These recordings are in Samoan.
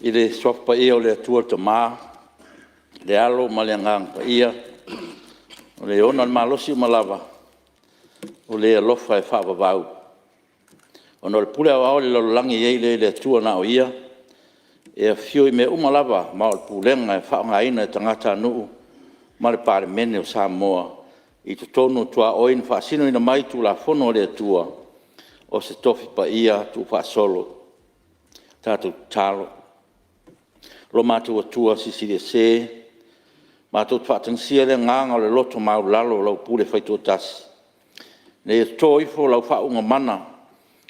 I le Suafa Paia o le Atua le Tama, le Alo ma le Agaga Paia, o Le ona le malosi uma lava, o Le alofa e faavavau. Ona o le pule aoao a le lalolagi e i ai lea i le Atua na o Ia, e afio i mea uma lava ma o le pulega e faaaogaina e tagatanuu ma le Palemene o Samoa i totonu o tuaoi na faasinoina mai i Tulafono a le Atua, o se Tofi Paia tuufaasolo. Tatou tatalo. Lo matou Atua Silisili Ese, matou te faatagisia le agaga o le loto maualalo o lau pule faitoatasi, ina ia toto ifo lau faauuga mana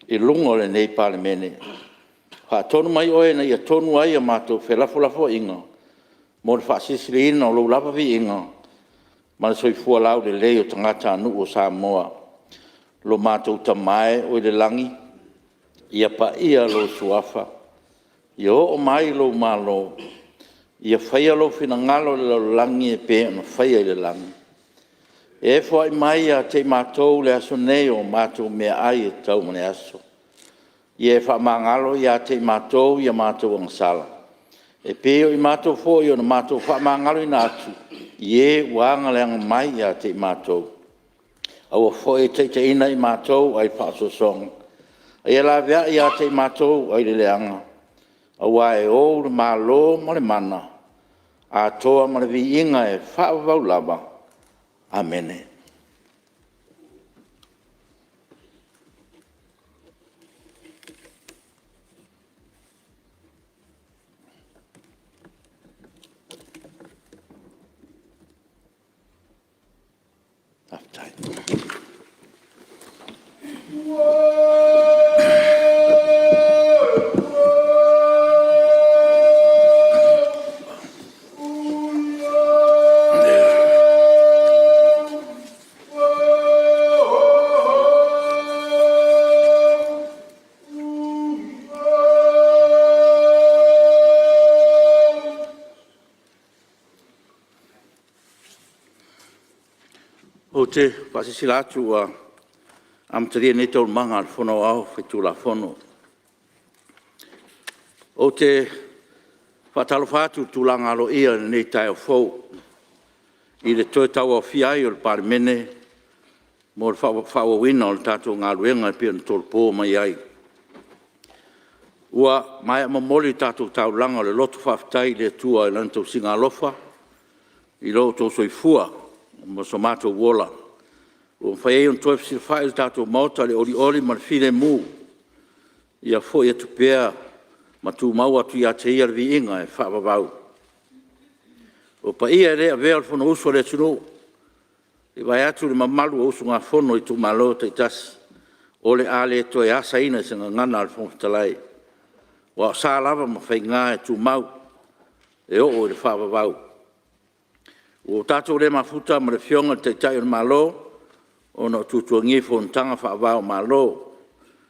i luga o lenei Palemene. Faatonu mai Oe ina ia tonu ai a matou felafolafoaiga mo le faasilisiliina o Lou lava viiga ma le soifua laulelei o tagatanuu o Samoa. Lo matou Tama e oi le lagi, ia paia Lou Suafa, ia oo mai Lou Malo, ia faia Lou finagalo i le lalolagi e pei ona faia i le lagi. E foai mai ia te i matou i le aso nei o matou meaai e tatau mo le aso. Ia e faamagalo ia te i matou i a matou agasala, e pei o i matou foi ona matou faamagaloina atu i e ua aga mai ia te i matou. Aua foi e te taitaiina i matou ai le faaosoosoga, a ia laveai ia te i matou ai le leaga, aua e Ou le Malo ma le mana, atoa ma le viiga e faavavau lava. Amene. Ou te faasilasila atu ua amatalia nei Taualumaga a le Fono Aoao Faitulafono. Ou te faatalofa atu i le tulaga aloaia i lenei taeao fou i le toe tauaofia ai o le Palemene mo le faaauauina o le tatou galuega e pei ona tolopo mai ai. Ua maea momoli le tatou taulaga o le loto faafetai i le Atua i Lana tausiga alofa i lo outou soifua ma so matou ola, ua mafai ai ona toe fesilafai le tatou Maota i le olioli ma le filemu. Ia foi atu pea ma tumau atu ia te Ia le viiga e faavavau. O paia e le avea o le Fonousu a le atunuu, se i vaeatu le mamalu o usugafono a itumalo taitasi, o le a le toe asaina i se gagana a le Fofoga Fetalai, aua o sa lava ma faiga e tumau e oo i le faavavau. Ua tatou le mafuta ma le Afioga i le Taitai o le Malo ona o tuatuagia i fonotaga faava-o-Malo.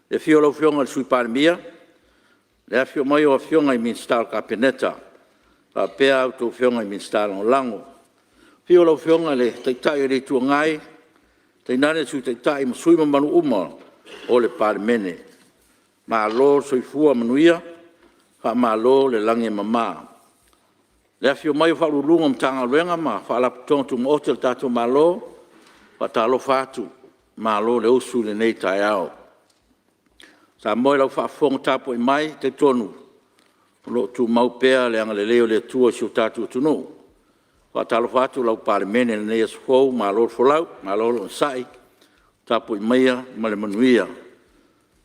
I le afio o lau Afioga i le Sui Palemia, le afifio mai o Afioga i Minisita o le Kapeneta faapea a outou Afioga i Minisita Lagolago. Afio lau Afioga i le Taitai o le Itu Agai, tainane le Sui Taitai ma sui usufono mamalu uma o le Palemene. Malo le soifua manuia, faamalo le lagi e mama. Le afifio mai o Ofisa Sili o Pulega o Matagaluega ma Faalapotopotoga Tumaoti a le tatou Malo, e faatalofa atu, malo le usu i lenei taeao. Samoa i lau faafofoga tapuai mai, e talitonu o lo o tumau pea le agalelei o le Atua i si o tatou atunuu. E faatalofa atu lau Palemene i lenei aso fou, malo le folau, malo le onosai, tapuai maia ma le manuia.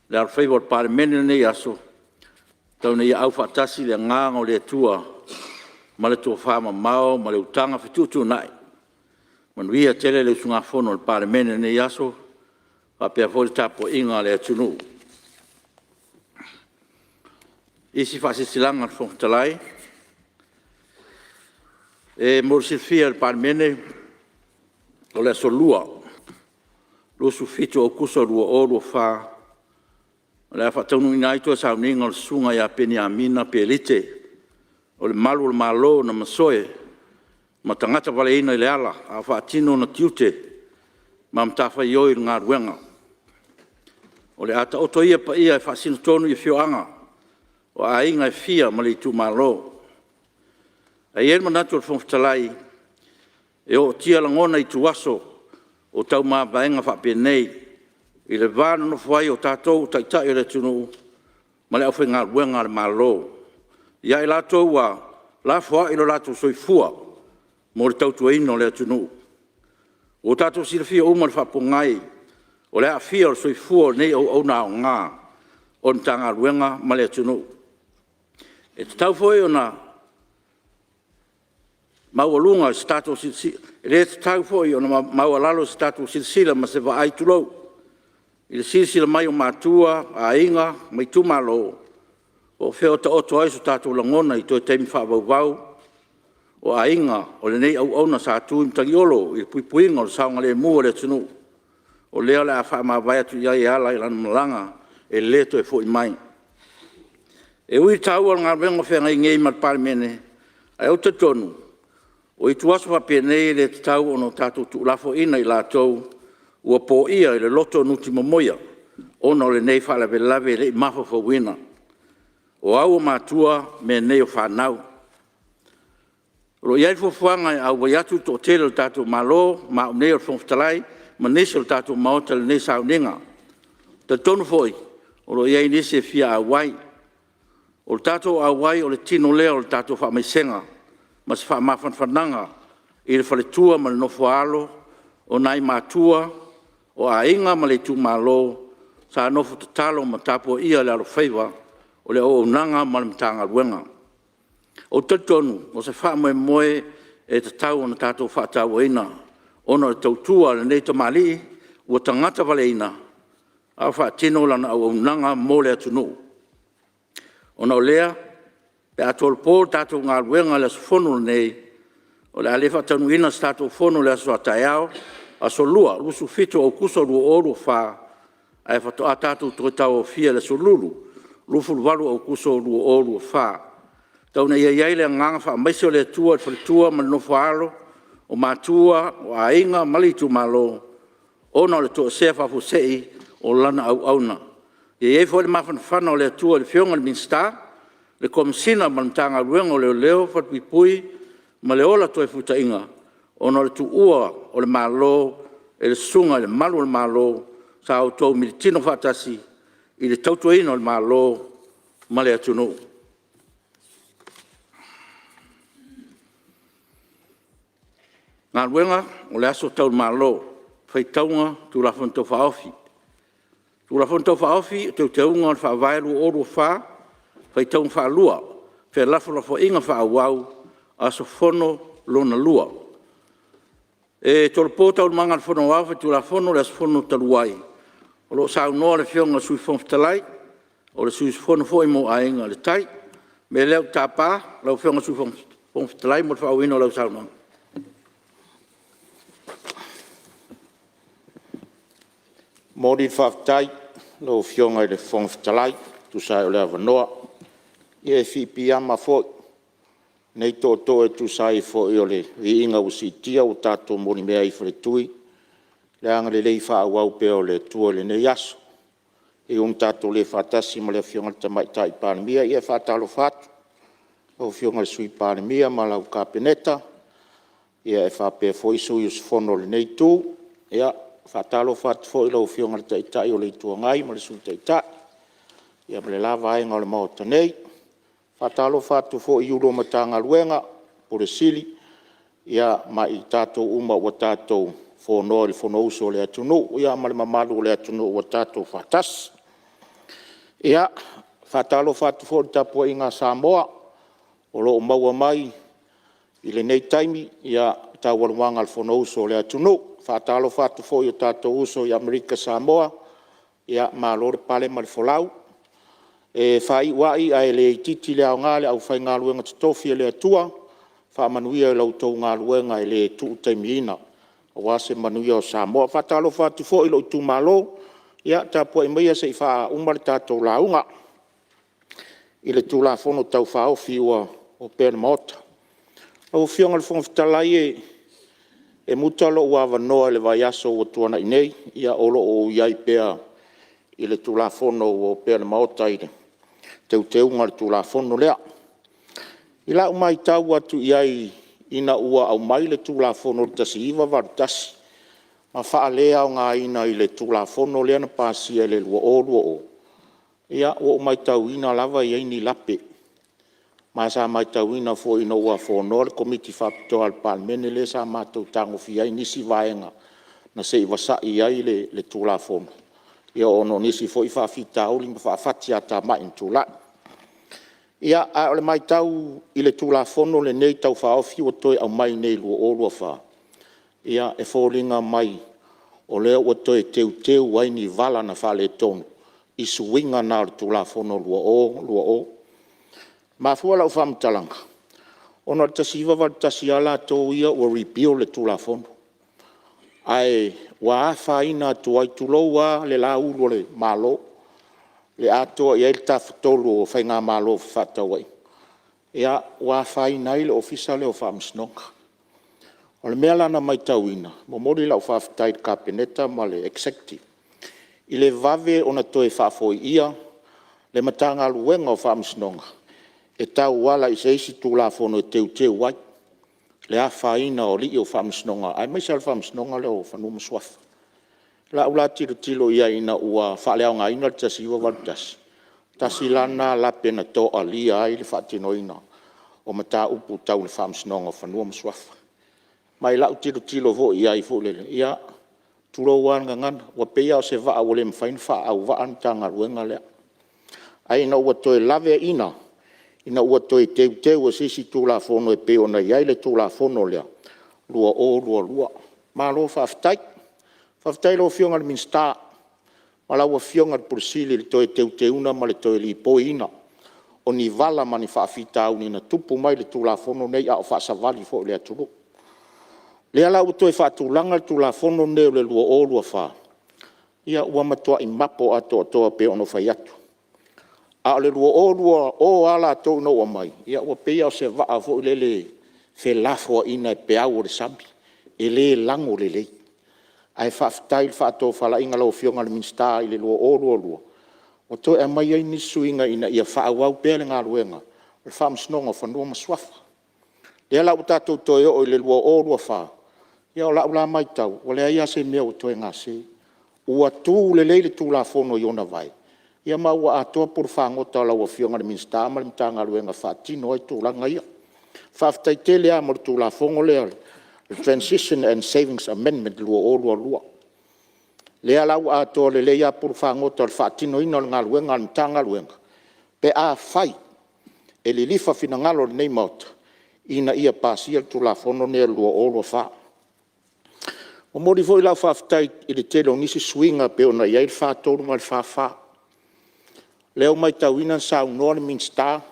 Le alofaiva o le Palemene i lenei aso, tau ina ia aufaatasi le agaga o le Atua ma le tofamamao ma le utaga fetuutuunai. Manuia tele le usugafono a le Palemene i lenei aso faapea foi le tapuaiga a le atunuu. FISILAGA A LE FOFOGA FETALAI. E mo le silafia e le Palemene, o le aso Lua, 27 o Aokuso 2024, o le a faataunuuina ai toe sauniga o le Susuga ia Peniamina Pelite, o le Malu o le Malo na masoe ma tagata baleina i le ala a o faatino ona tiute ma matafaioi i le galuega. O le a taoto ia paia e faasino tonu i afioaga o aiga e fia ma le Itumalo. Ae i ai le manatu o le Fofoga Fetalai, e ootia lagona i ituaso o tau mavaega faapenei i le va nonofo ai o tatou o Taitai o le atunuu ma le aufaigaluega a le Malo, ia i latou ua lafoai lo latou soifua mo le tautuaina o le atunuu. Ua tatou silafia uma le faapogai o le aafia o le soifua o lenei auauna aoga o le Matagaluega ma le atunuu. E le tatau foi ona maualalo i se tatou silasila ma se vaai, tulou, i le silasila mai o matua, aiga ma Itumalo po o fea o taoto ai so tatou lagona i toe taimi faavauvau o aiga o lenei auauna sa tu i matagi olo i le puipuiga o le saogalemu o le atunuu, o lea o le a faamavae atu i ai e ala i lana malaga e le toe foi mai. E ui i le taua o le galuega o feagai nei ma le Palemene, ae ou te talitonu o ituaso faapenei e le tatau ona tatou tuulafoaiina i latou ua poia i le loto nutimomoia ona o lenei faalavelave e le i mafaufauina. O au o matua, o mea nei o fanau. O lo o i ai le fuafuaga e auai atu le toatele o le tatou Malo ma a'u nei o le Fofoga Fetalai ma nisi o le tatou Maota i lenei sauniga. E talitonu foi o lo o i ai nisi e fia auai. O le tatou auai o le tino lea o le tatou faamaisega ma se faamafanafanaga i le faletua ma le nofo-a-alo, o nai matua, o aiga ma le Itumalo sa nofo tatalo ma tapuaia le alofaiva o le auaunaga ma le Matagaluega. Ou te talitonu o se faamoemoe e tatau ona tatou faatauaina ona o le tautua a lenei tamalii ua tagata valaeina a o faatino lana auaunaga mo le atunuu. Ona o lea, pe a tolopo le tatou galuega i le aso Fono lenei, o le a le faataunuuina se tatou Fono i le aso a taeao, aso Lua, 27 o Aokuso 2024, ae faatoa tatou toe tauaofia i le aso Lulu, 28 o Aokuso 2024. Tau ina ia i ai le agaga faamaise o le Atua i le faletua ma le nofo-a-alo, o matua, o aiga ma le itumalo ona o le toesea faafuasei o lana auauna. Ia i ai foi le mafanafana o le Atua i le Afioga i le Minisita, le Komesina ma le Matagaluega o Leoleo, Falepuipui ma le Ola Toefuataina, ona o le tuua o le Malo e le Susuga i le Malu o le Malo sa outou militino faatasi i le tautuaina o le Malo ma le atunuu. E Aso Taualumaga O Faitauga Tulafono Tau Faaofi 1. Tulafono Tau Faaofi o Teuteuga o le Faavae 2024 – Faitauga Faalua – Felafolafoaiga Faaauau – Aso Fono Lona Lua. E tolopo Taualumaga a le Fono Aoao Faitulafono i le aso fono talu ai o lo o saunoa le Afioga i le Sui Fofoga Fetalai, o le sui usufono foi mo Aiga i le Tai. O le mea lea ou te tapa lau Afioga i le Sui Fofoga Fetalai mo le faaauauina o lau saunoaga. E momoli le faafetai i lau Afioga i le Fofoga Fetalai e tusa ai o le avanoa. Ia e fiapiama foi lenei tootoo e tusa ai foi o le viiga ua siitia ua tatou molimea ai i faletui le agalelei faaauau pea o le Atua i lenei aso. E ui ina tatou le faatasi ma le Afioga i le Tamaitai Palemia, ia e faatalofa atu i lau Afioga i le Sui Palemia ma lau Kapeneta, e faapea foi sui usufono o lenei itu. E faatalofa atu foi i lau Afioga i le Taitai o le Itu Agai ma le Sui Taitai ma le la Vaega o le Maota nei. E faatalofa atu foi i Ofisa Sili o Pulega o Matagaluega, Ofisa Sili ma i tatou uma ua tatou fonoa i le Fonousu a le atunuu, ia ma le mamalu o le atunuu ua tatou faatasi. Ia, e faatalofa atu foi i le tapuaiga a Samoa o lo o maua mai i lenei taimi taualumaga a le Fonousu a le atunuu. E faatalofa atu foi i o tatou uso i Amerika Samoa, malo le pale ma le folau. E faaiu ai ae le itiiti le aoga i le aufaigaluega totofi a le Atua, faamanuia i la outou galuega e le tuu taimiina aua se manuia o Samoa. E faatalofa atu foi i lou itumalo, ia tapuai maia se i faauma le tatou lauga i le Tulafono Tau Faaofi ua opea i le Maota. Lau Afioga i le Fofoga Fetalai e muta lou avanoa i le vaiaso ua tuanai nei, o lo o ou i ai pea i le Tulafono ua opea i le Maota i le Teuteuga o le Tulafono lea. I lau matau atu i ai ina ua aumai le Tulafono i le 1981 ma faaleaogaina i le Tulafono lea na pasia i le 2020, ia ua ou matauina lava e i ai ni lape. Ma sa matauina foi ina ua fonoa le Komiti Faapitoa a le Palemene lea sa matou tagofia ai nisi vaega na se i vasai i ai le Tulafono, ona o nisi foi faafitauli ma faafatiatamai na tulai. Ia, a o le matau i le Tulafono lenei Tau Faaofi ua toe aumai nei i le 2024, ia e foliga mai o lea ua toe teuteu ai ni vala na faaletonu i suiga na o le Tulafono 2020. E mafua lau faamatalaga ona o le 1981 lava latou ia ua repeal le Tulafono, ae ua afaina atu ai, tulou lava le la ulu o le Malo, le atoa i ai le Tafatolu o Faigamalo Fefaatauaiga, ia ua afaina ai le Ofisa lea o Faamasinoga. O le mea la na matauina, e momoli lau faafetai i le Kapeneta ma le Executive i le vave ona toe faafoia le Matagaluega o Faamasinoga e tauala i se isi Tulafono e teuteu ai le afaina o alii o Faamasinoga aemaise lava le Faamasinoga lea o Fanua ma Suafa. I lau la tilotilo i ai ina ua faaleaogaina le 1981, tasi la lena lape na toalia ai le faatinoina o mataupu tau le Faamasinoga o Fanua ma Suafa. Ma i lau tilotilo foi i ai foi lele, ia, tulou lava le gagana, ua pei lava o se vaa ua le mafai ona faaauvaa le Matagaluega lea. Ae ina ua toe laveaiina ina ua toe teuteu e se isi Tulafono e pei ona i ai le Tulafono lea 2022. Malo faafetai. Faafetai i lau Afioga i le Minisita ma lau Afioga i le Ofisa Sili i le toe teuteuina ma le toe lipoiina o ni vala ma ni faafitauli na tupu mai le Tulafono lenei a o faasavali foi i le atunuu. O lea la ua toe faatulaga le Tulafono lenei o le 2024, ia ua matuai mapo atoatoa pei ona ou fai atu. A o le 2020 lava latou ina ua aumai, ia ua pei lava o se vaa foi lele e felafoaiga e peau o le sami, e le lago lelei. Ae faafetai i le faatofalaiga a lau Afioga i le Minisita i le 2022 ua toe aumai ai nisi suiga ina ia faaauau pea le galuega a le Faamasinoga o Fanua ma Suafa. O lea la ua tatou toe oo i le 2024, ia o lau la matau, ua leai lava se mea o toe gase, ua tu lelei le Tulafono i ona vae, ma ua atoa pulufagota a lau Afioga i le Minisita ma le Matagaluega e faatino ai tulaga ia. Faafetai tele lava mo le Tulafono lea o le Transition and Savings Amendment 2022. Lea la ua atoa lelei lava pulufagota o le faatinoina o le galuega a le Matagaluega pe afai e lilifa finagalo o lenei Maota ina ia pasia le Tulafono lenei o le 2024. E momoli foi lau faafetai i le tele o nisi suiga pei ona i ai le 43 ma le 44. O lea ua matauina na saunoa le Minisita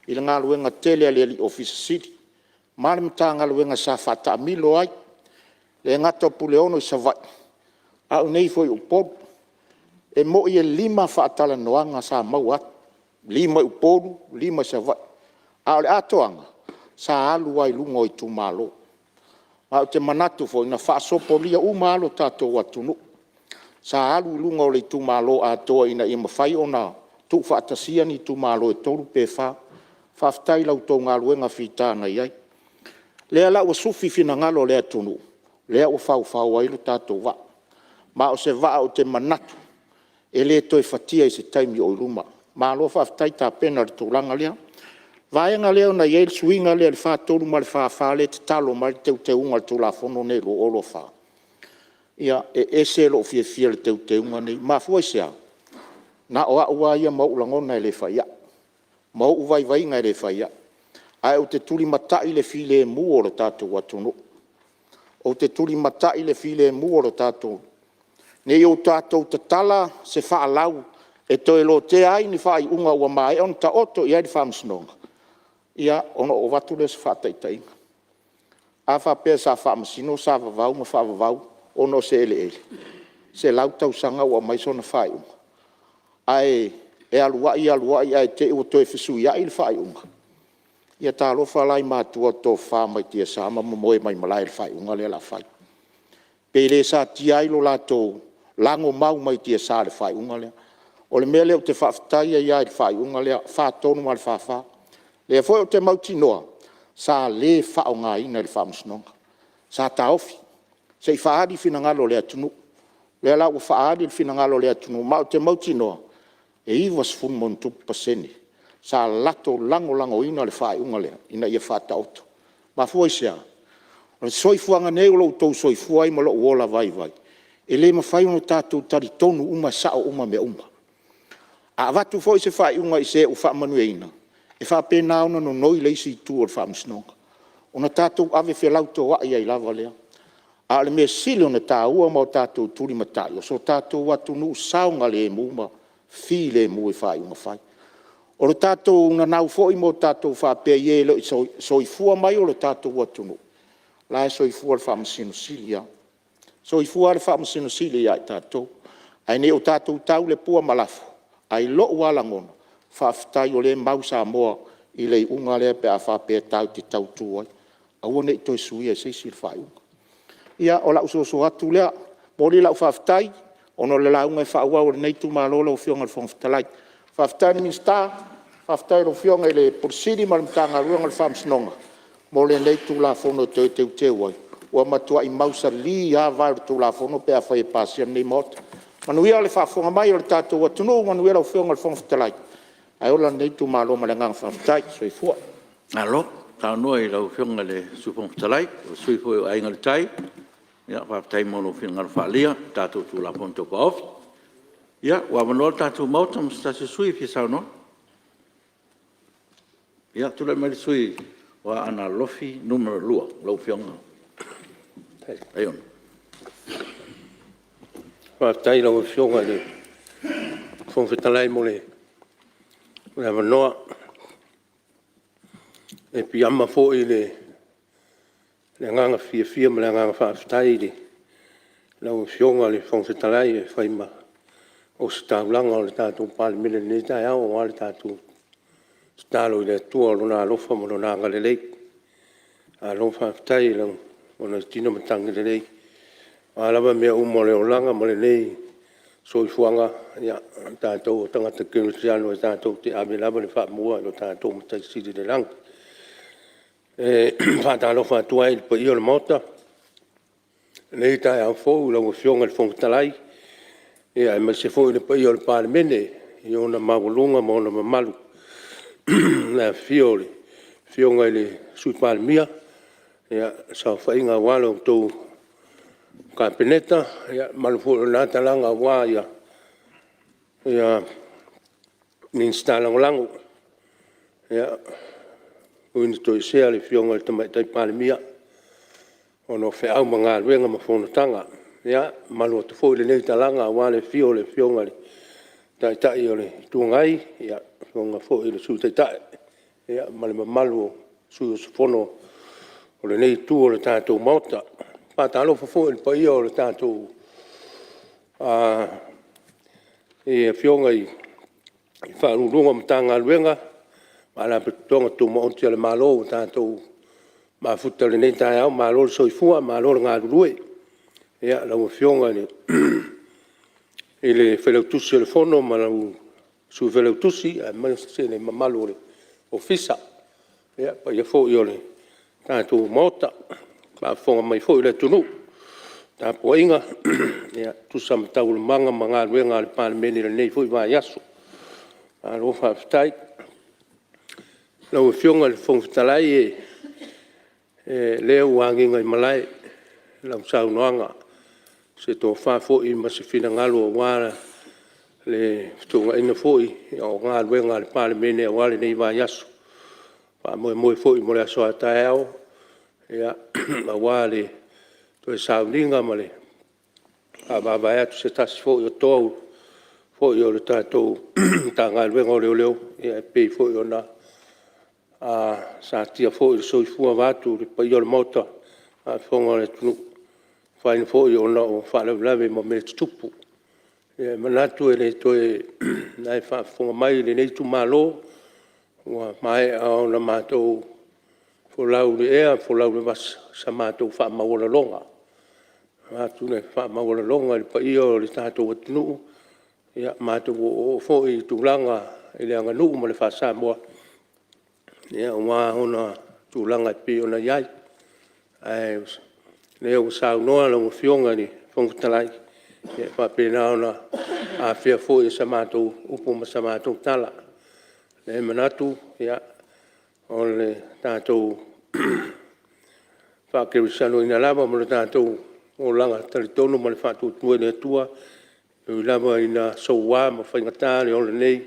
i le galuega tele a le Ofisa Sili o Pulega ma le Matagaluega sa faataamilo ai, e le gata o Puleono i Savaii, a o i inei foi i Upolu. E moni e 5 faatalanoaga sa maua atu, 5 i Upolu, 5 i Savaii. A o le atoaga, sa alu lava i luga o itumalo. Ma ou te manatu foi, na faasopolia uma lava lo tatou atunuu. Sa alu i luga o le itumalo atoa ina ia mafai ona tuufaatasia ni itumalo e 3 pe 4. Faafetai i la outou galuega fita na i ai. O lea la ua sufi finagalo o le atunuu, lea ua faufau ai lo tatou vaa. Ma o se vaa ou te manatu e le toe fatia i se taimi o i luma. Malo faafetai tapena i le tulaga lea. O le vaega lea na i ai le suiga lea o le 43 ma le 44 lea e tatalo mai ai le Teuteuga o le Tulafono lenei 2024, ia, e ese lou fiafia i le Teuteuga lenei. E mafua i se a? Na o au lava ia ma ou lagona e le fai ai, ma ou vaivaiga e le fai ai, ae ou te tulimatai i le filemu o le tatou atunuu. Ou te tulimatai i le filemu o le tatou… Ne i o tatou tatala se faalau e toe lotea ai ni faaiuga ua maea ona taoto i ai le Faamasinoga, ia ona ou avatu lea o se faataitaiga. A faapea sa faamasino Sa Vavau ma Faavavau ona o se eleele, 100 tausaga ua aumai sona faaiuga, ae alu ai alu ai ae te i ua toe fesuiai le faaiuga. Ia talofa la i matua tofafa mai tiasa ma momoe mai malae i le faaiuga lea o le a fai. Pe le satia ai lo latou lagomau mai tiasa i le faaiuga lea. O le mea lea ou te faafetai ai lava i le faaiuga lea, e 43 ma le 44. O lea foi ou te mautinoa sa le faaaogaina e le Faamasinoga, sa taofi se i faaali finagalo o le atunuu. O lea la ua faaali le finagalo o le atunuu ma ou te mautinoa e 90+% sa latou lagolagoina le faaiuga lea ina ia faataoto. E mafua i se a? O le soifuaga nei o lo o outou soifua ai ma lou ola vaivai, e le mafai ona tatou talitonu uma e sao uma mea uma. A avatu foi se faaiuga i se ua faamanuiaina, e faapena ona nonoi le isi itu o le Faamasinoga, ona tatou ave felautoai ai lava lea. A o le mea sili ona taua ma o tatou tulimatai, o so tatou atunuu saogalemu ma filemu i faaiuga fai. O le tatou nanau foi ma o tatou faapea i e e le o soifua mai o le tatou atunuu, o la e soifua le Faamasino Sili lava. E soifua lava le Faamasino Sili ia i tatou. Ae ne i o tatou tau le pua ma lafo, ae i lou lava lagona, faafetai o lea e mau Samoa i le iuga lea pe a faapea tatou te tautu ai, aua ne i toe suia e se isi le faaiuga. Ia, o lau soso atu lea. E momoli lau faafetai ona o le lauga e faaauau a lenei itumalo lau Afioga i le Fofoga Fetalai. Faafetai i le Minisita, faafetai i lau Afioga i le Ofisa Sili o Pulega ma le Matagaluega o le Faamasinoga mo lenei Tulafono Toe Teuteu ai, ua matuai mausali lava vae o le Tulafono pe afai e pasia e lenei Maota. Manuia le faafofoga mai a le tatou atunuu, manuia lau Afioga i le Fofoga Fetalai, ae ola lenei itumalo ma le agaga faafetai. Soifua. Malo saunoa i lau Afioga i le Sui Fofoga Fetalai, o le sui usufono foi o Aiga i le Tai. Faafetai mo lou finagalo faaalia i le tatou Tulafono Tau Faaofi. Ia, ua avanoa le tatou Maota mo se tasi o sui usufono e fia saunoa. Ia, tulai mai le sui usufono mo Aana Alofi 2, lau Afioga Aiono. Faafetai i lau Afioga i le Fofoga Fetalai mo le avanoa. E piiama foi i le agaga fiafia ma le agaga faafetai i lau Afioga i le Fofoga Fetalai e fai ma ositaulaga o le tatou Palemene i lenei taeao aua le tatou tatalo i le Atua i Lona alofa ma Lona agalelei. Malo faafetai i lou tino matagi lelei. O a lava mea uma o le olaga ma lenei soifuaga, ia o tatou o tagata kerisiano e tatou te ave lava le faamua i lo tatou Matai Sili i le lagi. E faatalofa atu ai i le paia o le Maota i lenei taeao fou i lau Afioga i le Fofoga Fetalai, aemaise foi le paia o le Palemene i ona maualuga ma ona mamalu, i le afifio o Afioga i le Sui Palemia, le saofaiga aua la outou Kapeneta, le mamalu foi o lena Talaga aua Minisita Lagolago. Ia, ui ina toesea le Afioga i le Tamaitai Palemia ona o feau ma galuega ma fonotaga. Ia, e mamalu atu foi i lenei talaga aua le afio o le Afioga i le Taitai o le Itu Agai, le Afioga foi i le Sui Taitai ma le mamalu o sui usufono o lenei Itu o le tatou Maota. E faatalofa foi i le paia o le tatou Afioga i Ofisa Sili o Pulega o Matagaluega ma Faalapotopotoga Tumaoti a le Malo ua tatou mafuta i lenei taeao, malo le soifua malo le galulue. Lau Afioga i le Failautusi o le Fono ma lau Sui Failautusi aemaise le mamalu o le Ofisa. Ia, le paia foi o le tatou Maota, faafofoga mai foi le atunuu i le tapuaiga e tusa ma taualumaga ma galuega a le Palemene i lenei foi vaiaso. Malo faafetai. Lau Afioga i le Fofoga Fetalai, o lea ua agiga i malae lau saunoaga, se tofa foi ma se finagalo aua le feteenaiga foi o galuega a le Palemene aua lenei vaiaso. Faamoemoe foi mo le aso a taeao aua le toe sauniga ma le vaavaai atu i se tasi foi o toa o le tatou Matagaluega o Leoleo e pei foi ona satia foi le soifua vaeatu le paia o le Maota, faafofoga le atunuu, e afaina foi ona o faalavelave ma mea tutupu. E manatu e le toe… o la e faafofoga mai lenei itumalo, ua maea ona matou folau i le ea folau i le vasa i sa matou faamaualaloga. E avatu le faamaualaloga i le paia o le tatou atunuu, Ia matou oooo foi i tulaga i le aganuu ma le faa-Samoa aua ona tulaga e pei ona i ai. Ae o lea ua saunoa lau Afioga i le Fofoga Fetalai, ia e faapena ona afea foi e sa matou upu ma sa matou tala. E i ai le manatu o le tatou faakerisianoina lava ma le tatou olaga talitonu ma le faatuatua i le Atua, e ui lava ina soua ma faigata le ola nei,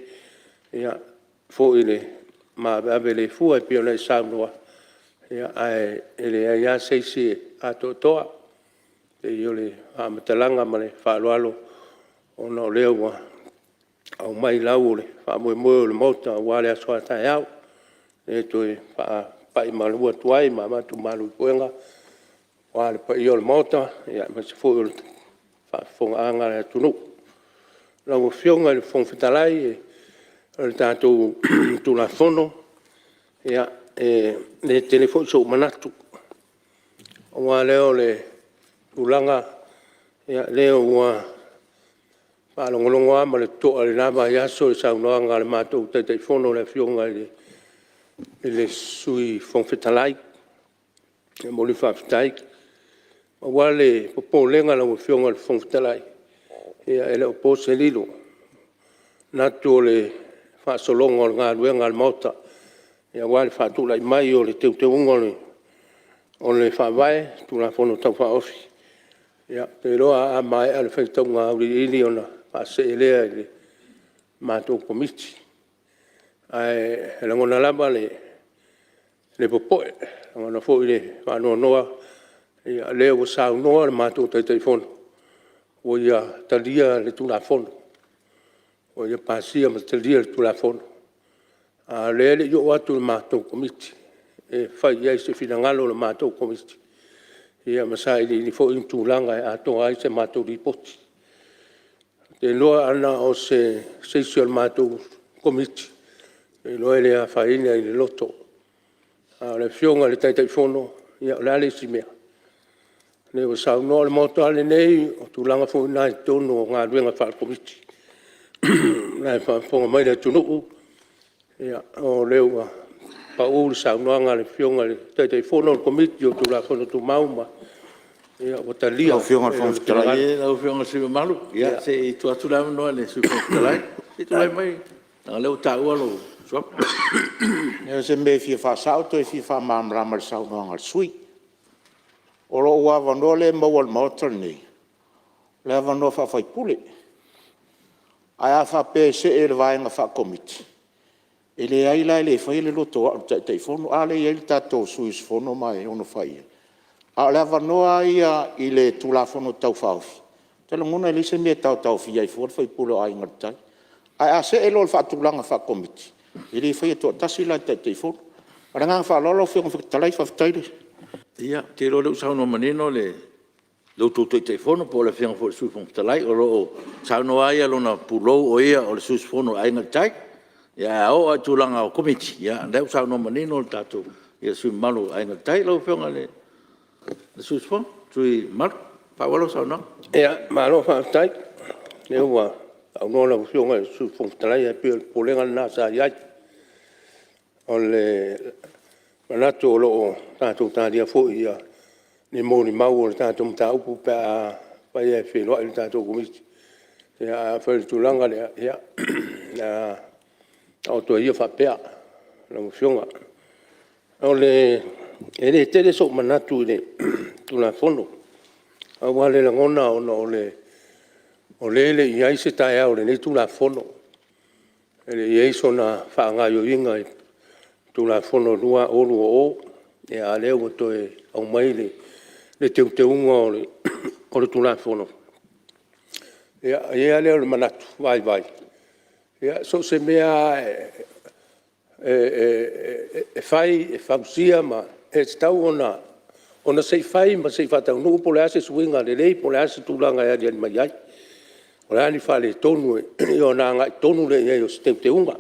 ia foi le maaveave le fua e pei ona e saunoa, ae leai lava se isi e atoatoa. E pei o le faamatalaga ma le faaaloalo ona o lea ua aumai lau o le faamoemoe o le Maota aua le aso a taeao. E toe faapai malu atu ai ma avatu malu i puega aua le paia o le Maota, aemaise foi o le faafofogaaga a le atunuu. Lau Afioga i le Fofoga Fetalai o le tatou Tulafono, ia e le tele foi sou manatu, pau lava lea o le tulaga o lea ua faalogologo lava ma le totoa i lena vaiaso i le saunoaga a le matou Taitaifono le Afioga i le Sui Fofoga Fetalai. E momoli le faafetai. Pau lava le popolega lau Afioga i le Fofoga Fetalai, ia e le o po se lilo, e manatu o le faasologa o le galuega a le Maota aua le faatulai mai o le Teuteuga o le Faavae, Tulafono Tau Faaofi. Ia ou te iloa a maea le faitauga auiliili ona faasee lea i le matou Komiti. Ae lagona lava le popo'e, e lagona foi le faanoanoa, o lea ua saunoa le matou Taitaifono ua ia talia le Tulafono, ua ia pasia ma talia le Tulafono, a o lea e le i oo atu i le matou Komiti e fai i ai se finagalo o le matou Komiti ma sailiili foi ni tulaga e atoa ai se matou Lipoti. Ou te iloa ana o se isi o le matou Komiti, ou te iloa e le afaina i le loto, a o le Afioga i le Taitaifono, ia o le a le isi mea? O lea ua saunoa, o le Maota lava lenei, o tulaga foi na i totonu o galuega faale-Komiti. O la e faafofoga mai le atunuu, o lea ua pau le saunoaga a le Afioga i le Taitaifono o le Komiti o Tulafono Tumau, ua talia. Lau Afioga i le Fofoga Fetalai… Malie lau Afioga i le sui usufono mamalu, se i tuu atu le avanoa i le Sui Fofoga Fetalai. Se i tulai mai leaga o lea ua taua lou suafa. Leai o se mea e fia faasao pe fia faamalamalama i le saunoaga a le sui usufono. O lou avanoa lea e maua i le Maota lenei, o le avanoa faa-sui usufono. Ae a faapea e see i le vaega faa-Komiti, e leai la e le faia le loto o au o le Taitaifono. A lea e i ai le tatou sui usufono ma e ono fai i ai. A o le avanoa lava ia i le Tulafono Tau Faaofi, ou te lagona e leai se mea e taotaofia ai fua le sui usufono o Aiga i le Tai. Ae a see loa i le faatulaga faa-Komiti, e le faia toatasi la e le Taitaifono. Ma le agaga faaaloalo lau Afioga i le Fofoga Fetalai, faafetai. Ia, ou te iloa o lea ua saunoa manino la outou Taitaifono po o le Afioga foi i le Sui Fofoga Fetalai, o lo o saunoa lava ia i lona pulou o ia o le sui usufono o le Aiga i le Tai. Ae a oo lava i tulaga o Komiti, ia o lea ua saunoa manino le sui usufono mamalu o le Aiga i le Tai. Lau Afioga i le sui usufono mamalu, faaauau lau saunoaga. Ia, malo faafetai. O lea ua saunoa lau Afioga i le Sui Fofoga Fetalai, ae pei o le popolega lena sa i ai. O le manatu o lo o tatou talia foi ni molimau o le tatou mataupu pe afai e feiloai le tatou Komiti. Ae afai o le tulaga lea, ia, o le a taoto ai ia faapea lau Afioga. E le tele sou manatu i le Tulafono, pau lava le lagona ona o lea e le i i ai se taeao i lenei Tulafono, e le i i ai sona faagaoioiga i le Tulafono 2020, a o lea ua toe aumai le teuteuga o le Tulafono. Ia, ona i ai lava lea o le manatu vaivai, ia so o se mea lava e fai e fausia ma… e tatau ona se i fai ma se i faataunuu po o le a se suiga lelei po o le a se tulaga e aliali mai ai, po o a ni faaletonu ona agai tonu lea i ai o se teuteuga.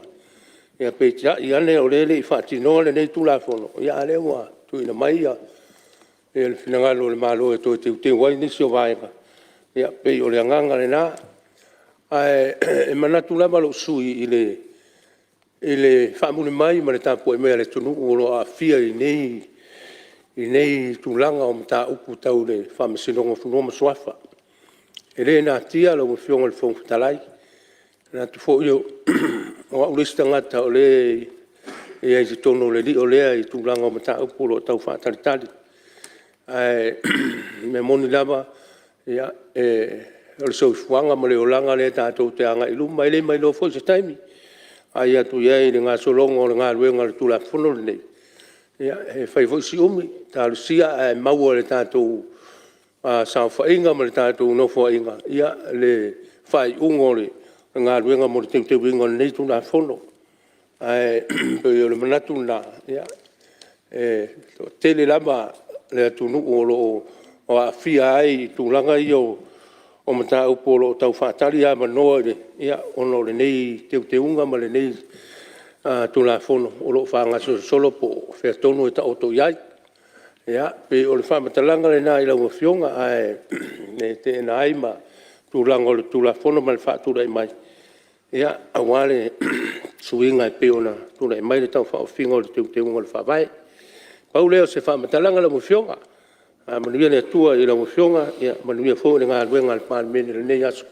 Ia peitai ane o lea e le i faatinoa lenei Tulafono, a o lea ua tuuina mai le finagalo o le Malo e toe teuteu ai nisi o vaega. Ia pei o le agaga lena. Ae manatu lava lou sui usufono i le faamuli mai ma le tapuai mai a le atunuu o lo o aafia i lenei tulaga o mataupu tau le Faamasinoga o Fanua ma Suafa. E le natia lau Afioga i le Fofoga Fetalai, e manatu foi o au le isi tagata o lea e i ai i totonu o le lio lea i tulaga o mataupu o lo o tau faatalitali. Ae o le mea moni lava, o le soifuaga ma le olaga lea tatou te agai i luma, e le ma iloa foi se taimi. A vaai atu i ai i le gasologa o le galuega o le Tulafono lenei, ia e fai foi si umi, talosia ae maua i le tatou saofaiga ma le tatou nofoaiga le faaiuga o le galuega mo le teuteuina o lenei Tulafono. Ae pei o le manatu lena, e toatele lava le atunuu o lo o aafia ai i tulaga ia o mataupu o lo o tau faatali avanoa ona o lenei teuteuga ma lenei Tulafono o lo o faagasolosolo po o fea tonu e taoto i ai. Ia, pei o le faamatalaga lena i lau Afioga, ae le teena ai tulaga o le Tulafono ma le faatulai mai aua le suiga e pei ona tulai mai le tau faaofiga o le Teuteuga o le Faavae. Pau lea o se faamatalaga lau Afioga, faamanuia le Atua i lau Afioga, manuia foi le galuega a le Palemene i lenei aso.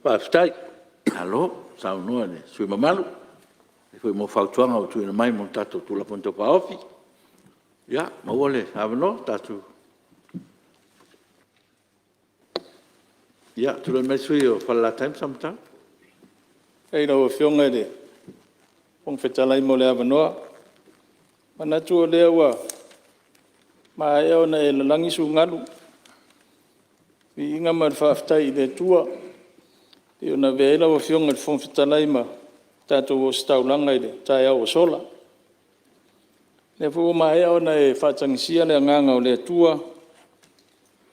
Faafetai. Malo saunoa i le sui usufono mamalu, faafetai foi mo fautuaga ua tuuina mai mo le tatou Tulafono Tau Faaofi. Ia, maua le avanoa. Ia, tulai mai le sui usufono mo Falelatai ma Samatau. Faafetai i lau Afioga i le Fofoga Fetalai mo le avanoa. E manatu o lea ua maea ona e lalagi sugalu i le viiga ma le faafetai i le Atua e pei ona avea ai lau Afioga i le Fofoga Fetalai ma tatou ositaulaga i le taeao ua sola. O lea foi ua maea ona e faatagisia le Agaga o le Atua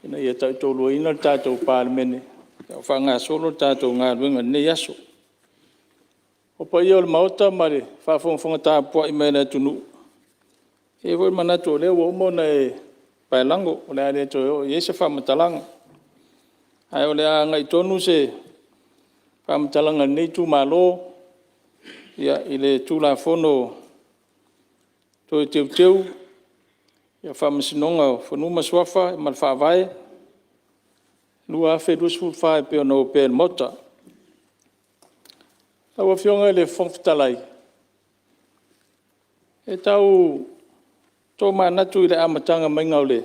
ina ia tautoaluaina le tatou Palemene a o faagasolo le tatou galuega i lenei aso. O paia o le Maota ma le faafogafoga tapuai mai a le atunuu, e i ai foi le manatu o lea ua uma ona e paelago o le a le toe oo i ai se faamatalaga. Ae o le a agai tonu se faamatalaga a lenei itumalo i le Tulafono Toe Teuteu o Faamasinoga o Fanua ma Suafa ma le Faavae 2024 e pei ona opea i le Maota. Lau Afioga i le Fofoga Fetalai, e tau tomanatu i le amataga mai o le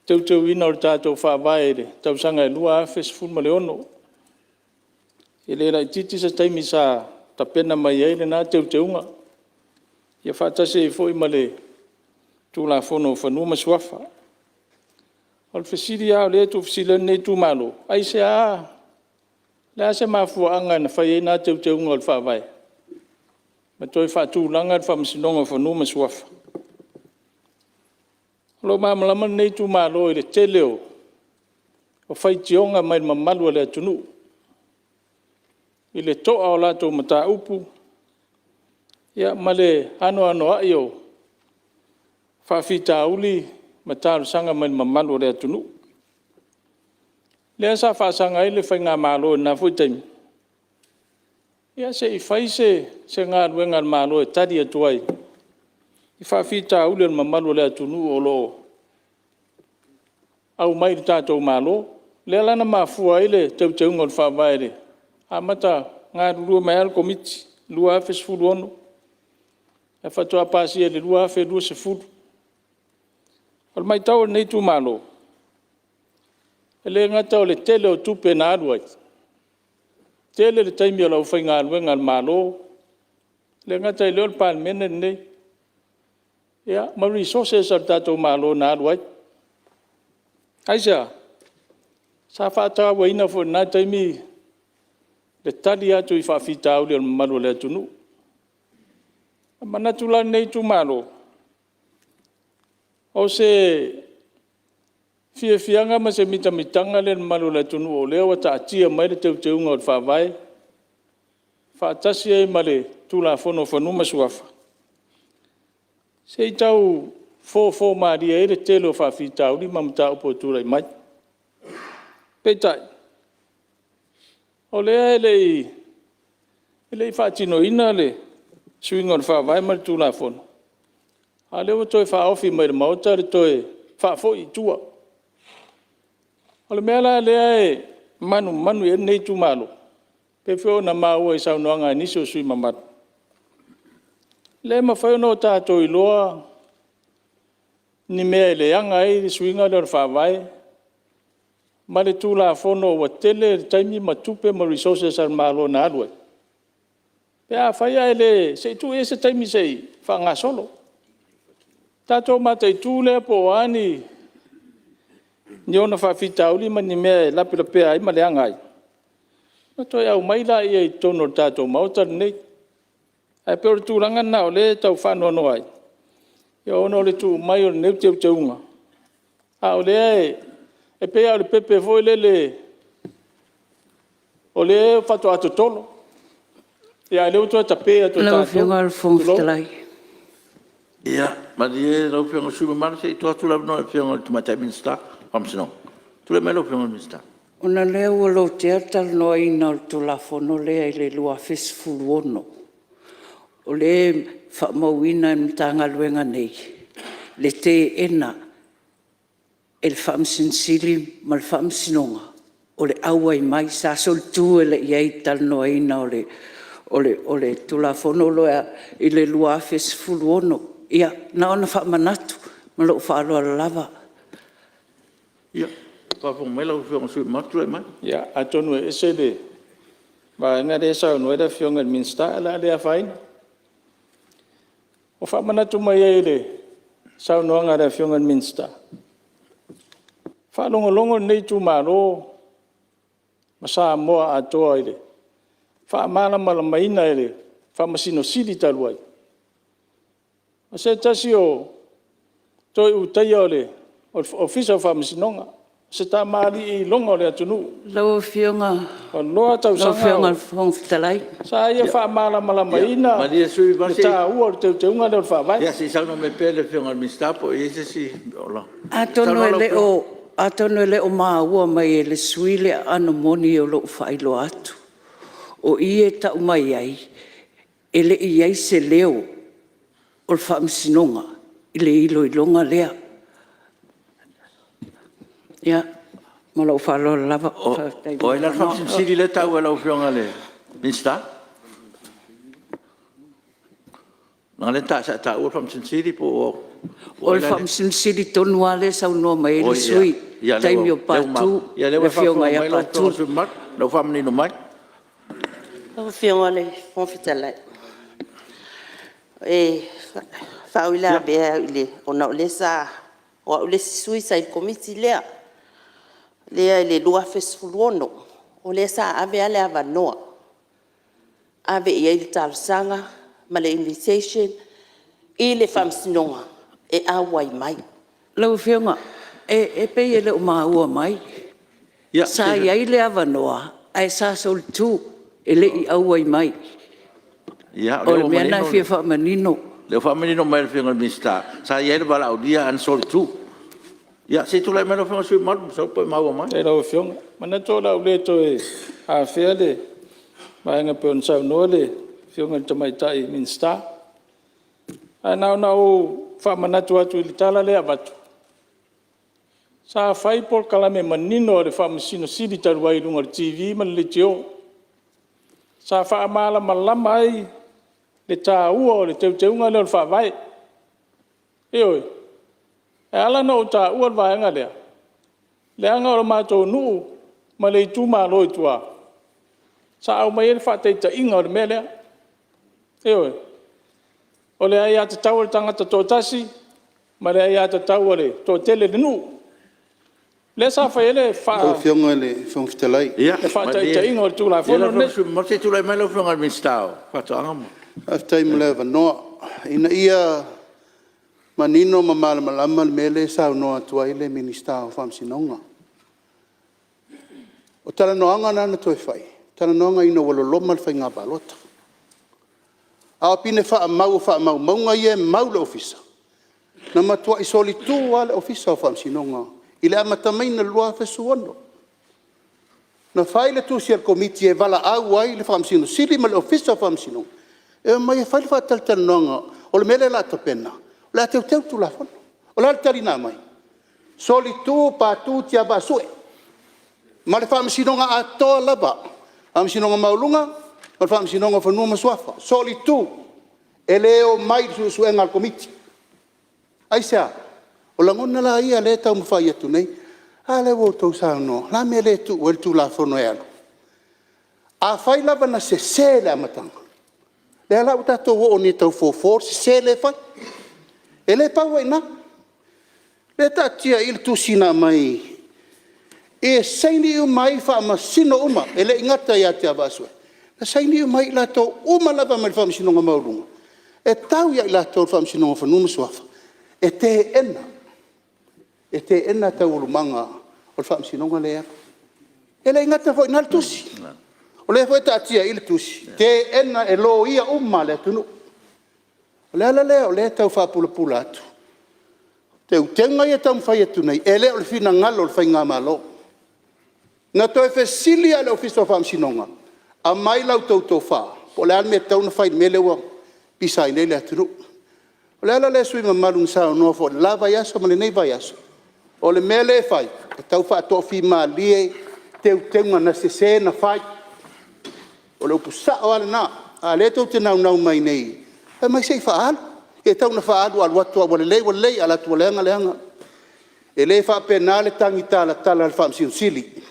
teuteuina o le tatou Faavae i le tausaga e 2016. E le laitiiti se taimi sa tapena mai ai lena teuteuga, ia faatasi ai foi ma le Tulafono o Fanua ma Suafa. O le fesili lava o lea e tuufesili ai lenei itumalo, aisea? O le a se mafuaaga na fai ai na teuteuga o le Faavae ma toe faatulaga le Faamasinoga o Fanua ma Suafa? O lo o malamalama lenei itumalo i le tele o faitioga mai le mamalu o le atunuu i le to'a o latou mataupu ma le anoanoai o faafitauli ma talosaga mai le mamalu o le atunuu. Lea sa faasaga ai le faigamalo i lena foi taimi, ia se i fai se galuega a le Malo e tali atu ai i faafitauli o le mamalu o le atunuu o lo o aumai i le tatou Malo. Lea la na mafua ai le teuteuga o le Faavae i le amata galulue mai lava le Komiti i le 2016 ae faatoa pasia i le 2020. O le matau a lenei itumalo, e le gata o le tele o tupe na alu ai, tele le taimi o le aufaigaluega a le Malo, e le gata i lea o le Palemene lenei, ia ma resources a le tatou Malo na alu ai. Aisea? Sa faatauaina foi i lena taimi le tali atu i faafitauli o le mamalu o le atunuu. E manatu la lenei itumalo, o se fiafiaga ma se mitamitaga lea i le mamalu o le atunuu o lea ua taatia mai le teuteuga o le Faavae faatasi ai ma le Tulafono o Fanua ma Suafa, se i tau fofo malie ai le tele o faafitauli ma mataupu e tulai mai. Peitai, O lea e le i faatinoina le suiga o le Faavae ma le Tulafono, a o lea ua toe faaofi mai i le Maota le toe faafoi i tua. O le mea la lea e manumanu i ai lenei itumalo, pei foi ona maua i saunoaga a nisi o sui usufono mamalu, le mafai ona tatou iloa ni mea e leaga ai le suiga lea o le Faavae ma le Tulafono ua tele le taimi ma tupe ma resources a le Malo na alu ai, pe afai ae le… se i tuu i ai se taimi se i faagasolo. Tatou mataitu lea po o a ni ona faafitauli ma ni mea e lapelapea ai ma leaga ai, ona toe aumai lea i totonu o le tatou Maota lenei. Ae pei o le tulaga lena o lea e tau faanoanoa ai, ona o le tuu mai o lenei teuteuga, a o lea e pei lava o le pepe foi lele o lea faatoa totolo, a o lea ua toe tape atu e Lau tatou. Afioga i le Fofoga Tulou. Fetalai… Ia malie lau Afioga i le sui usufono mamalu se i tuu atu le avanoa i le Afioga i le Tamaitai Minisita o Faamasinoga. Tulai mai lau Afioga i le Minisita. Ona o lea ua lotea le talanoaina o le Tulafono lea i le 2016, o lea e faamauina e le Matagaluega nei le teena e le Faamasino Sili ma le Faamasinoga o le auai mai. Sa solitu e le i i ai i le talanoaina o le Tulafono lea i le 2016. Ia na ona faamanatu ma lou faaaloalo lava. Ia, faafofoga mai lau Afioga i le sui usufono mamalu, tulai mai. Ia, atonu e ese le vaega lea e saunoa ai le Afioga i le Minisita ae o le a le afaina. Ua faamanatu mai ai i le saunoaga a le Afioga i le Minisita, faalogologo lenei itumalo ma Samoa atoa i le faamalamalamaina e le Faamasino Sili talu ai, o se tasi o Toe Ulutaia o le Ofisa o Faamasinoga, o se tamalii iloga o le atunuu. Lau Afioga Ua loa i tausaga le Fofoga Fetalai… Sa ia faamalamalamaina Malie le sui usufono le taua o le Teuteuga lea o le Faavae. Mamalu, se i saunoa mai pea le Afioga i le Minisita po o i ai se isi… Atonu e le o maua mai e le sui usufono le aano moni o lo o faailoa atu. O i e tau mai ai e le i i ai se leo o le Faamasinoga i le iloiloga lea. Ia, ma lou faaaloalo lava. Faafetai mo O le ai la le avanoa. Faamasino Sili lea e taua e lau Afioga i le Minisita? Leaga o lea sa e taua le Faamasino Sili po o… O le Faamasino Sili tonu lava lea e saunoa mai ai le sui usufono i le taimi o Patu, Ia lea le ua Afioga faafofoga ia mai lau Patu. Afioga i le sui usufono mamalu, o lea ua faamanino mai. Lau Afioga i le Fofoga Fetalai, e faauilavea ona o lea sa… O au le isi sui sa i le Komiti lea i le 2016. O lea sa ave lava le avanoa, ave i ai le talosaga ma le invitation i le Faamasinoga e auai mai. Lau Afioga, e pei e le o maua mai. Sa i ai le avanoa ae sa solitu, e le i auai mai. O le mea lena e fia faamanino. Ia, o lea ua manino, o lea ua faamanino mai e le Afioga i le Minisita, sa i ai le valaaulia ae na solitu. Ia se i tulai mai lau Afioga i le sui usufono mamalu, masalo po ua e maua mai. Faafetai i lau Afioga. E manatu o le a ou le toe afea le vaega pei ona saunoa le Afioga i le Tamaitai Minisita. Ae na ona ou faamanatu atu i le tala lea e avatu, sa fai polokalame manino a le Faamasino Sili talu ai i luga o le TV ma le Leitio. Sa faamalamalama ai le taua o le Teuteuga lea o le Faavae. Ioe. E ala ona ou taua le vaega lea, leaga o le matou nuu ma le itumalo i tua sa aumai ai le faataitaiga o le mea lea. Ioe. O le aiatatau a le tagata e toatasi ma le aiatatau a le toatele o le nuu. Lea sa fai ai le Lau Afioga i le Fofoga Fetalai… faataitaiga o le Tulafono Ia malie lenei. lau Afioga i le sui usufono mamalu, se i tulai mai lau Afioga i le Minisita o Faatoaga ma… Faafetai mo le avanoa. Ina ia manino ma malamalama le mea lea e saunoa atu ai le Minisita o Faamasinoga. O talanoaga la na toe fai, o talanoaga ina ua loloma le faiga palota. A o pine faamau o faamaumauga ia e mau i le Ofisa, na matuai solitu lava le Ofisa o Faamasinoga i le amataga mai o le 2016. Na fai le tusi a le Komiti e valaau ai le Faamasino Sili ma le Ofisa o Faamasinoga e omai e fai le faatalatalanoaga o le mea lea o le a tapena, o le a teuteu le Tulafono. O le a le tali na aumai? Solitu Patu Tiavaasue ma le Faamasinoga atoa lava, Faamasinoga Maualuga ma le Faamasinoga o Fanua ma Suafa, solitu e le omai i le suesuega a le Komiti. Aisea? O lagona la ia o lea e taumafai atu nei. A lea ua outou saunoa, o le a le mea e le tuu ai le Tulafono e alu? Afai lava na sese i le amataga, lea la ua tatou oo nei e tau fofo le sese lea e fai. E le pau ai i ina, o lea e taatia i i le tusi na aumai e saini uma ai Faamasino uma, e le i gata ia Tiavaasue, na saini uma ai i latou uma lava mai le Faamasinoga Maualuga e tau ia i latou o le Faamasinoga o Fanua ma Suafa e teena, e teena taualumaga o le Faamasinoga lea e alu. E le i gata foi i ina le tusi, o lea foi e taatia i i le tusi, teena e Loia uma a le atunuu. O le ala lea o lea e tau faapulapula atu, o teuteuga ia e taumafai atu nei, e le o le finagalo o le faigamalo. Na toe fesili lava i le Ofisa o Faamasinoga, aumai la outou tofa po o le a le mea e tatau ona fai i le mea lea ua pisa ai nei le atunuu. O le ala lea sui usufono mamalu na saunoa foi i le la vaiaso ma lenei vaiaso, o le mea lea e fai, e tau faatofimalie teuteuga na sese na fai. O le upu sao lava lena. A o lea tou te naunau mai nei, fai mai se i faaalu. Ia e tau ina faaalu a alu atu lava ua lelei ua lelei, alu atu ua leaga, leaga. E le faapena le tagi talatala a le Faamasino Sili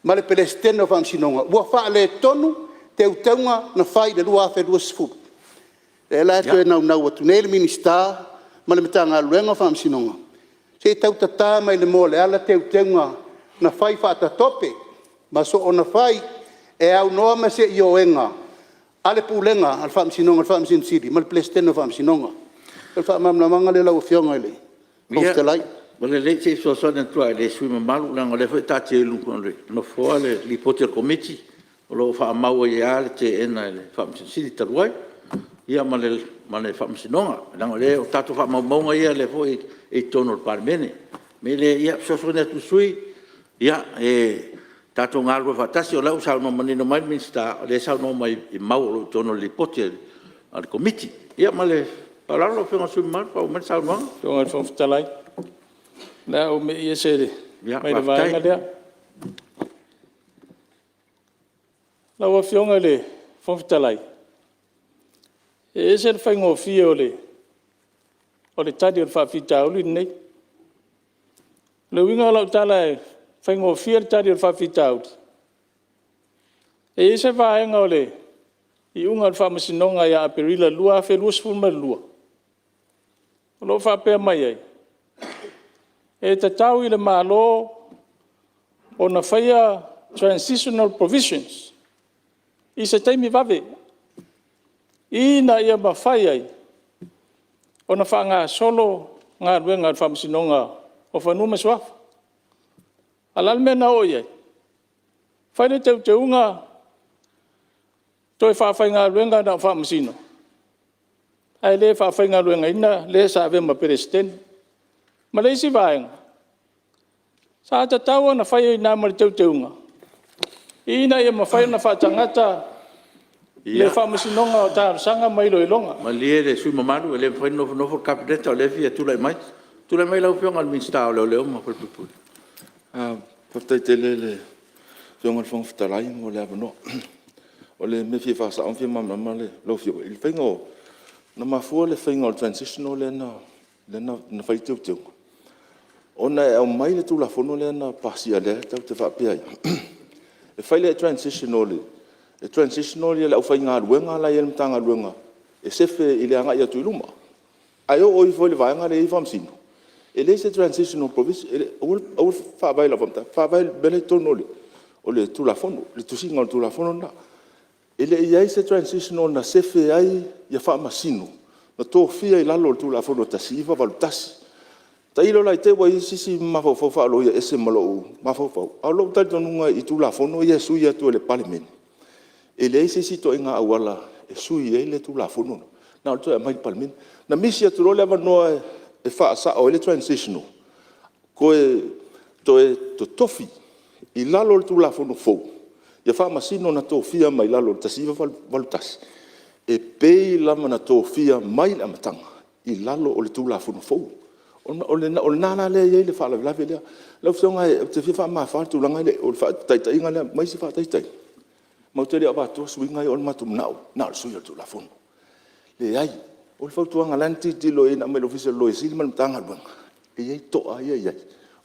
ma le Peresetene o Faamasinoga, ua faaletonu teuteuga na fai i le 2020. O lea la e toe naunau atu nei le Minisita ma le Matagaluega o Faamasinoga, se i tau tata mai i le moa o le ala teuteuga na fai faatatope ma soona fai e aunoa ma se ioega a le Pulega a le Faamasinoga, le Faamasino Sili ma le Peresetene o Faamasinoga. O le faamalamalamaga lea lau Afioga i le Fofoga Fetalai. Ua lelei, se i fesoasoani atu lava i le sui usufono mamalu, leaga o lea foi e taatia i luma o le Nofoa le Lipoti a le Komiti o lo o faamau ai lava le teena e le Faamasino Sili talu ai ma le Faamasinoga. Leaga o tatou faamaumauga ia lea foi e i totonu o le Palemene. O le mea lea, ia fesoasoani atu i le sui usufono, tatou galulue faatasi, o lea ua saunoa manino mai le Minisita, o lea e saunoa mai i mau o lo o i totonu o le Lipoti a le Komiti. Ia ma le faaaloalo lau Afioga i le sui usufono mamalu, faaauau mai le saunoaga. Lau Afioga i le Fofoga Fetalai, o le a ou mei ese mai le vaega lea. Lau Afioga i le Fofoga Fetalai, e ese le faigofie o le tali o le faafitauli lenei. O le uiga o lau tala e faigofie le tali o le faafitauli, e i ai se vaega o le iuga a le Faamasinoga ia Aperila 2022 o lo o faapea mai ai, e tatau i le Malo ona faia transitional provisions i se taimi vave, ina ia mafai ai ona faagasolo galuega a le Faamasinoga o Fanua ma Suafa. A o le a le mea na oo i ai? Fai le teuteuga toe faafaigaluega na o Faamasino ae le faafaigaluegaina le sa avea ma Peresetene. Ma le isi vaega, sa tatau ona fai ai i ina ma le teuteuga ina ia mafai ona faatagata le Faamasinoga o Talosaga ma Iloiloga. Malie le sui usufono mamalu e le mafai ona nofonofo le Kapeneta o lea e fia tulai mai. Tulai mai lau Afioga i le Minisita o Leoleo ma Falepuipui. Faafetai tele i le Afioga i le Fofoga Fetalai mo le avanoa. O le mea e fia faasao ma fia malamalama lau Afioga i le faiga o… Na mafua le faiga o le transitional lea na fai ai teuteuga, ona e aumai le Tulafono lea na pasia lea tatou te faapea ai, e fai le transitional, e transitional le aufaigaluega la e i ai i le Matagaluega e sefe i le agai atu i luma. Ae oo ifo i le vaega lea e i ai Faamasino, e leai se transitional provision. Aua le faavae i lau faamatalaga, faavae i le mea la e i totonu o le Tulafono, le tusiga o le Tulafono lena. E le i i ai se transitional na sefe ai Faamasino na tofia i lalo o le Tulafono 1981. Tailo la i ai ua i ai se isi mafaufau faa-loia e ese ma lou mafaufau, a o lou talitonuga i Tulafono ia e sui atu e le Palemene, e leai se isi ituaiga auala e sui ai le Tulafono lena, na o le toe aumai i le Palemene. Na misi atu loa le avanoa e faasao ai le transitional, toe totofi I lalo o le Tulafono fou ia Faamasino na tofia mai lalo o le 1981, e pei lava ona tofia mai le amataga i lalo o le Tulafono fou. O lena la lea e i ai le faalavelave lea. Lau Afioga ou te fia faamamafa le tulaga lea, o le faataitaiga lea, aumai se faataitaiga, matou te le o avatua suiga ia o le matou manao na o le sui o le Tulafono. Leai, o le fautuaga la na tilotilo i ai na aumai e le Ofisa o le Loia Sili ma le Matagaluega, e i ai toa ia e i ai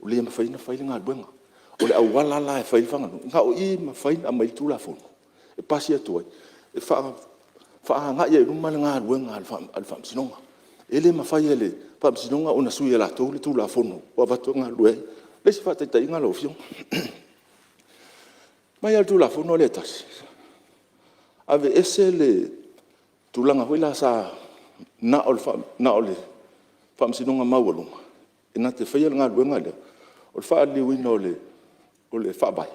ua le mafai ona fai le galuega. O le auala la e fai ai le na o i e mafai ona aumai ai le Tulafono e pasi atu ai e faaagai ai i luma le galuega a le Faamasinoga. E le mafai e le Faamasinoga ona sui e latou le Tulafono ua avatu e galulue ai. O le isi faataitaiga lau Afioga, mai lava i le Tulafono lea e tasi, aveese le tulaga foi lea sa na o le Faamasinoga Maualuga e na te faia le galuega lea o le faaliliuina o le Faavae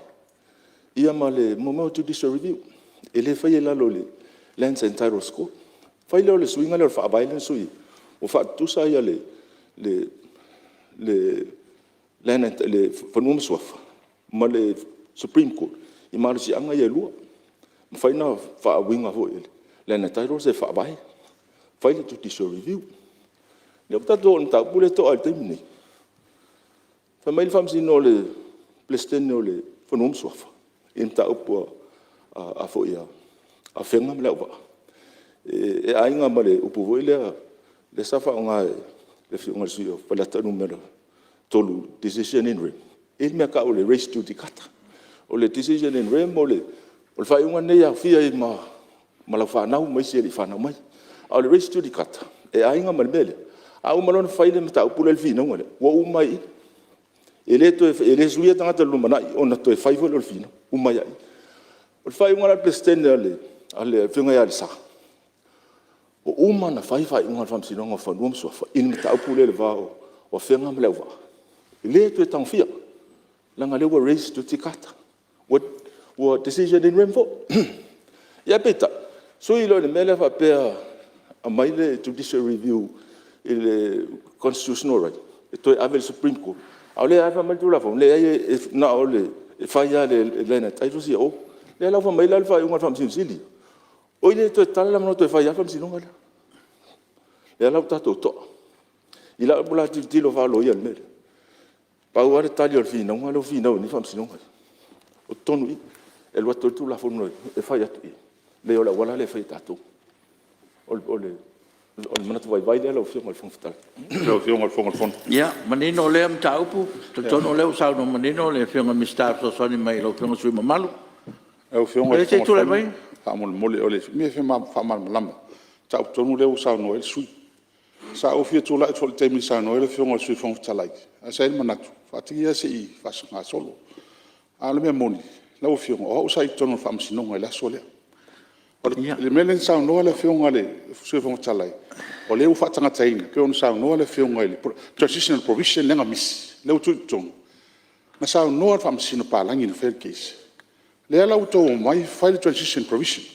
ia ma le mea o le Judicial Review. E le faia i lalo o le Lands and Titles Court. Fai lea o le suiga lea o le Faavae lea na sui ai, ua faatutusa le Fanua ma Suafa ma le Supreme Court i malosiaga ia e lua. E mafai ona faauiga foi e le Land Titles le Faavae, fai le Judicial Review. Lea ua tatou oo i le mataupu lea e to'a i le taimi lenei, fai mai le Faamasino o le Peresetene o Fanua ma Suafa i le mataupu a Afega ma Leauvaa, e aiga ma le upu foi lea sa faaaoga e le Afioga i le sui usufono o Faleata 3 decision in rem, e i ai le mea e tau o le res judicata. O le decision in rem o le faaiuga lenei e aofia ai ma lau fanau ma isi e le i fanau mai. A o le res judicata, e aiga ma le mea lea, a uma loa ona fai le mataupu lea i le finauga lea, ua uma ai i i. E le toe suia tagata i le lumanai ona toe fai foi lea o le finauga, e uma ai lava i i. O le faaiuga la a le Peresetene a le Afioga ia Lesa, ua uma ona fai faaiuga a le Faamasinoga o Fanua ma Suafa i le mataupu lea i le va o Afega ma Leauvaa. E le toe tagofia, leaga o lea ua res judicata, ua decision in rem foi. Ia ae peitai, sui loa i le mea lea faapea aumai le Judicial Review i le Constitutional Right e toe ave i le Supreme Court, a o lea lava e fai mai le Tulafono, leai na o le… e fai lava e le Land Title ia o. Lea la ua fai mai ai le faaiuga a le Faamasino Sili, oi lea e toe tatala le avanoa e toe fai lava le faamasinoga lea. Lea la ua tatou to'a. I lau la tilotilo faa-loia i le mea lea, pau lava le tali o le finauga lea ua finau ai nei Faamasinoga ia, o totonu i i, e alu atu ai le Tulafono e fai atu i i, leai o le auala lea e fai e tatou. O le manatu vaivai lea lau Afioga i le Fofoga Fetalai. Lau Afioga i le Fofoga o le Fono. Ia, manino lea mataupu. E talitonu o lea ua saunoa manino le Afioga i le Minisita e fesoasoani mai i lau Afioga i le sui usufono mamalu. Lau Afioga i le Ia se i Fofoga tulai o le mai. Fono faamolemole, o le mea e fia faamalamalama, le mataupu tonu lea ua saunoa i ai le sui usufono. Sa ou fia tulai atu foi i le taimi na saunoa ai le Afioga i le Sui Fofoga Fetalai, ae sa i ai le manatu, faatini ia se i faagasolo. A o le mea moni lau Afioga, o au sa i totonu o le Faamasinoga i le aso lea. O le mea lea na saunoa ai le Afioga i le Sui Fofoga Fetalai, o lea ua faatagataina pei ona saunoa le Afioga i le transitional provision lea na misi lea ua tuu i totonu. Na saunoa le Faamasino palagi na faia le case, lea la ua outou omai fai le transition provision,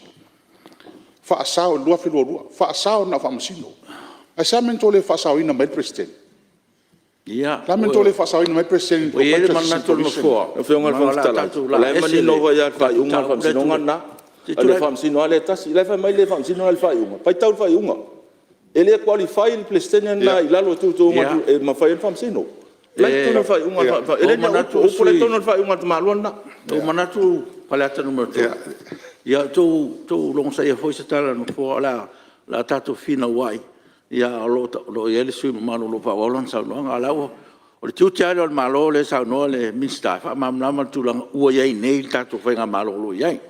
faasao i le 2022, faasao na o Faamasino. Ae se a le mea na outou le faasaoina mai ai le Peresetene? O le a le mea na outou le faasaoina mai ai le Peresetene Ua i ai le manatu o le Nofoa, Lau Afioga i le ma o Fofoga le a Fetalai, tatou o la laa e ese manino le foi lava i le faaiuga a le mataupu lea e Faamasinoga tulai. lena, Se i a le tulai Faamasino lava lea e tasi. O la e fai mai e le faamasino la le faaiuga. Faitau i le faaiuga, e le qualify le Peresetene lena i lalo o teuteuga e mafai ai ona faamasino. O la e i totonu o le faaiuga, e le o ni au upu, o upu la e i totonu o le faaiuga a le tamaloa lena. Ua ou manatu Faleata 3, ia outou logosaia foi se tala a le Nofoa, o le a tatou fefinauai ae o lo o i ai le sui usufono mamalu o lo o faaauau lana saunoaga. A o le tiute lava lea o le Malo lea e saunoa le Minisita e faamalamalama le tulaga ua i ai nei le tatou faigamalo o lo o i ai.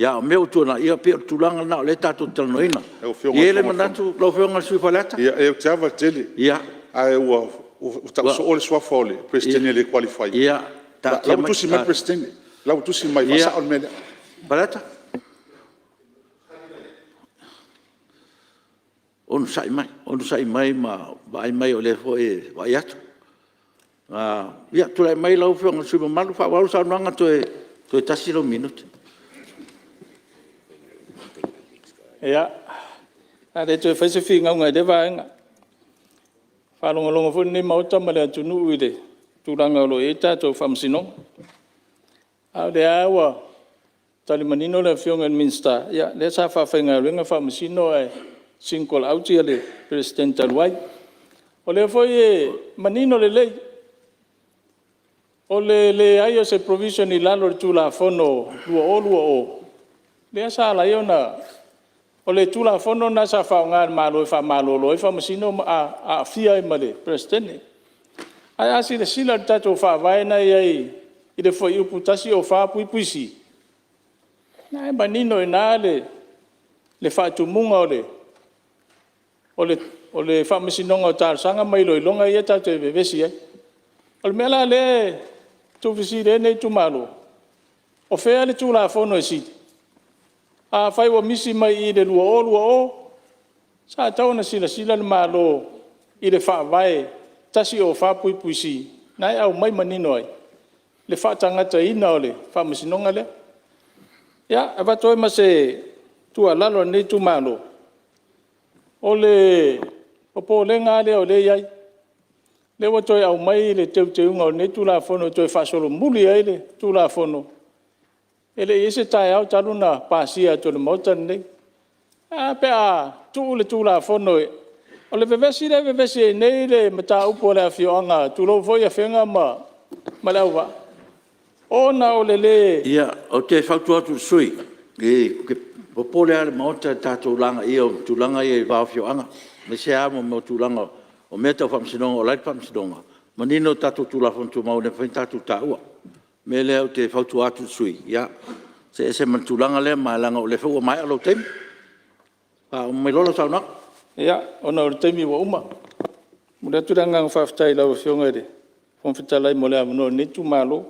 A o mea ua tuanai, ia pei o le tulaga lena o lea tatou te talanoaina. Lau E Afioga i i le ai le Fofoga o le manatu lau Afioga i le sui usufono mo Faleata. Fono, ia ou te ava tele, ae ua tau soo le suafa o le Peresetene le qualify. O la ua tusi mai le Peresetene, o la ua tusi mai e faasao le mea lea. Faleata. Onosai mai, onosai mai ma vaai mai o lea foi e vaai atu. Ia tulai mai lau Afioga i le sui usufono mamalu e faaauau le saunoaga, toe tasi lau minute. Ia, o le a le toe faia se finauga i lea vaega. Ua faalogologo foi lenei Maota ma le atunuu i le tulaga o lo o i ai le tatou Faamasinoga. A o lea lava ua tali manino le Afioga i le Minisita, ia lea sa faafaigaluega Faamasino ae single out le Peresetene talu ai. O lea foi e manino lelei, o le leai o se provision i lalo o le Tulafono 2020 lea sa ala ai ona... O le Tulafono lena sa faaaoga e le Malo e faamalolo ai Faamasino ma aafia ai ma le Peresetene. Ae a silasila i le tatou Faavae lena e i ai i le Fuaiupu 104(c), o lena e manino i ina le faatumuga o le Faamasinoga o Talosaga ma Iloiloga ia tatou te vevesi ai. O le mea la lea e tuufesili ai lenei itumalo, o fea le Tulafono e sili? Afai ua misi mai i le 2020, sa tatau ona silasila le Malo i le Faavae 104(c) lena e aumai manino ai le faatagataina o le Faamasinoga lea. Ia, e avatu ai ma se tuualalo a lenei itumalo, o le popolega lava lea o lea e i ai, lea ua toe aumai le teuteuga o lenei Tulafono e toe faasolomuli ai le Tulafono e le i i ai se taeao talu ona pasia atu e le Maota lenei. Ae a pe a tuu le Tulafono. O le vevesi lea e vevesi ai nei le mataupu a le afioaga, tulou foi Afega ma Leauvaa, ona o le le… Ia, ou te fautua atu i le sui usufono, ou te popole lava i le Maota i le tatou lagaia o tulaga ia i le va o afioaga, aemaise lava mea o tulaga o mea tau Faamasinoga o la e i le Faamasinoga, e manino le tatou Tulafono Tumau e le mafai ona tatou taua. O le mea lea ou te fautua atu i le sui usufono, ia, see ese ma le tulaga lea ma e leaga o lea foi ua maea lou taimi. Faauma mai loa lau saunoaga. Ia, ona o le taimi ua uma, e momoli atu le agaga faafetai i lau Afioga i le Fofoga Fetalai mo le avanoa o lenei itumalo.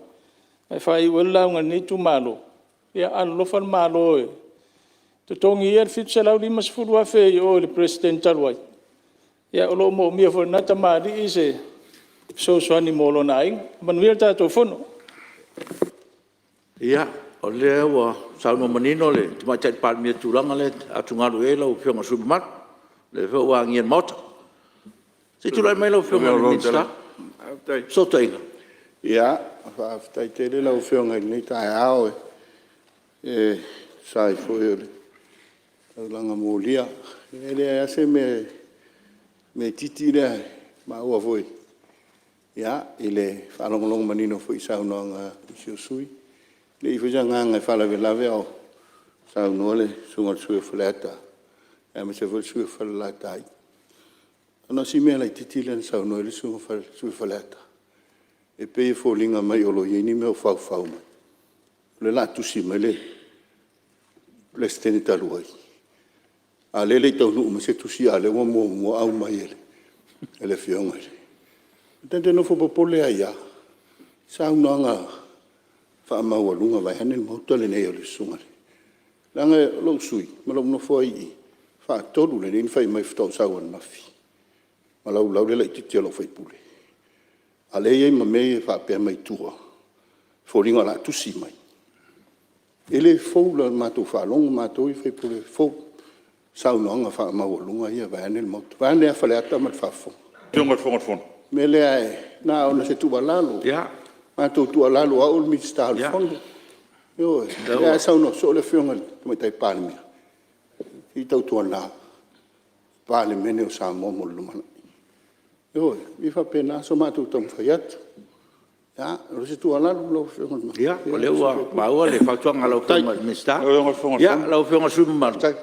E faaiu ai le lauga a lenei itumalo, ia alolofa le Malo e totogi ia le $750,000 i o i le Peresetene talu ai, o lo o moomia foi e lena tamalii se fesoasoani mo lona aiga. Manuia le tatou Fono. Ia, o lea ua saunoa manino le Tamaitai Palemia i le tulaga lea e atugalu i ai lau Afioga i le sui usufono mamalu, o lea foi ua agia i le Maota. Se i tulai mai lau Afioga i le Minisita o Fesootaiga. Ia, faafetai tele lau Afioga i lenei taeao e tusa ai foi o le taulaga molia. E leai lava se mea itiiti lea e maua foi i le faalogologo manino foi i saunoaga a nisi o sui usufono. E leai foi se agaga e faalavelave a o saunoa le Susuga i le sui usufono o Faleata aemaise foi le sui usufono o Falelatai. Na o si mea laitiiti lea na saunoa ai le sui usufono o Faleata, e pei e foliga mai o lo o i ai ni mea o faufau mai, o lea o le a tusi mai le Peresetene talu ai, a o lea e le i taunuu mai se tusi a o lea ua muamua aumai e le Afioga i le… Ta te nofo popole ai lava i saunoaga faamaualuga vaeane le Maota lenei a le Susuga i le… Leaga o lou sui usufono ma lou nofo ai i i, e faatolu lelei ona fai mai faatoa ou sau ananafi ma laulau le laitiiti o lou sui usufono. A o lea e i ai ma mea ia faapea mai tua, e foliga o le a tusi mai. E le fou i la matou faalogo matou ia o sui usufono fou i saunoaga faamaualuga ia vaeane le Maota, vaeane lava Faleata ma le faafofoga. O le mea lea na ona se tuualalo, matou tuualalo o au o le Minisita o le Fono, ioe, o lea lava e saunoa soo le Afioga i le Tamaitai Palemia, se i tautuana, Palemene o Samoa mo le lumanai. Ioe, e faapena se matou taumafai atu. O se tuualalo lau Afioga i le Ia, o lea ua maua le fautuaga a lau Afioga i le Minisita. Lau Afioga i le sui usufono mamalu,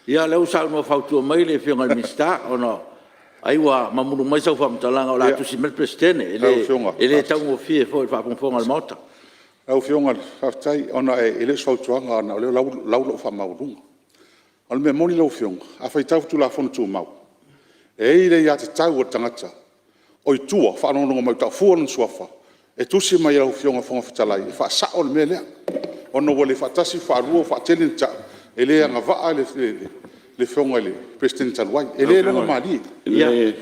ia o lea ua saunoa fautua mai le Afioga i le Minisita ona ai ua mamulu mai sau faamatalaga o le a tusi mai le Peresetene. E le taugofie foi i le faafogafoga a le Maota. Lau Afioga faafetai ona e le o se fautuaga ona o lea e lau lou faamaualuga. O le mea moni lau Afioga, a faitau i Tulafono Tumau, e i ai le aiatatau a le tagata o i tua o faalogologo mai o tau fua lona suafa e tusi mai i lau Afioga i le Fofoga Fetalai e faasao le mea lea, ona ua le faatasi, faalua, faatele ona ta'u e le agavaa le Afioga i le Peresetene talu ai. E le logomalie.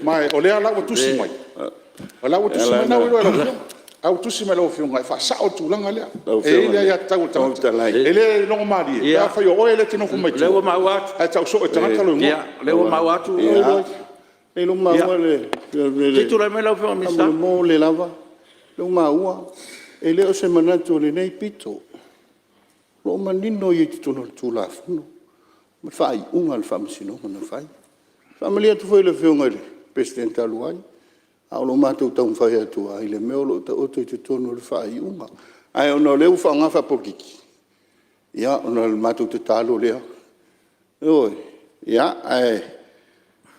Ma o lea la ua tusi mai, o la ua tusi mai, o lena ua iloa e lau Afioga, a ua tusi mai i lau Afioga e faasao le tulaga lea. E i ai le aiatatau a le tagata. E le logomalie pe afai o oe lea e te nofo mai tua ae tau soo e tagata lou igoa. Ia, o lea ua maua atu. Se i tulai mai lau Afioga i le Minisita. Faamolemole lava, o lea ua maua, e le o se manatu o lenei pito. O lo o manino i totonu o le Tulafono le faaiuga a le Faamasinoga na fai. E faamalie atu foi i le Afioga i le Peresetene talu ai, a o lo o matou taumafai atu lava i le mea o lo o taoto i totonu o le faaiuga. Ae ona o lea ua faaaoga faapolokiki, ia ona o le matou tatalo lea, ioe, ae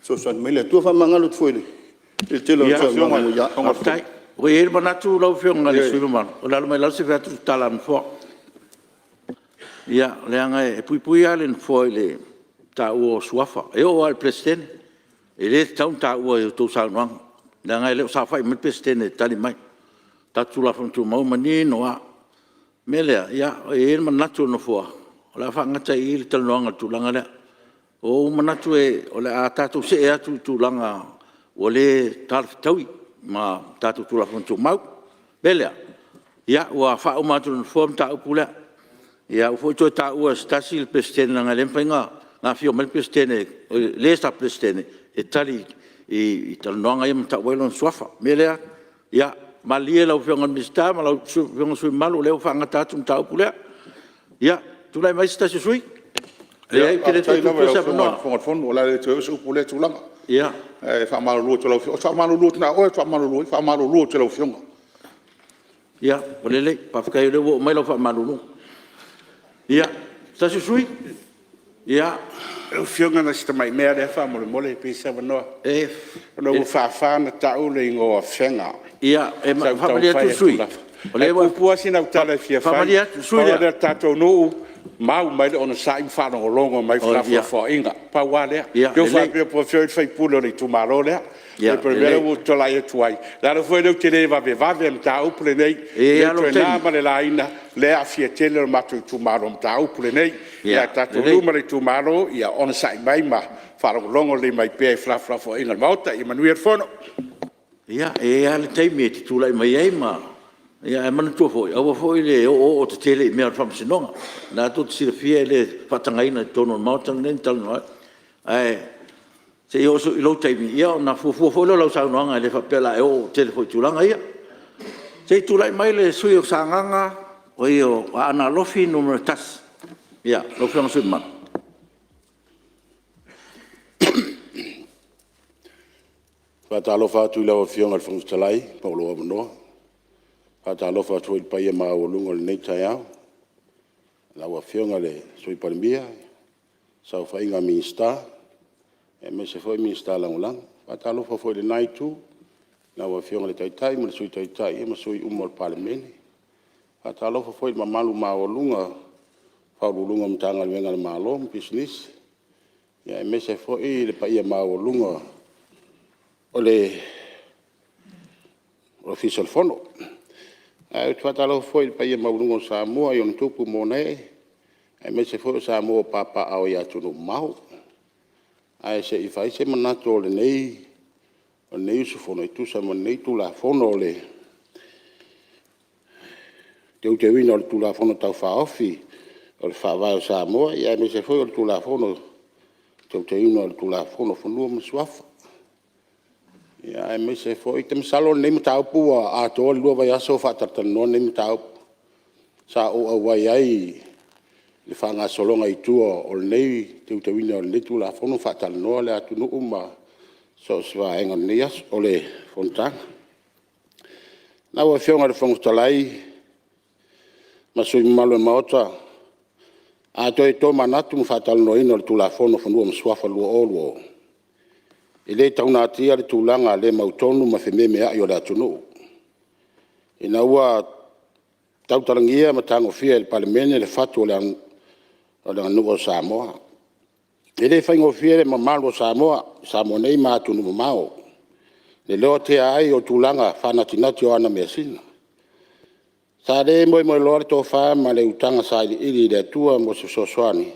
fesoasoani mai le Atua. Faamagalo atu foi i le tele o saunoaga Faafetai. Ua i ai le manatu lau Afioga i le sui usufono mamalu, o le a alu mai lalo se i fai atu se tala a le Nofoa. Ia, leaga e puipuia lava le Nofoa i le taua o suafa, e oo lava i le Peresetene. E le tatau ona taua i a outou saunoaga, leaga e le o saofai mai le Peresetene e tali mai. O le tatou Tulafono Tumau e manino lava. O le mea lea, e i ai le manatu o le Nofoa, o le a faagata ai i i le talanoaga i le tulaga lea. Ua ou manatu o le a tatou see atu i tulaga ua le talafetaui ma tatou Tulafono Tumau. O le mea lea, ua faauma atu e le Nofoa le mataupu lea. Ia aua foi ne i toe taua e se tasi le Peresetene, leaga e le mafai ona afio mai le sa Peresetene e tali i talanoaga ia ma tau ai lona suafa. O le mea lea, ia malie lau Afioga i le Minisita ma lau Afioga i le sui usufono mamalu o lea ua faagata atu le mataupu lea. Ia, tulai mai se tasi o sui usufono. Leai ou te le toe tuua se avanoa. Faafetai lava i lau Afioga i le Fofoga o le Fono o le a le toe oo se upu i lea tulaga. Ae faamalulu atu i lau Afioga. Ou te faamalulu atu na o oe ou te faamalulu ai, e faamalulu atu i lau Afioga. Ia, ua lelei. Faafetai o lea ua oo mai lau faamaluluga. Ia, se tasi o sui usufono. Ia. Lau Afioga na o si tamai mea lava lea faamolemole pe i ai se avanoa. Ona ua faafa ona tau le igoa o Afega. Ia, e faamalie atu i le sui usufono, Sa ou taumafai atu… E puupuu lava sina au tala e fia fai. Pau lava lea le tatou nuu, mau mai le onosai ma faalogologo mai i felafolafoaiga, pau lava lea. Ne i te i ua faapea ua feoi le sui usufono o le itumalo lea. Ia pei o le mea lea ua ou tulai atu ai, o le ala foi lea ou te le vavevave ai i le mataupu lenei. E i ai lava E le toe na ma le laina o lea e aafia tele lo matou itumalo i le mataupu lenei. Ae tatou nuu ma le itumalo, ia onosai mai ma faalogologo lelei mai pea i felafolafoaiga a le Maota. Ia manuia le fono. Ia, e i ai lava le taimi e te tulai mai ai ma… Ae manatua foi, aua foi le oooo tetele i mea o le Faamasinoga. O lena tou te silafia e le faatagaina i totonu o le Maota lenei ona talanoa ai. Ae se i oo i lou taimi ona fuafua foi lea o lau saunoaga, e le faapea o le a e oo tele foi i tulaga ia. Se i tulai mai le sui usufono mo Aana Alofi 1, lau Afioga i le sui usufono mamalu. E faatalofa atu i lau Afioga i le Fofoga Fetalai mo lou avanoa. E faatalofa atu foi i le paia maualuga o lenei taeao, i lau Afioga i le Sui Palemia, saofaiga a Minisita aemaise foi Minisita Lagolago. E faatalofa foi i lena Itu i lau Afioga i le Taitai ma le Sui Taitai ma sui usufono uma o le Palemene. E faatalofa foi i le mamalu maualuga o Ofisa Sili o Pulega o Matagaluega a le Malo ma Pisinisi, aemaise foi le paia maualuga o le Ofisa o le Fono. Ae ou te faatalofa foi i le paia maualuga o Samoa i ona tupu ma ona ee, aemaise foi o Samoa o papaaao i atunuu mamao. Ae se i fai se manatu o lenei usufono e tusa ma lenei Tulafono o le Teuteuina o le Tulafono Tau Faaofi o le Faavae o Samoa, aemaise foi o le Tulafono o le Teuteuina o le Tulafono o Fanua ma Suafa. Aemaise foi… ou te masalo o lenei mataupu ua atoa le 2 vaiaso o faatalatalanoa lenei mataupu. Sa ou auai ai i le faagasologa i tua o le teuteuina o lenei Tulafono, faatalanoa le atunuu ma so o se vaega o le fonotaga. Lau Afioga i le Fofoga Fetalai ma sui usufono mamalu o le Maota, a toe tomanatu i le faatalanoaina o le Tulafono o Fanua ma Suafa 2020, e le tau natia le tulaga le mautonu ma fememeai o le atunuu, ina ua tautalagia ma tagofia e le Palemene le fatu o le aganuu a Samoa. E le faigofie le mamalu o Samoa i Samoa nei ma atunuu mamao i le lotea ai o tulaga faanatinati o ana measina. Sa le moemoenoa le tofa ma le utaga sailiili i le Atua mo se fesoasoani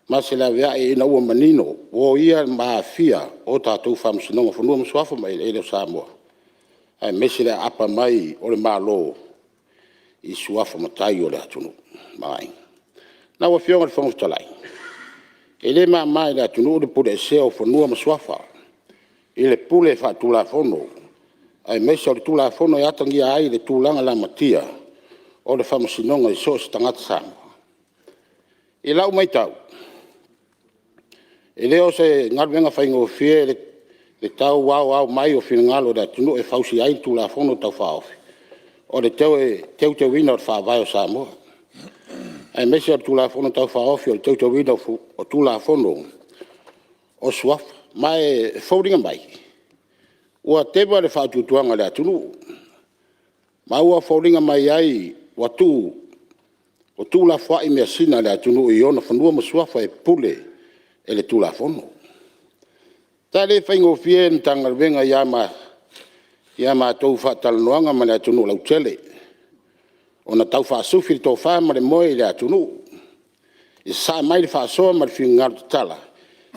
ma se laveai ina ua manino ua oia ma aafia a tatou Faamasinoga o Fanua ma Suafa ma Eleele o Samoa, aemaise le aapa mai o le Malo i suafa matai o le atunuu ma aiga. Lau Afioga i le Fofoga Fetalai, e le mama i le atunuu le puleesea o Fanua ma Suafa i le pule faatulafono aemaise o le Tulafono e atagia ai le tulaga lamatia o le Faamasinoga i so o se tagata Samoa. I lau matau, e le o se galuega faigofie le tau aoao mai o finagalo o le atunuu e fausia ai le Tulafono Tau Faaofi o le Toe Teuteuina o le Faavae o Samoa, aemaise o le Tulafono Tau Faaofi o le Teuteuina o Tulafono o Suafa. Ma e foliga mai ua teva le faatuatuaga o le atunuu, ma ua foliga mai ai ua tuulafoai measina a le atunuu i ona fanua ma suafa e pule e le Tulafono. Sa le faigofie le Matagaluega i a matou faatalanoaga ma le atunuu lautele ona taufaasufi le tofa ma le moe i le atunuu, ia sasaa mai le faasoa ma le finagalo tatala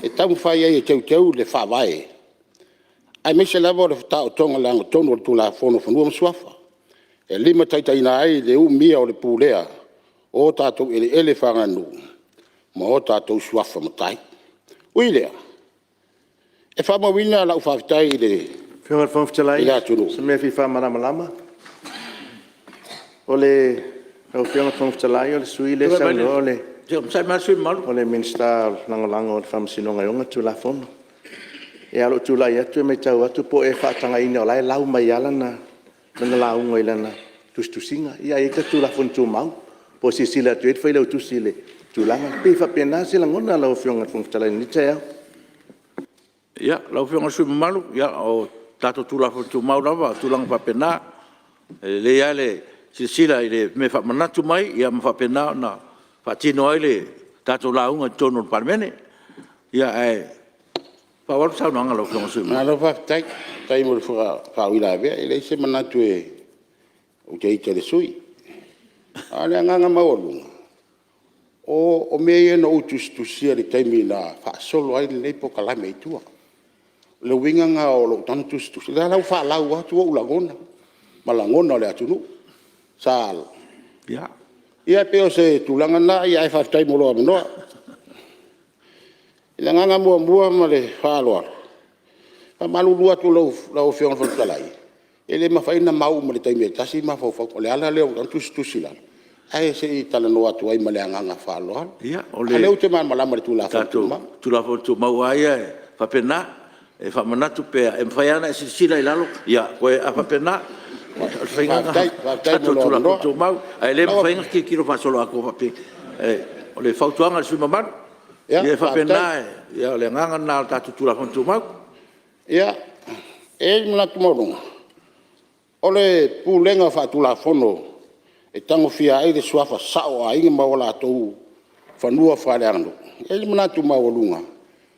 e taumafai ai e teuteu le Faavae, aemaise lava o le taotoga i le amiotonu o le Tulafono o Fanua ma Suafa e limataitaiina ai le umia o le pulea o tatou eleele faaleaganuu ma o tatou suafa matai. Ui i lea, e faamauina lau faafetai i le Lau Afioga i le Fofoga Fetalai, atunuu… o se mea e fia faamalamalama. Lau Afioga i le Fofoga Fetalai o le sui usufono lea e saunoa o le Minisita Lagolago o le Faamasinoga e ona le Tulafono. Ae o lou tulai atu e maitau atu po o ua e faatagaina o la e lau mai lava lana lauga i lana tusitusiga, ae i ai tatou Tulafono Tumau. Po o silasila atu i ai le Failautusi i le tulaga lea. E pei e faapena se lagona lau Afioga i le Fofoga Fetalai i lenei taeao. Ia, lau Afioga i le sui usufono mamalu, o tatou Tulafono Tumau lava o tulaga faapena. E lelei lava le silasila i le mea e faamanatu mai ma faapena ona faatino ai le tatou lauga i totonu o le Palemene. Ae faaauau le saunoaga a lau Afioga i le sui usufono mamalu. Malo faafetai. Faafetai mo le faauilavea. E leai se manatu ou te ita i le sui usufono. A o le agaga maualuga, o mea ia na ou tusitusia i le taimi na faasolo ai lenei polokalame i tua. O le uiga lena o lou tago tusitusi, o lea la ua faalau atu ou lagona ma lagona o le atunuu. Sa… Ia e pei o se tulaga lena, ae faafetai mo lou avanoa. I le agaga muamua ma le faaaloalo, e faamalulu atu i lau Afioga i le Fofoga Fetalai, e le mafai ona mau uma i le taimi e tasi mafaufauga. O le ala lea ua ala ai ona tusitusi i lalo, ae se i talanoa atu ai ma le agaga faaaloalo. Ia, A o lea ou te malamalama i le Tulafono o le Tumau. tatou Tulafono Tumau lava ia e faapena, e faamanatu pea, e mafai lava ona e silasila i lalo, a faapena. O le faiga lena o le Faafetai mo tatou lou Tulafono avanoa. Tumau, ae le mafai ona tilotilo faasoloatoa faapea. O le fautuaga i le sui usufono mamalu, ia e faapena, o le agaga lena o le tatou Tulafono Tumau. Ia, e i ai le manatu maualuga, o le pulega faatulafono e tagofia ai le suafa sao o aiga ma o latou fanua faaleaganuu. E i ai le manatu maualuga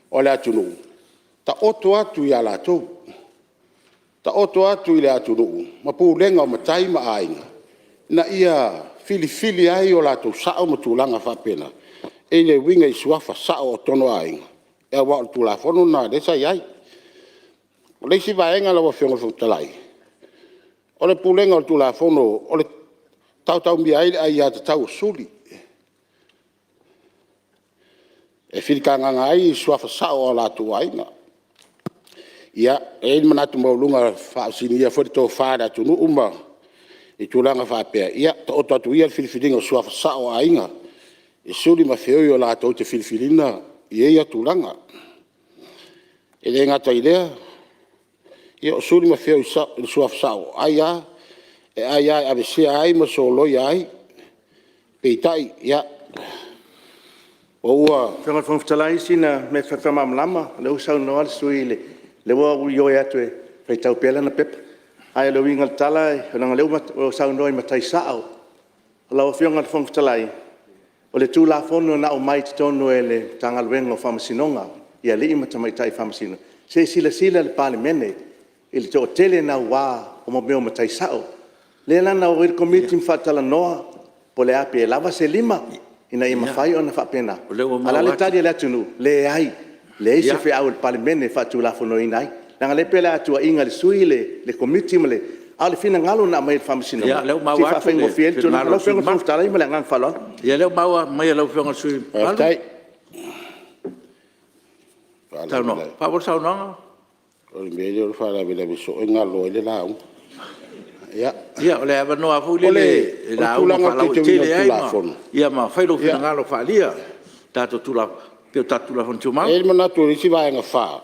o le atunuu, taoto atu ia latou, taoto atu i le atunuu ma pulega o matai ma aiga ina ia filifili ai o latou sao ma tulaga faapena e uiga i suafa sao o totonu o aiga, aua o le Tulafono lena lea sa i ai. O le isi vaega lau Afioga i le Fofoga Fetalai, o le Pulega o le Tulafono o le taotaomia ai le aiatatau a suli e filitagaga ai suafa sao o latou aiga. Ia, e i ai le manatu maualuga e faafesiligia foi le tofa a le atunuu ma i tulaga faapea, ia taoto atu ia le filifiliga o suafa sao o aiga i suli ma feoi latou te filifiliina ia tulaga. E le gata i lea, o suli ma feoi o suafa sao e aia e aveesea ai ma soloia ai. Peitai, ia, ua… Lau Afioga i le Fofoga Fetalai o sina mea e fia faamalamalama. O lea ua saunoa le sui usufono, o lea ua ou ioe atu e faitau pea lana pepa. Ae o le uiga o le tala leaga o lea ua saunoa i matai sao. Lau Afioga i le Fofoga Fetalai, o le Tulafono na aumai i totonu e le Matagaluega o Faamasinoga i alii ma tamaitai Faamasino, se i silasila le Palemene i le toatele naua o mea o matai sao. Lea la na o ai le Komiti ma faatalanoa po o le a, pe lava se 5 ina ia mafai ona faapena. O lea ua A o le a le tali a le atunuu? Leai, leai se feau a le Palemene e faatulafonoina ai. Leaga o lea pei o le a tuuaiina e le sui usufono le Komiti ma le… a o le finagalo na aumai e le Faamasinoga Ia, o lea ua se i maua atu le faafaigofie ai le tulaga. finagalo o Lau le sui Afioga i le usufono Fofoga mamalu. Fetalai ma le agaga faaaloalo. Ia lea ua maua mai e lau Afioga i le sui usufono mamalu. Faafetai. Faaauau le saunoaga. O le mea lea o le faalavelave soo e galo ai le lauga. Ia, Ia o le avanoa foi o lele e le lauga tulaga o le teuteuina o faalauaitele le ai Tulafono, ma fai lou finagalo faaalia. tatou Tulafono Tumau. E i ai le manatu o le isi Vaega 4,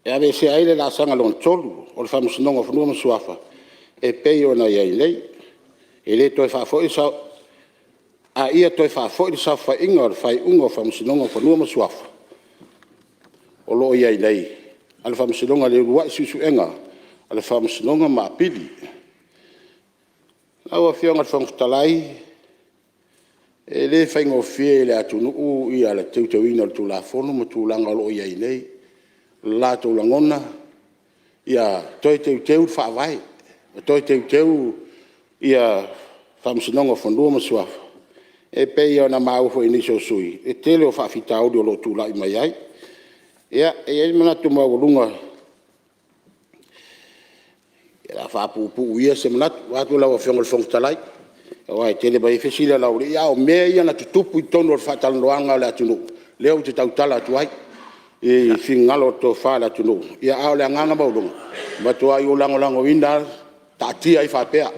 e aveesea ai le laasaga lona 3 o le Faamasinoga o Fanua ma Suafa e pei ona i ai nei. E le toe faafoi a ia toe faafoi le saofaiga o le faaiuga o Faamasinoga o Fanua ma Suafa o lo o i ai nei a le Faamasinoga i le uluai suesuega a le Faamasinoga ma Apili. Lau Afioga i le Fofoga Fetalai, e le faigofie i le atunuu le teuteuina o le Tulafono ma tulaga o lo o i ai nei. O le latou lagona, ia toe teuteu le Faavae, toe teuteu ia Faamasinoga o Fanua ma Suafa. E pei ona maua foi i nisi o sui usufono, le tele o faafitauli o lo o tulai mai ai. Ia, e i ai le manatu maualuga, o le a faapuupuu ia se manatu vaeatu lau Afioga i le Fofoga Fetalai, aua e tele mai ai fesili a le aualii, a o mea ia na tutupu i totonu o le faatalanoaga a le atunuu lea ou te tautala atu ai i finagalo o le tofa a le atunuu. A o le agaga maualuga, e matuai ou lagolagoina lava le taatia ai faapea,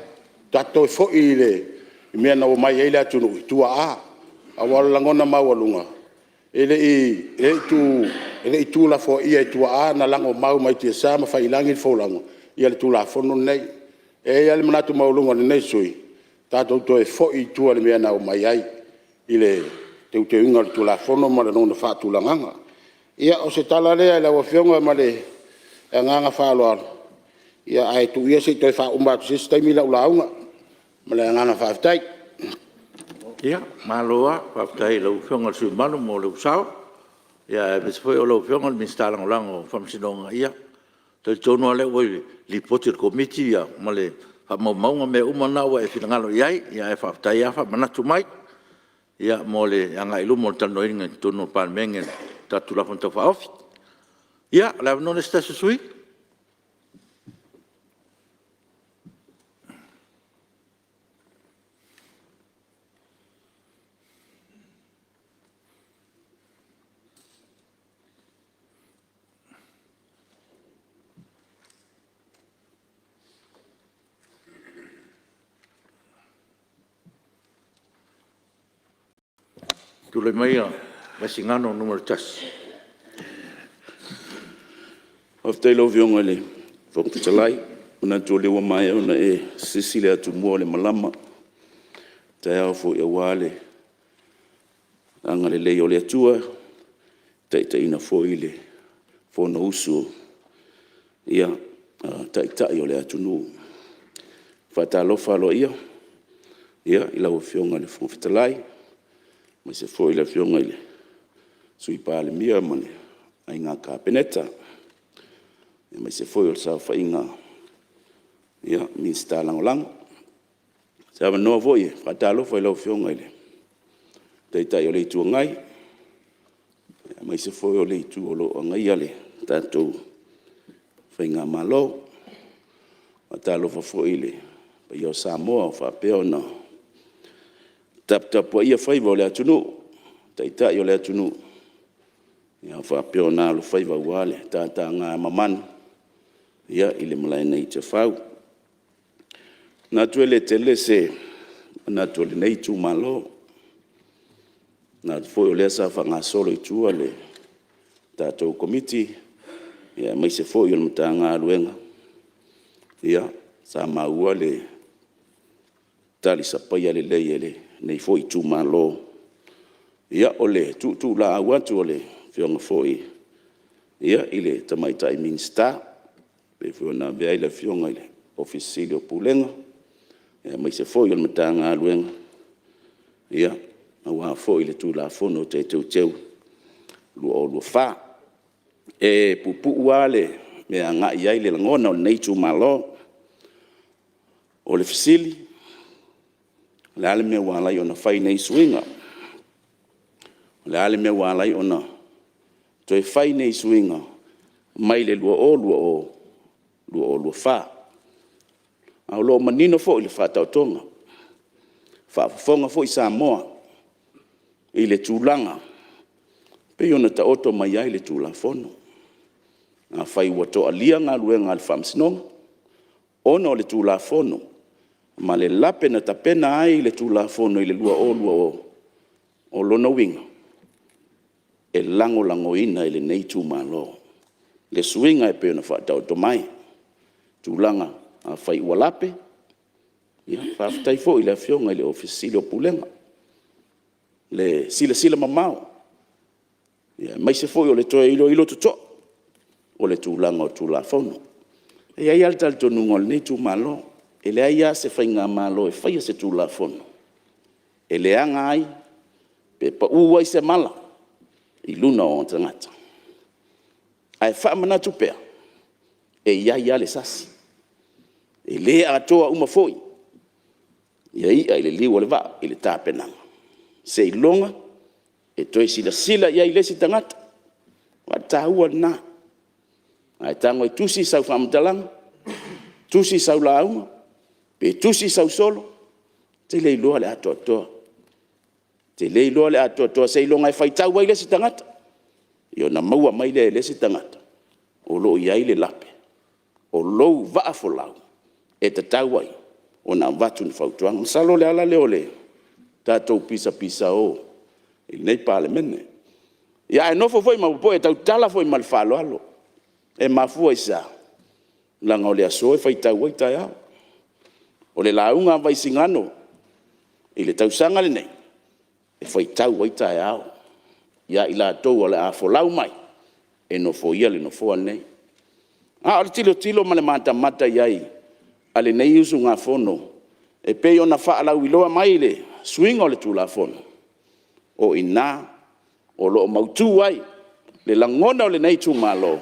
tatou toe foi i le mea na omai ai le atunuu i tuaa. Aua o le lagona maualuga, e le i tuulafoaia e tuaa na lagomau mai tiasa ma faiilagi le folauga le Tulafono lenei. E i ai lava le manatu maualuga o lenei sui usufono, tatou toe foi i tua i le mea na omai ai i le teuteuina o le Tulafono ma lona faatulagaga. Ia, o se tala lea i lau Afioga ma le agaga faaaloalo, ae tuu ia se i toe faauma atu i se isi taimi lau lauga. Ma le agaga faafetai. Ia, malo lava faafetai i lau Afioga i le sui usufono mamalu mo lou sao, aemaise foi o lau Afioga i le Minisita Lagolago o Faamasinoga. Ia, e talitonu lava o lea ua i le Lipoti a le Komiti ma faamaumauga mea uma na ua e finagalo i ai, ae faafetai lava faamanatu mai mo le agai i luma o le talanoaina i totonu o le Palemene o le tatou Tulafono Tau Faaofi. Ia, o le avanoa lenei mo se tasi o sui usufono. Tulai maia Vaisigano 1. Faafetai i lau Afioga i le Fofoga Fetalai. E manatu o lea ua maea ona e sisi le atumua o le malama i le taeao foi aua le agalelei o le Atua ua taitaiina foi le Fonousu a Taitai o le atunuu. E faatalofa aloaia i lau Afioga i le Fofoga Fetalai, aemaise foi le Afioga i le Sui Palemia ma le Aiga Kapeneta, aemaise foi o le saofaiga a Minisita Lagolago. O se avanoa foi e faatalofa i lau Afioga i le Taitai o le Itu Agai, aemaise foi o le Itu o lo o agaia le tatou faigamalo. E faatalofa foi i le paia o Samoa o faapea ona taputapuaia faiva o le atunuu, Taitai o le atunuu o faapea ona alofaiva aua le tataga mamanu i le malae nei i Tiafau. E manatu e le tele se manatu o lenei itumalo, e manatu foi o lea sa faagasolo i tua le tatou Komiti aemaise foi o le Matagaluega, sa maua le talisapaia lelei e lenei foi itumalo. Ia, o le tuutuulaau atu o le Afioga foi i le Tamaitai Minisita e pei foi ona avea ai le Afioga i le Ofisa Sili o Pulega aemaise foi o le Matagaluega aua foi le Tulafono Toe Teuteu 2024. E puupuu lava le mea e agai i ai le lagona o lenei itumalo. O le fesili; o le a le mea ua ala ai ona fai nei suiga? O le a le mea ua ala ai ona toe fai nei suiga mai le 2020 i le 2024? A o lo o manino foi le faataotoga, faafofoga foi Samoa i le tulaga e pei ona taoto mai ai le Tulafono. Afai ua toalia galuega a le Faamasinoga ona o le Tulafono ma le lape na tapena ai le Tulafono i le 2020, o lona uiga, e lagolagoina e lenei itumalo le suiga e pei ona faataoto mai. Tulaga afai ua lape, ia faafetai foi i le Afioga i le Ofisa Sili o Pulega le silasila mamao aemaise foi o le toe iloilo totoa o le tulaga o Tulafono. E i ai lava le talitonuga o lenei itumalo, e leai lava se faigamalo e faia se Tulafono e leaga ai pe pau ai se mala i luna o ona tagata. Ae faamanatu pea, e i ai lava le sasi, e le atoa uma foi ia i'a i le liu o le vaa i le tapenaga, seiloga e toe silasila i ai le isi tagata. Aua o le taua lena, a e tago e tusi sau faamatalaga, tusi sau lauga, pe tusi sau solo, e te le iloa le atoatoa, e te le iloa le atoatoa seiloga e faitau ai le isi tagata, ia ona maua mai lea e le isi tagata o lo o i ai le lape o lou vaa folau e tatau ai ona avatu ni fautuaga. Masalo o le ala lea o le tatou pisapisao i lenei Palemene. Ia ae nofo foi ma popoe e tautala foi ma le faaaloalo. E mafua i se a? Leaga o le aso e faitau ai taeao. O le lauga a Vaisigano i le tausaga lenei, e faitau ai taeao ia i latou o le a folau mai e nofoia le nofoa lenei. A o le tilotilo ma le matamata i ai a lenei usugafono e pei ona faalauiloa mai le suiga o le Tulafono, o i ina o lo o mautu ai le lagona o lenei itumalo,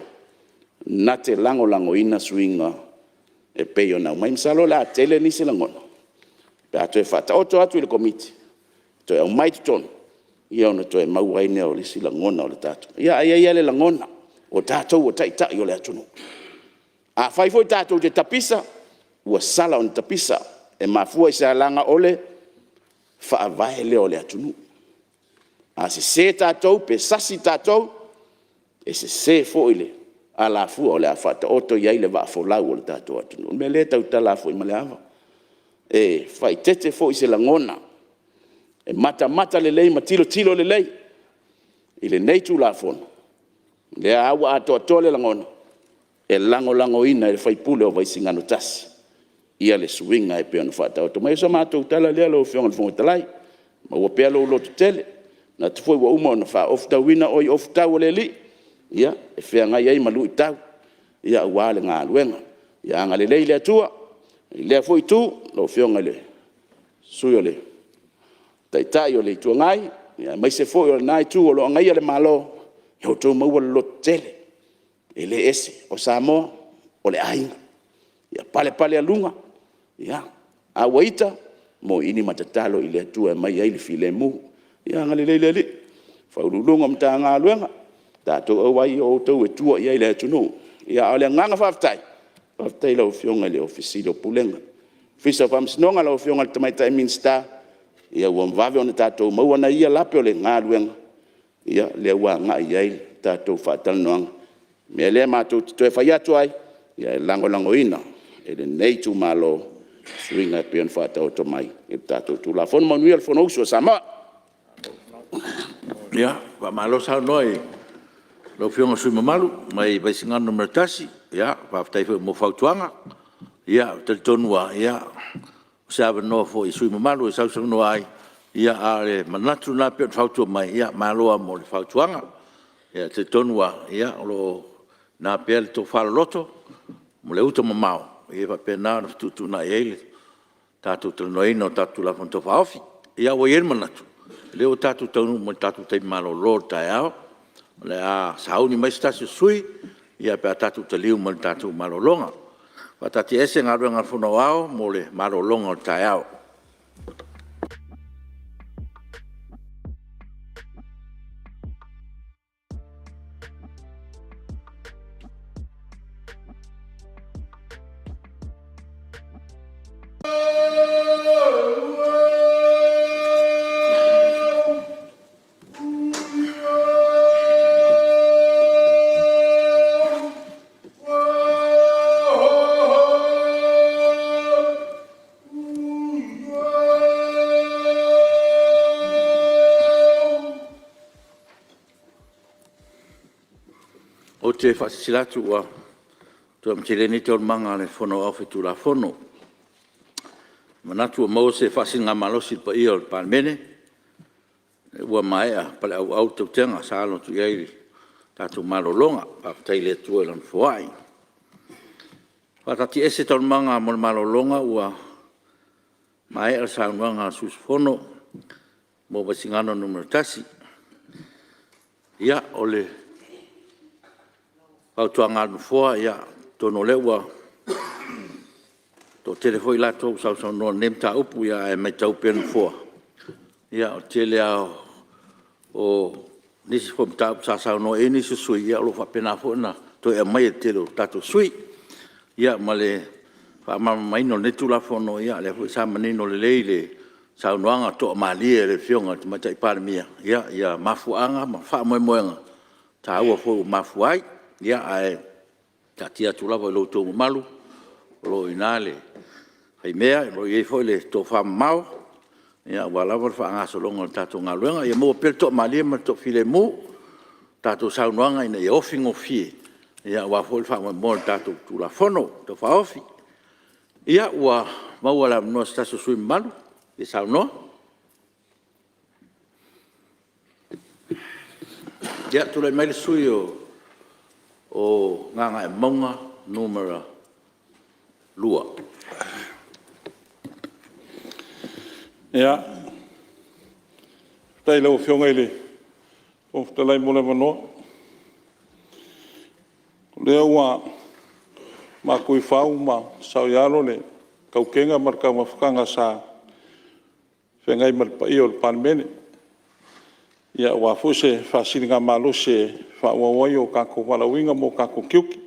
na te lagolagoina suiga e pei ona aumai. Masalo o le a tele nisi lagona pe a toe faataoto atu i le Komiti toe aumai i totonu, ia ona toe maua ai lea o nisi lagona o le tatou… Ae i ai lava le lagona, o tatou o Taitai o le atunuu. Afai foi tatou te tapisa, ua sala ona tapisa. E mafua i se a? Leaga o le Faavae lea o le atunuu. A sese tatou pe sasi tatou, e sese foi le alafua o le a faataoto i ai le vaafolau o le tatou atunuu. O le mea lea e tautala atu ai ma le ava, e faaeteete foi se lagona, e matamata lelei ma tilotilo lelei i lenei Tulafono, o lea lava ua atoatoa le lagona, e lagolagoina e le sui usufono o Vaisigano 1 le suiga e pei ona faataoto mai. O se matou tala lea lau Afioga i le Fofoga Fetalai, maua pea lou lototele. E manatu foi ua uma ona faaofotauina oe i ofutau o le Alii e feagai ai ma luitau aua le galuega. Ia agalelei le Atua i lea foi Itu i lau Afioga i le Sui Taitai o le Itu Agai, aemaise foi o lena Itu o lo o agaia le Malo, ia outou maua le lototele, e le ese, o Samoa, o le aiga. Ia palepalealuga, a ua ita, moili ma tatalo i le Atua e aumai ai le filemu. Ia agalelei le Alii i Ofisa Sili o Pulega o Matagaluega, tatou auai o outou e tua i ai le atunuu. A o le agaga faafetai, faafetai i lau Afioga i le Ofisa Sili o Pulega, Ofisa o Faamasinoga, lau Afioga i le Tamaitai Minisita, ua vave ona tatou maua nai ia lape o le galuega, lea ua agai i ai le tatou faatalanoaga. O le mea lea matou te toe fai atu ai, e lagolagoina e lenei itumalo suiga e pei ona faataoto mai i le tatou Tulafono. Manuia le Fonousu a Samoa. Ia, faamalo saunoa i lau Afioga i le sui usufono mamalu mai Vaisigano 1. Faafetai foi mo fautuaga. Ou te talitonu lava, o se avanoa foi i sui usufono mamalu e sausaunoa ai, a o le manatu lena pei ona fautua mai, ia malo lava mo le fautuaga. E talitonu lava o lo o i ina pea le tofa loloto ma le uta mamao e faapena ona fetuutuunai ai le tatou talanoaina o tatou Tulafono Tau Faaofi. Ia ua i ai le manatu, o lea ua tatou taunuu mai i le tatou taimi malolo o le taeao, o le a sauni mai se tasi o sui usufono pe a tatou taliu mai le tatou malologa. E faataatiaese Galuega a le Fono Aoao mo le malologa o le taeao. Ou te faasilasila atu ua toe amatalia nei Taualumaga a le Fono Aoao Faitulafono. E manatu ua maua se faasiligamalosi i le paia o le Palemene ua maea paleauau le tautega sa alo atu i ai le tatou malologa. Faafetai i le Atua i Lana foai. E faataatiaese Taualumaga mo le malologa ua maea le saunoaga a le sui usufono mo Vaisigano 1. Ia, o le fautuaga a le Nofoa, atonu o lea ua toatele foi i latou ua sausaunoa i lenei mataupu, ae matau pea e le Nofoa, o le tele lava o nisi foi mataupu sa saunoa i ai nisi o sui usufono, o lo o faapena foi ona toe aumai e le tele o tatou sui usufono. Ia ma le faamalamalamaina o lenei Tulafono, o lea foi sa manino lelei i le saunoaga toamalie a le Afioga i le Tamaitai Palemia mafuaaga ma faamoemoega taua foi ua mafua ai. Ae taatia atu lava i lo outou mamalu o lo o i ina le faimea, o lo o i ai foi le tofamamao aua lava le faagasologa o le tatou galuega. Ia maua pea le toamalie ma le toafilemu i tatou saunoaga ina ia ofi gofie aua foi le faamoemoe o le tatou Tulafono Tau Faaofi. Ia, ua maua le avanoa o se tasi o sui usufono mamalu e fia saunoa. Ia, tulai mai le sui usufono mo Gagaemauga 2. Faafetai i lau Afioga i le Fofoga Fetalai mo le avanoa. O lea ua matu i fau ma saoialo le tautega ma le taumafataga sa feagai ma le paia o le Palemene, aua foi se faasiligamalosi e faaauau ai o tatou valaauina ma o tatou tiute. E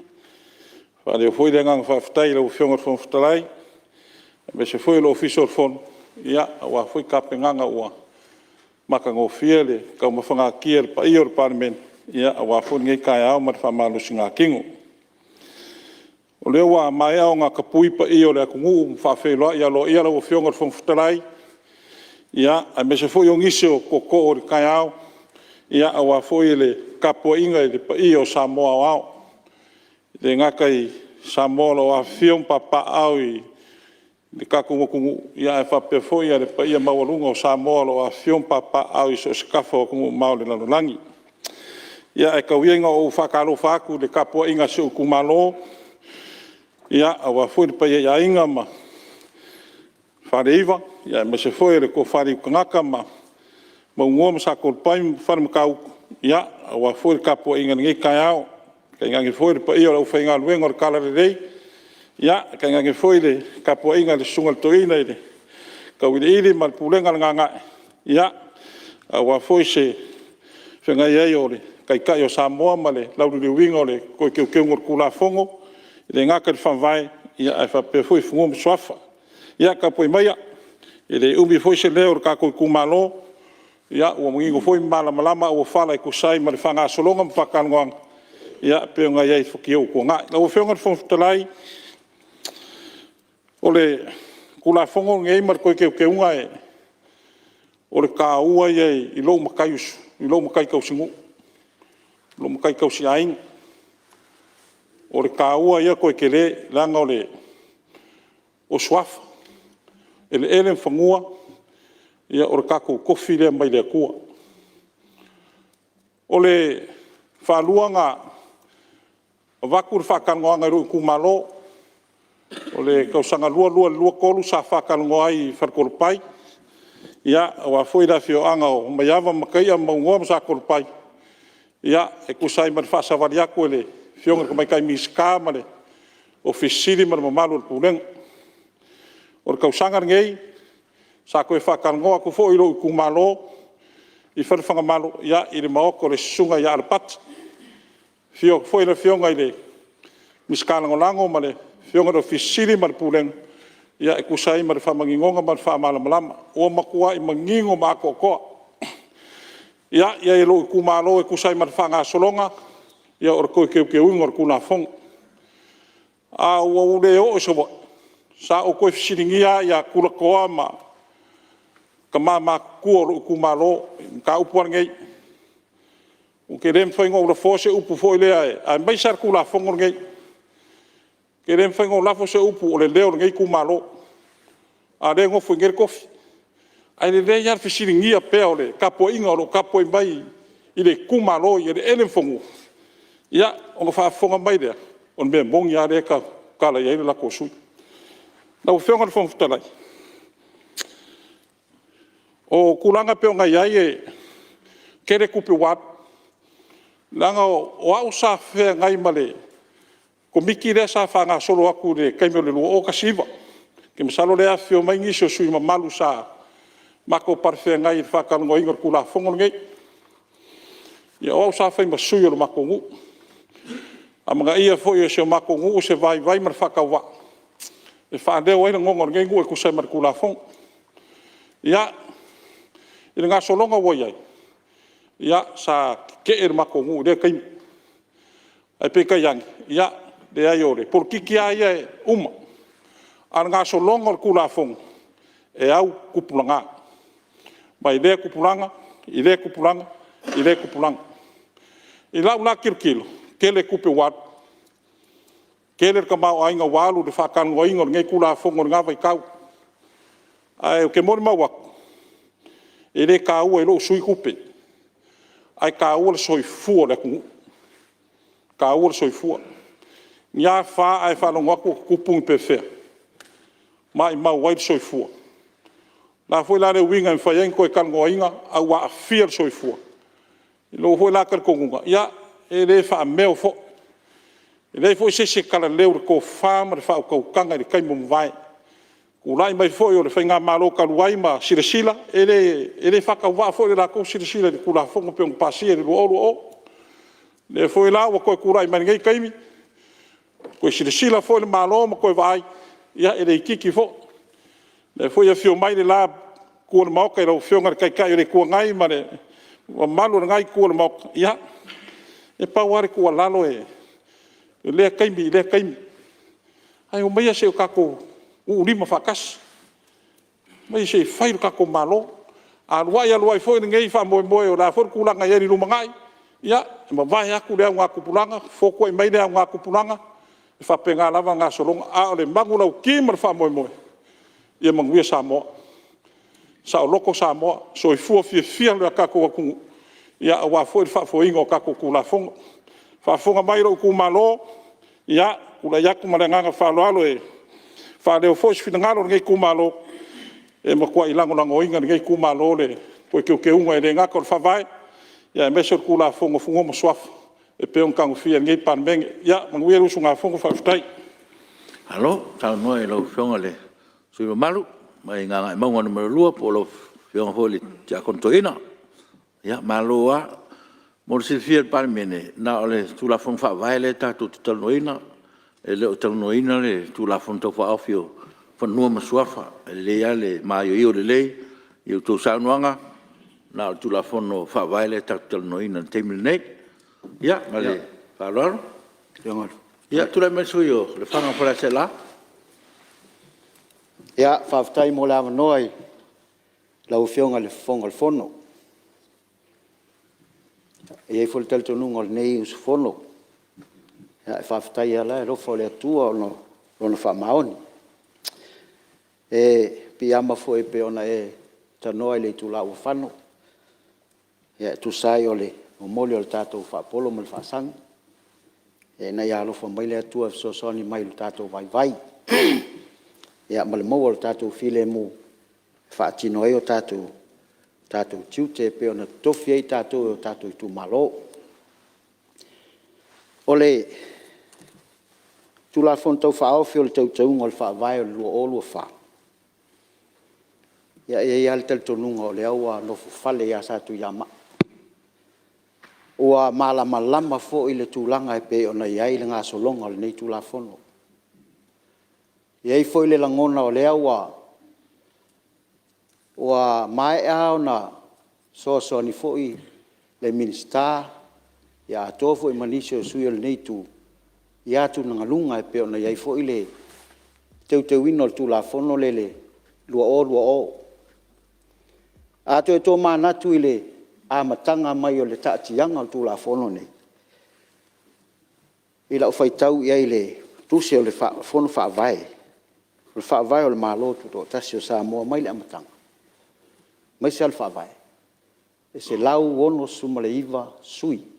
faaalia foi le agaga faafetai i lau Afioga i le Fofoga Fetalai aemaise foi o le Ofisa o le Fono aua foi tapenaga ua matagofie le taumafagania o le paia o le Palemene aua foi lenei taeao ma le faamalosigatino. O lea ua maea ona tapui paia o le atunuu ma faafeiloai aloaia lau Afioga i le Fofoga Fetalai, aemaise foi o nisi o tootoo o le taeao aua foi le tapuaiga i le paia o Samoa aoao. E le gata i Samoa o lo o afifio ma papaaao i le tatou atunuu, ae faapea foi le paia maualuga o Samoa o lo o afifio ma papaaao i so o se tafa o atunuu mamao o le lalolagi. Ia ae tau ia ina ou faatalofa atu i le tapuaiga a si ou itumalo, aua foi le paia i Aiga ma Faleiva, aemaise foi o le Tofa i Aliimatamata ma Mauga ma Satoalepai ma Falematautu, aua foi le tapuaiga i lenei taeao. Tainane foi le paia o le aufaigaluega o le Talalelei, tainane foi le tapuaiga i le Susuga i le Toeaina i le Tauiliili ma le Pulega a le Gaga'e, aua foi le feagai ai o le Taitai o Samoa ma le lauliliuina o le toe Teuteuga o le Tulafono, e le gata i le Faavae, ae faapea foi Fanua ma Suafa. Ia tapuai maia, e le umi foi se leo o le tatou itumalo, ua manino foi ma malamalama auofala e tusa ai ma le faagasologa ma faatalanoaga e pei ona i ai i futia ua tuanai. Lau Afioga i le Fofoga Fetalai, o le Tulafono lenei ma le toe Teuteuga, o le taua ia i lou matai tausinuu, lou matai tausiaiga. O le taua ia toe tele, leaga o suafa, eleele ma fanua, o le tatou tofi lea mai le Atua. O le faalua ona avatu le faatalanoaga i lou itumalo, o le tausaga 2022/2023 sa faatalanoa ai i Faletoalepai aua foi le afioaga o Maiava ma Mataia ma Mauga ma Satoalepai, e tusa ai ma le faasavali atu a le Afioga i le Tamaitai Minisita ma le Ofisa Sili o Pulega ma le mamalu o le Pulega. O le tausaga lenei, sa toe faatalanoa atu foi i lou itumalo i Falefagamalo i le maota o le Susuga ia Alapati, afio atu foi le Afioga i le Minisita Lagolago ma le Afioga i le Ofisa Sili o Pulega ma le Pulega e tusa ai ma le faamaninoga ma le faamalamalamaga. Ua matuai manino ma atoatoa. Ia i ai i lou itumalo e tusa ai ma le faagasologa o le toe teuteuina o le Tulafono. Ae ua ou le oo i Savaii, sa ou toe fesiligia lava tulatoa ma tama matutua o lou itumalo i le mataupu lava lenei. Ou te le mafai ona ou lafoa se upu foi lea aemaise lava le Tulafono lenei. E le mafai ona ou lafo se upu o le leo o lenei itumalo, a o lea e nofo i inei le tofi. Ae lelei lava le fesiligia pea o le tapuaiga o lo o tapuai mai i le itumalo i eleele ma fanua, ia ona faafofoga mai lea, o le mea moni lava lea e tautala i ai le latou sui usufono. Lau Afioga i le Fofoga Fetalai, o tulaga e pei ona i ai e tele tupe ua alu, leaga o au sa feagai ma le Komiti lea sa faagasolo atu i le taimi o le 2019. Ou te masalo o lea e afifio mai nisi o sui usufono mamalu sa matou palefeagai i le faatalanoaina o le Tulafono lenei. Ia o au sa fai ma sui o le matou nuu. Amanaia foi e si o matou nuu se vaivai ma le faatauvaa e faaleo ai lagona o lenei nuu e tusa ai ma le Tulafono. Ia, i le gasologa ua i ai, ia sa tetee le matou nuu i lea taimi, ae peitai ane, ia leai o le polokiki lava ia e uma, a o le gasologa o le Tulafono, e au tupulaga, mai lea tupulaga i lea tupulaga i lea tupulaga. I lau la tilotilo, tele tupe ua alu, tele le tamaoaiga ua alu i le faatalanoaina o lenei Tulafono i lena vaitau. Ae ou te molimau atu, e le taua i lou sui usufono tupe, ae taua le soifua o le atunuu, e taua le soifua. Ni a fa ae faalogo atu ua tutupu ni pefea, maumau ai le soifua. O le a foi la le uiga e mafai ai ona toe talanoaina ae ua aafia le soifua? I lou foi la talitonuga, ia, e le faameo foi. E leai foi se isi e talaleu i le tofa ma le faautautaga i le taimi ua mavae. Tulai mai foi o le faigamalo talu ai ma silasila, e le faatauvaa foi le latou silasila i le Tulafono pei ona pasia i le 2020. O lea foi la ua toe tulai mai lenei taimi, toe silasila foi le Malo ma toe vaai, ia e le itiiti foi. O lea foi e afio mai le la Itu o le Maota i lau Afioga i le Taitai o le Itu Agai ma le mamalu o lena Itu o le Maota, ia, e pau lava le tuualalo i lea taimi i lea taimi, ae omaia se i o tatou uulima faatasi, omaia se i fai le tatou Malo. A alu ai alu ai foi lenei faamoemoe o le a foi le tulaga e i ai i le lumanai, ia, e mavae atu lea augatupulaga, fotuai mai lea augatupulaga, e faapena lava gasologa. A o le manulauti ma le faamoemoe, ia manuia Samoa, saoloto Samoa, soifua fiafia lo tatou atunuu aua foi le faafoeina o tatou Tulafono. Faafofoga mai lou itumalo, ia, tulai atu ma le agaga faaaloalo e faaleo foi se finagalo o lenei itumalo, e matuai lagolagoina e lenei itumalo le toe teuteuga e le gata o le Faavae, aemaise o le Tulafono o Fanua ma Suafa e pei ona tagofia e lenei Palemene. Ia manuia le usugafono. Faafetai. Malo saunoa i lau Afioga i le sui usufono mamalu mai Gagaemauga 2 po o lau Afioga foi i le Tiakono Toeaina. Ia malo lava. Mo le silafia e le Palemene, na o le Tulafono Faavae lea tatou te talanoaina, e le o talanoaina le Tulafono Tau Faaofi o Fanua ma Suafa. E lelei lava le maioio lelei i a outou saunoaga, na o le Tulafono Faavae lea tatou te talanoaina i le taimi lenei. Ia ma le faaaloalo. Ia, tulai mai le sui usufono mo Lefaga ma Faleaseela. Ia, faafetai mo le avanoa i lau Afioga i le Fofoga Fetalai. E i ai foi le talitonuga o lenei usufono, e faafetai lava i le alofa o le Atua ona o Lona faamaoni. E piiama foi pei ona e tanoa i le itula ua fano e tusa ai o le momoli o le tatou faapolo ma le faasagi, ina ia alofa mai le Atua e fesoasoani mai i lo tatou vaivai ma le maua o le tatou filemu e faatino ai o tatou tiute pei ona totofi ai tatou e o tatou itumalo. O le Tulafono Tau Faaofi o le Teuteuga o le Faavae 2024, ia e i ai lava le talitonuga o lea ua nofofale ia Satuiamaa, ua malamalama foi i le tulaga e pei ona i ai le gasologa o lenei Tulafono. E i ai foi le lagona o lea ua maea ona fesoasoani foi le Minisita, atoa foi ma nisi o sui usufono o lenei itu i atugaluga e pei ona i ai foi le teuteuina o le Tulafono lea i le 2020. A toe tomanatu i le amataga mai o le taatiaga o le Tulafono lenei, i lau faitau i ai i le Tusi o le Fono Faavae, o le Faavae o le Malo Tutoatasi o Samoa mai le amataga, aemaise lava le Faavae, e 169 sui usufono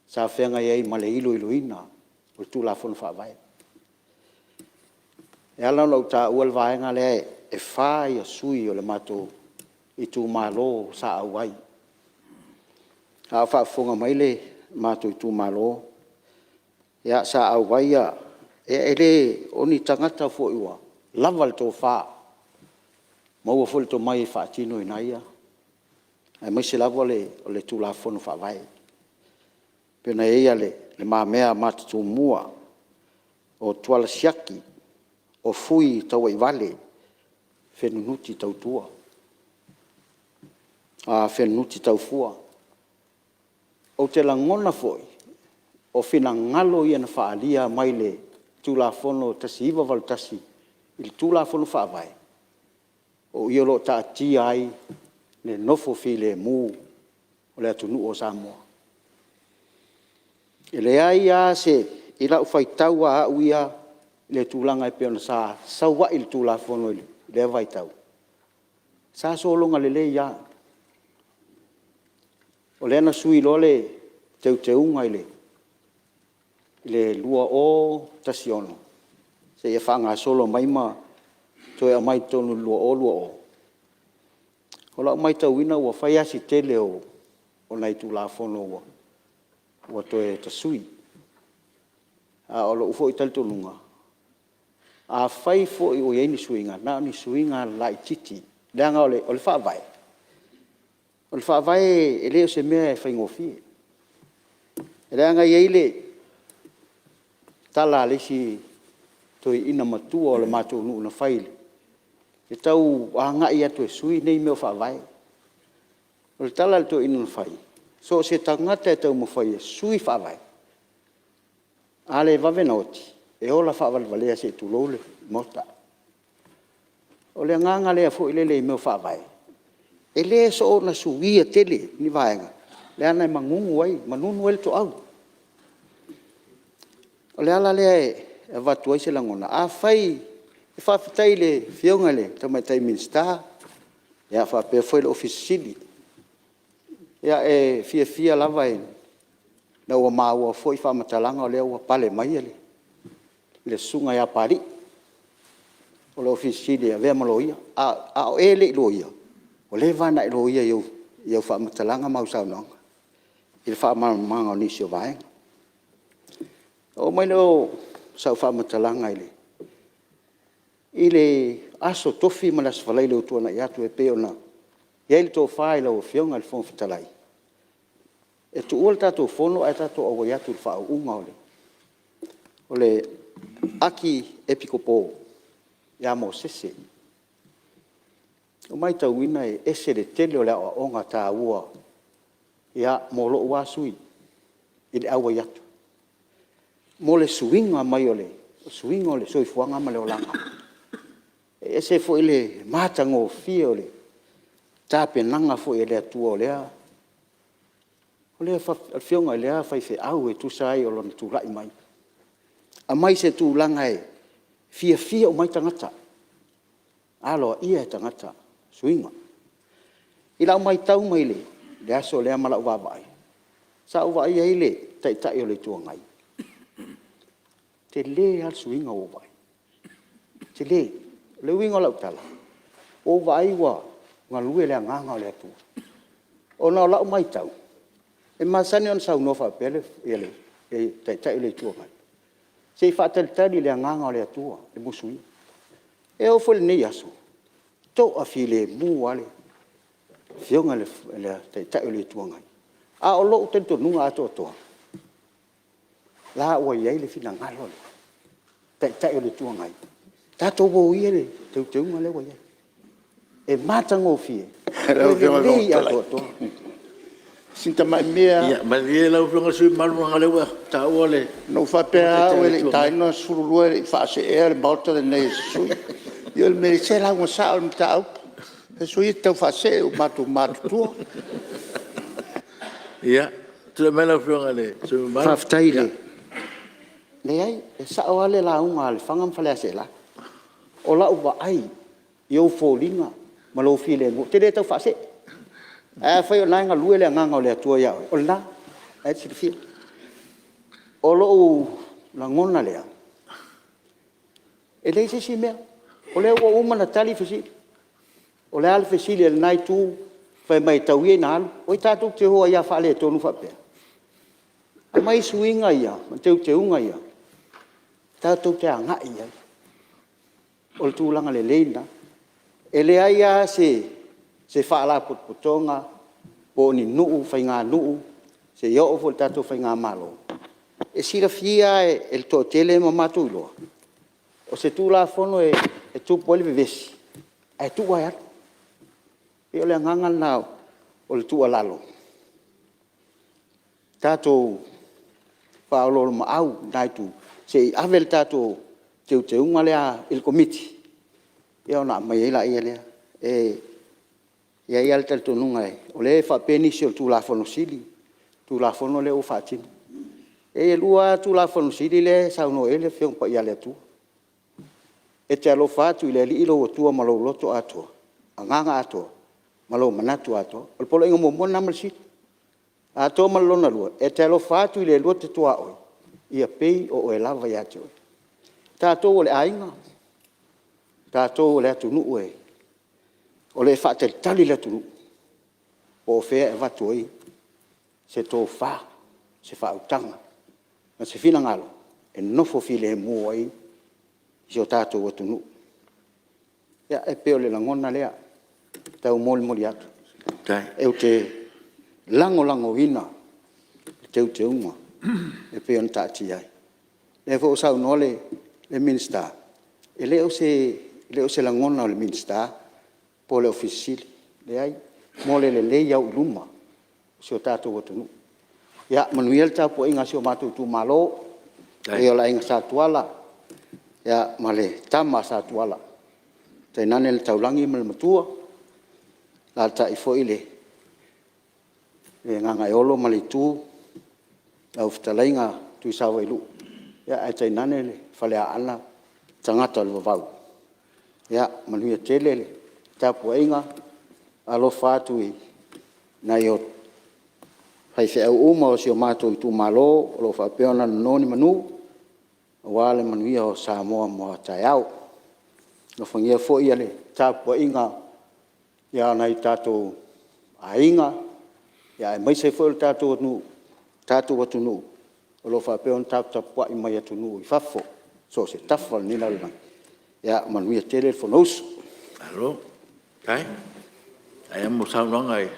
sa feagai ai ma le iloiloina o le Tulafono Faavae. E ala ona ou taua le vaega lea, e 4 sui usufono o le matou itumalo sa auai, a o faafofoga mai le matou itumalo, ia sa auai, e le o ni tagata foi ua lava le tofa, maua foi le tomai e faatinoina ai aemaise lava o le Tulafono Faavae. E pei ona i ai Le Mamea Tumua, o Tuala Siaki, o Fui Tauaivale, Fenunuti Taufua. Ou te lagona foi, o finagalo ia na faaalia mai le Tulafono 1981 i le Tulafono Faavae, o i o lo o taatia ai le nofo filemu o le atunuu o Samoa. E leai lava se… i lau faitau lava au ia i le tulaga e pei ona sa sau ai le Tulafono i lea vaitau, sa sologa lelei lava. O lea na sui loa le teuteuga i le 2016 seia faagasolo mai ma toe aumai i totonu i le 2020. O lau matauina ua fai lava si tele o nai Tulafono ua toe tasui. A o lou foi talitonuga, afai foi ua i ai ni suiga, na o ni suiga laitiiti, leaga o le Faavae, o le Faavae e le o se mea e faigofie. Leaga e i ai le tala a le isi toeaina matua o le matou nuu na fai e tau agai atu e sui nei mea o Faavae. O le tala a le toeaina na fai, so o se tagata e taumafai e sui le Faavae, a le vave ona oti, e ola faavalevalea se i tulou le Maota. O le agaga lea foi lele i mea o Faavae, e le soona suia tele ni vaega, leaga e manunu ai le toau. O le ala lea e avatu ai se lagona, afai… Faafetai i le Afioga i le Tamaitai Minisita faapea foi le Ofisa Sili o Pulega. E fiafia lava ina ua maua foi faamatalaga o lea ua pale mai le Susuga ia Papalii o le Ofisa Sili o Pulega e avea ma Loia. A o oe e le i loia, ua leva ona e loia i au faamatalaga ma au saunoaga i le faamalamalamaga o nisi o vaega. Ona oo mai lea o sau faamatalaga i le Aso Tofi ma le Aso Faraile ua tuanai atu e pei ona i ai le tofa i lau Afioga i le Fofoga Fetalai e tuua le tatou Fono ae tatou auai atu i le faauuga o le Akiepikopo ia Mosese. Ua matauina e ese le tele o le aoaoga taua mo lou lava sui usufono i le auai atu, mo le suiga mai o le suiga o le soifuaga ma le olaga. E ese foi le matagofie o le tapenaga foi a le Atua o lea afioga i lea faifeau e tusa ai o lona tulai mai, aumai se tulaga e fiafia uma ai tagata, aloaia tagata suiga. I lau matau mai le aso lea ma lau vaavaai, sa ou vaaia ai le Taitai o le Itu Agai, tele lava le suiga ua ou vaai i ai, tele. O le uiga o lau tala, ua ou vaai ua galue le Agaga o le Atua. Ona o lau matau, e masani ona saunoa faapea le Taitai o le Itu Agai, se i faatalitali i le Agaga o le Atua e musuia. E oo foi i lenei aso, e toafilemu lava le Afioga i le Taitai o le Itu Agai. A o lou talitonuga atoatoa, o la ua i ai le finagalo o le Taitai o le Itu Agai, tatou o ia i le teuteuga lea ua i ai. E matagofie ma lelei atoatoa. Lau Afioga i le Fofoga Fetalai, si tamai mea lava. Ia malie lau Afioga i le sui usufono mamalu leaga o lea ua taua le… Na ou faapea lava au e le i taina le 12 e le i faaseea le Maota lenei e se sui usufono. Ia o le mea, se e lauga sao i le mataupu. E soia e te tau faasee ua matou matutua. Ia, tulai mai lau Afioga i le sui usufono mamalu. Faafetai i le… Leai, e sao lava le lauga a Lefaga ma Faleaseela. O lau vaai i ou foliga ma lou filemu, ou te le tau faasee. Ae afai o lena e galue le Agaga o le Atua ia oe, o lena, o lena e te silafia. O lou lagona lea, e leai se isi mea, o lea ua uma ona tali fesili. O le a le fesili a lena itu fai mai tau ia ina alu. Oi tatou te o ai lava faaletonu faapea? Aumai suiga ia ma teuteuga ia tatou te agai i ai. O le tulaga lelei lena. E leai lava se Faalapotopotoga po o ni nuu, faiganuu seia oo foi i le tatou faigamalo. E silafia lava e le toatele ma matou iloa, o se Tulafono e tupu ai le vevesi, ae tuu lava e alu. E pei o le agaga lena o le tuualalo, tatou faaoloolomaau i lena itu se i ave le tatou teuteuga lea i le Komiti ona aumai ai lea. E i ai lava le talitonuga o lea e faapea nisi o le Tulafono Sili le Tulafono lea ua faatino. E 2 lava Tulafono Sili lea e saunoa i ai le Afioga Paia a le Atua, e te alofa atu i le Alii lou Atua ma lou loto atoa, agaga atoa ma lou manatu atoa. O le poloaiga muamua lena ma le sili. Atoa ma le lona lua, e te alofa atu i le lua te tuaoi ia pei o oe lava ia te oe. O tatou o le aiga, o tatou o le atunuu o lo o faatalitali le atunuu po o fea e avatu ai se tofa, se faautaga ma se finagalo e nofo filemu ai si o tatou atunuu. Ia, e pei o le lagona lea e taumolimoli atu, ou te lagolagoina le teuteuga e pei ona taatia ai. O lea foi ua saunoa le Minisita, e le o se lagona o le Minisita po o le Ofisa Sili o Pulega, leai, mo le lelei auiluma o si o tatou atunuu. Ia manuia le tapuaiga a si o matou itumalo, le paia o le Aiga Sa Tuala ma le Tama a Sa Tuala, tainane le Taulagi ma le Matua, alaalatai foi le Gagaeolo ma le Itu, lau Fetalaiga Tuisavailuu, ae tainane le Faleaana, tagata o le vavau. Ia manuia tele le tapuaiga, alofa atu i nai faifeau uma o si o matou itumalo o lo o faapea ona nono ni manu aua le manuia o Samoa mo a taeao. Alofagia foi le tapuaiga a nai o tatou aiga, aemaise foi o le tatou atunuu o lo o faapea ona taputapuai mai atunuu i fafo i so o se tafa o lenei lalolagi. Ia manuia tele le Fonousu. Malo faafetai. Faafetai lava mo saunoaga i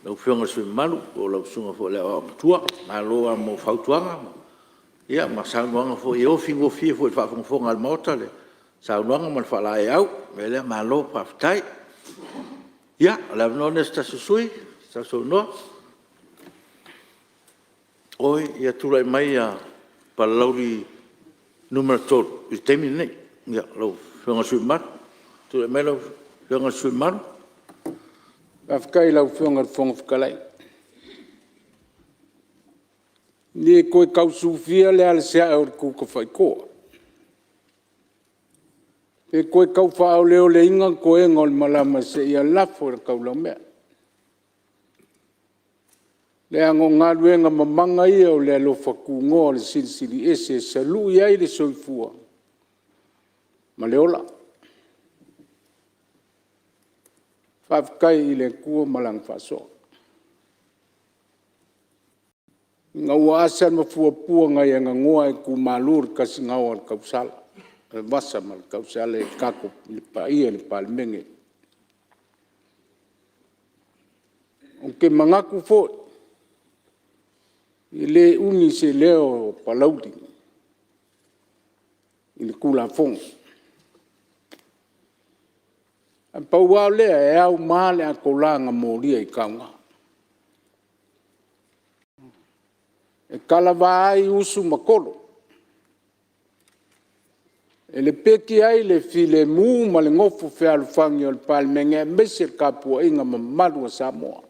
lau Afioga i le sui usufono mamalu po o lau Susuga foi i le Aoao Matua. Malo lava mo fautuaga ma saunoaga foi e ofi gofie foi i le faafogafoga a le Maota le saunoaga ma le faalaeiau. O le mea lea, malo faafetai. Ia, o le avanoa lenei o se tasi o sui usufono e sausaunoa. Oi, ia tulai mai Palauli 3 i le taimi lenei. Lau Afioga i le sui usufono mamalu. Tulai mai lau Afioga i le sui usufono mamalu. Faafetai i lau Afioga i le Fofoga Fetalai. E le toe tau sufia le alasiae o le tutafaitoa, pe toe tau faaoleoleina toega o le malama seia lafo i le taulaumea. Leaga o galuega mamana ia o le alofa tunoa o le Silisili Ese e salui ai le soifua ma le ola. Faafetai i le Atua ma Lana faasoa, ina ua asa le mafuapua nai aganoa ae tumalu le tasigaoa o le vasa ma le tausala i le paia o le Palemene. Ou te manatu foi, e le umi se leo o Palauli i le Tulafono. Ae pau lava lea, e auma le atola na molia i tauga, e talava ai usu ma tolo, e lepeti ai le filemu ma le nofo fealofani a le Palemene aemaise le tapuaiga mamalu a Samoa.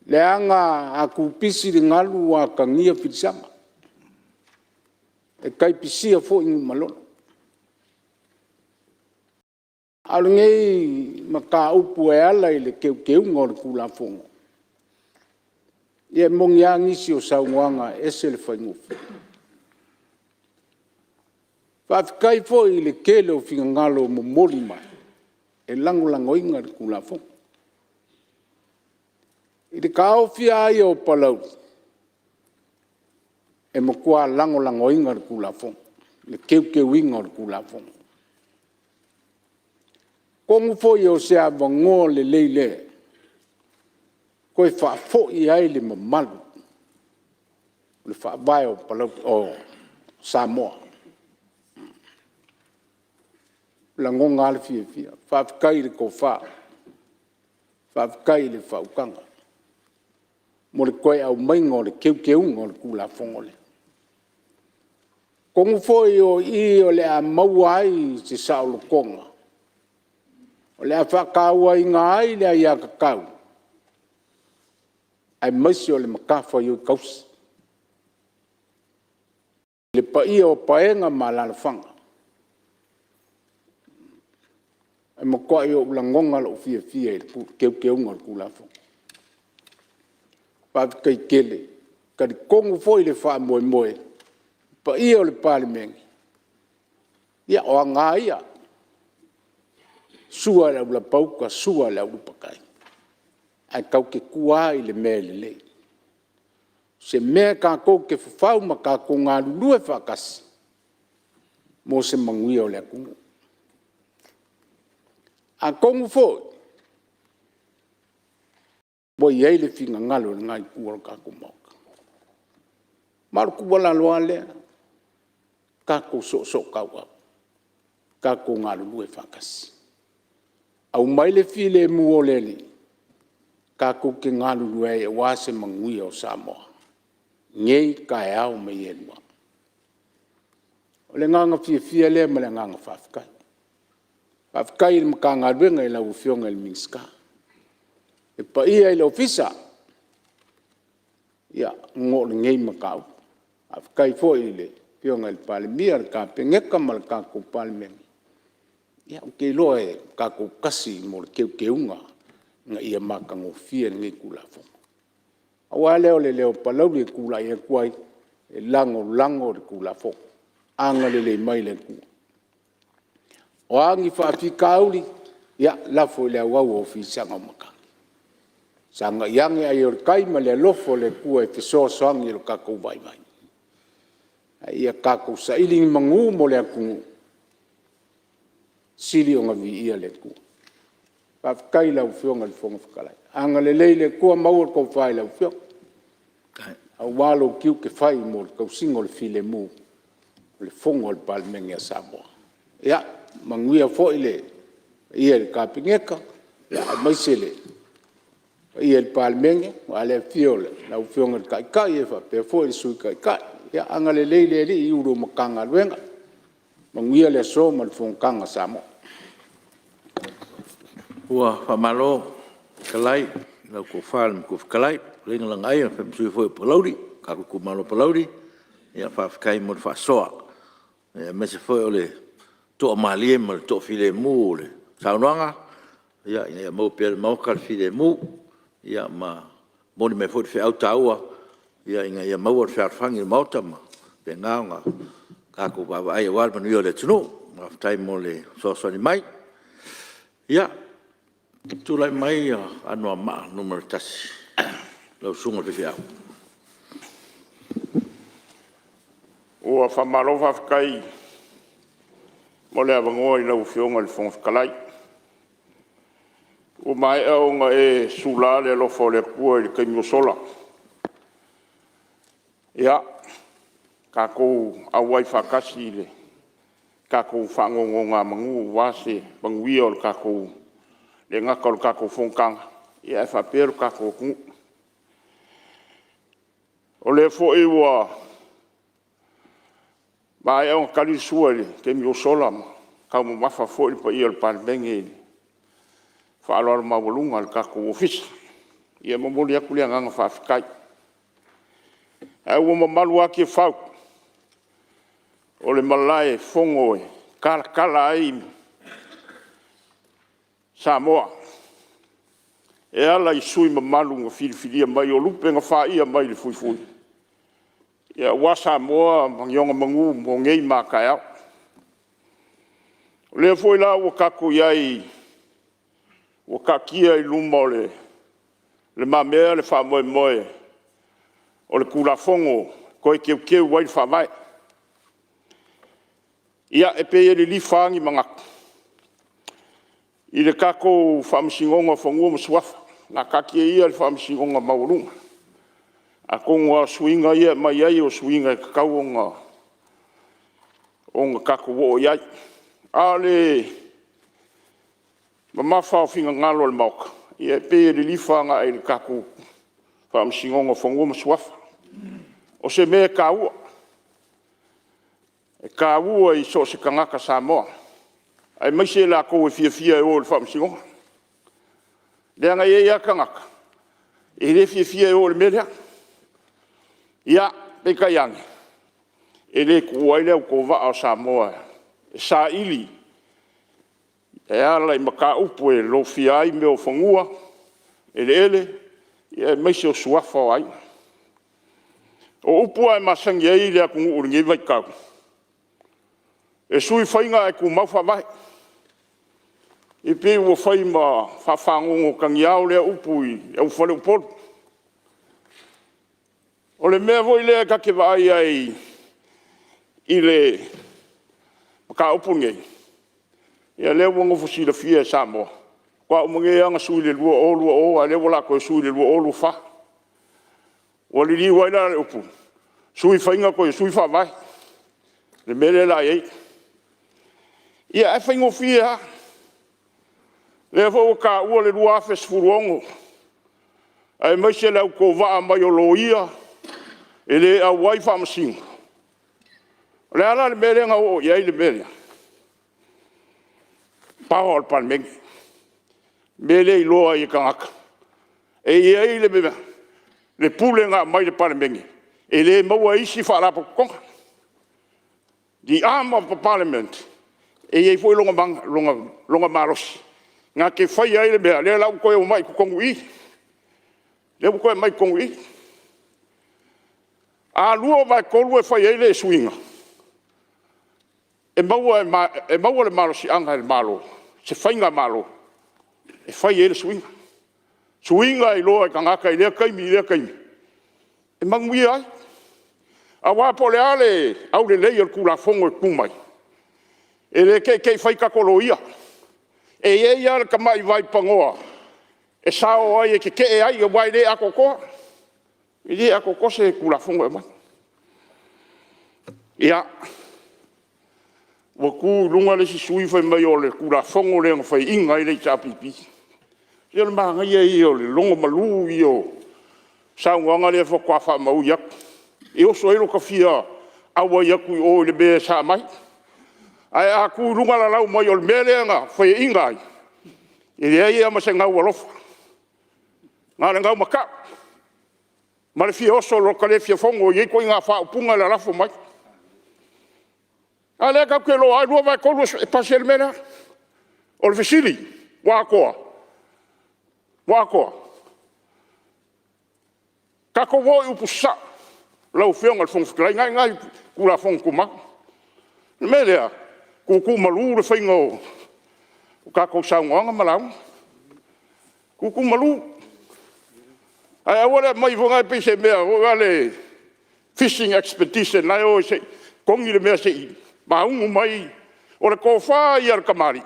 Leaga a tupisi le galu ua atagia filisaga, e tai pisia foi Niumalolo. A o lenei mataupu e ala i le Teuteuga o le Tulafono, ia e moni lava nisi o saunoaga e ese le faigofie. Faafetai foi i le tele o finagalo momoli mai e lagolagoina le Tulafono. I le taofi lava ia o Palauli, e matua lagolagoina le Tulafono, le Teuteuina o le Tulafono. Atonu foi o se avanoa lelei lea e toe faafoi ai le mamalu o le Faavae o Samoa. E lagona lava le fiafia, faafetai i le tofa, faafetai i le faautaga mo le toe aumaiga o le Teuteuga o le Tulafono lea. Atonu foi o i o le a maua ai se saolotoga, o le a faatauaina ai le aiatatau aemaise o le matafaioi tausi i le paia o paega ma alaalafaga. E matuai ou lagona lou fiafia i le Teuteuga o le Tulafono. Faafetai tele. E talitonu foi le faamoemoe, le paia o le Palemene, ia o aga lava ia, sua e le aulapauta sua e le aulupatai, ae tatou te tua lava i le mea e lelei. O se mea tatou te fafau ma tatou galulue faatasi mo se manuia o le atunuu. Atonu foi ua i ai le finagalo o lena Itu o le tatou Maota. Ma o le tuualalo lava lea, tatou soosootauau, tatou galulue faatasi, aumai le filemu o le Alii tatou te galulue ai aua se manuia o Samoa nei, taeao ma e lua. O le agaga fiafia lea ma le agaga faafetai. Faafetai i le Matagaluega i lau Afioga i le Minisita, le paia i le Ofisa ona o lenei mataupu. Faafetai foi i le Afioga i le Palemia, le Kapeneta ma le tatou Palemene, ia ou te iloa tatou te tasi mo le teuteuga ina ia matagofie lenei Tulafono. Pau lava lea o le leo o Palauli e tulai atu ai e lagolago le Tulafono. Agalelei mai le Atua. O a ni faafitauli, ia lafo i le auau o fisaga o matagi, sagai ane ai o le tai ma le alofa o le Atua e fesoasoani i lo tatou vaivai, a ia tatou saili ni manu mo le atunuu, sili ona viia le Atua. Faafetai i lau Afioga i le Fofoga Fetalai, agalelei le Atua maua le tofa i lau Afioga aua lou tiute fai mo le tausiga o le filemu o le Fono a le Palemene a Samoa. Ia manuia foi le paia i le Kapeneta aemaise le paia i le Palemene aua le afio o lau Afioga i le Taitai faapea foi le Sui Taitai. Ia agalelei le Alii i Ofisa Sili o Pulega o Matagaluega. Manuia le aso ma le fonotaga a Samoa. Ua faamalo fetalai i lau Tofa i le Matua Fetalai lau Fetalaiga Lagaaia le sui usufono foi o Palauli le tatou Itumalo Palauli, faafetai mo le faasoa aemaise foi o le toamalie ma le toafilemu o le saunoaga ina ia maua pea e le Maota le filemu ma momoli mai foi le feau taua ina ia maua le fealofani o le Maota ma faapena ona tatou vaavaai aua le manuia o le atunuu. Faafetai mo le fesoasoani mai. Ia, tulai mai Anoamaa 1 lau Susuga i le Faifeau. Ua faamalo faafetai mo le avanoa i lau Afioga i le Fofoga Fetalai. Ua maea ona e sula le alofa o le Atua i le taimi ua sola. Ia, tatou auai faatasi i le tatou faanonogamanu aua se manuia e le gata o le tatou fonotaga ae faapea le tatou atunuu. O lea foi ua maea ona tali le sua i le taimi ua sola ma taumamafa foi le paia o le Palemene i le faaaloalo maualuga a le tatou Ofisa. Ia e momoli atu le agaga faafetai. Ae ua mamalu lava Tiafau o le malae e fono e talatala ai Samoa e ala i sui usufono mamalu na filifilia mai, o lupe na faia mai le fuifui aua Samoa ma ni ona manu mo nei ma a taeao. O lea foi la ua tatou i ai ua taatia i luma o lumamea le faamoemoe o le Tulafono e Toe Teuteu ai le Faavae. Ia, e pei e lilifa lava ni manatu i le tatou Faamasinoga o Fanua ma Suafa. O le a taatia ia le Faamasinoga Maualuga, atonu lava o suiga ia e aumai ai o suiga e tatau ona tatou oo i ai. A o le mamafa o finagalo o le Maota, ia e pei e lilifa agai i le tatou Faamasinoga o Fanua ma Suafa. O se mea e taua, e taua i so o se tagata Samoa, aemaise i latou e fiafia e o i le Faamasinoga. Leaga e i ai lava tagata e le fiafia e o i le mea lea. Ia, peitai ane, e le tuua ai le autovaa o Samoa e saili e ala i mataupu e lofia ai mea o fanua, eleele, aemaise o suafa o aiga. O upu lava e masani ai le atunuu i lenei vaitau, e sui faiga ae tumau faavae. E pei ua fai ma faafagogotagiao lea upu i le au faleupolu. O le mea foi lea ta te vaai ai i le mataupu lenei, ia lea ua nofo silafia e Samoa, faatoa uma nei lava ona sui i le 2020 a o lea o le a toe sui i le 2024. Ua liliu ai la le upu, sui faiga toe sui faavae le mea lea o le a i ai. Ia ae faigofie lava, o lea foi ua taua le 2016 aemaise le autovaa mai o loia e le auai faamasino. O le a la le mea lea na oo i ai le mea lea? Power o le Palemene, le mea lea e iloa ai e tagata, e i ai le pule na aumai i le Palemene e le maua e isi Faalapotopotoga. The arm of the Parliament, e i ai foi lona malosi na te faia ai le mea, lea la ua toe omai i totonu i i, lea ua toe aumai i totonu i i. A 2/3 e fai ai le suiga, e maua le malosiaga e le Malo, se faigamalo e fai ai le suiga. Suiga e iloa e tagata i lea taimi i lea taimi e manuia ai. Aua po o le a le aulelei o le Tulafono e tu mai, e le te i te i fai tatou loia. E i ai lava le tamai vaipanoa e sao ai e tetee ai aua e le atoatoa. E le atoatoa se Tulafono e aumai. Ia, ua tu i luga le isi sui usufono fai mai o le Tulafono lea na faiaina ai le HRPP. Ia o le manaia ia o le logomalu ia o saunoaga lea faatoa faamaui atu, e oso ai lota fia auai atu i o i le mea sa aumai. Ae a tu i luga lalau mai o le mea lea na faiaina ai, e leai lava ma se gaualofa, na o le gaumatau ma le fia oso i lota le fia fono e i ai ituaiga faaupuga e lalafo mai. A lea tatou te iloa lava e 2/3 e pasi ai le mea lea. O le fesili, ua atoa? Ua atoa? Tatou o i upu sasao lau Afioga i le Fofoga Fetalai, o lena e i ina i Tulafono Tumau. O le mea lea, tuutuumalu le faiga o tatou saunoaga ma lauga, tuutuumalu. Ae aua le aumaia foi lea pei se mea foi lea fishing expedition la e o e togi le mea se i maunu mai. O le tofa ia a le tamalii,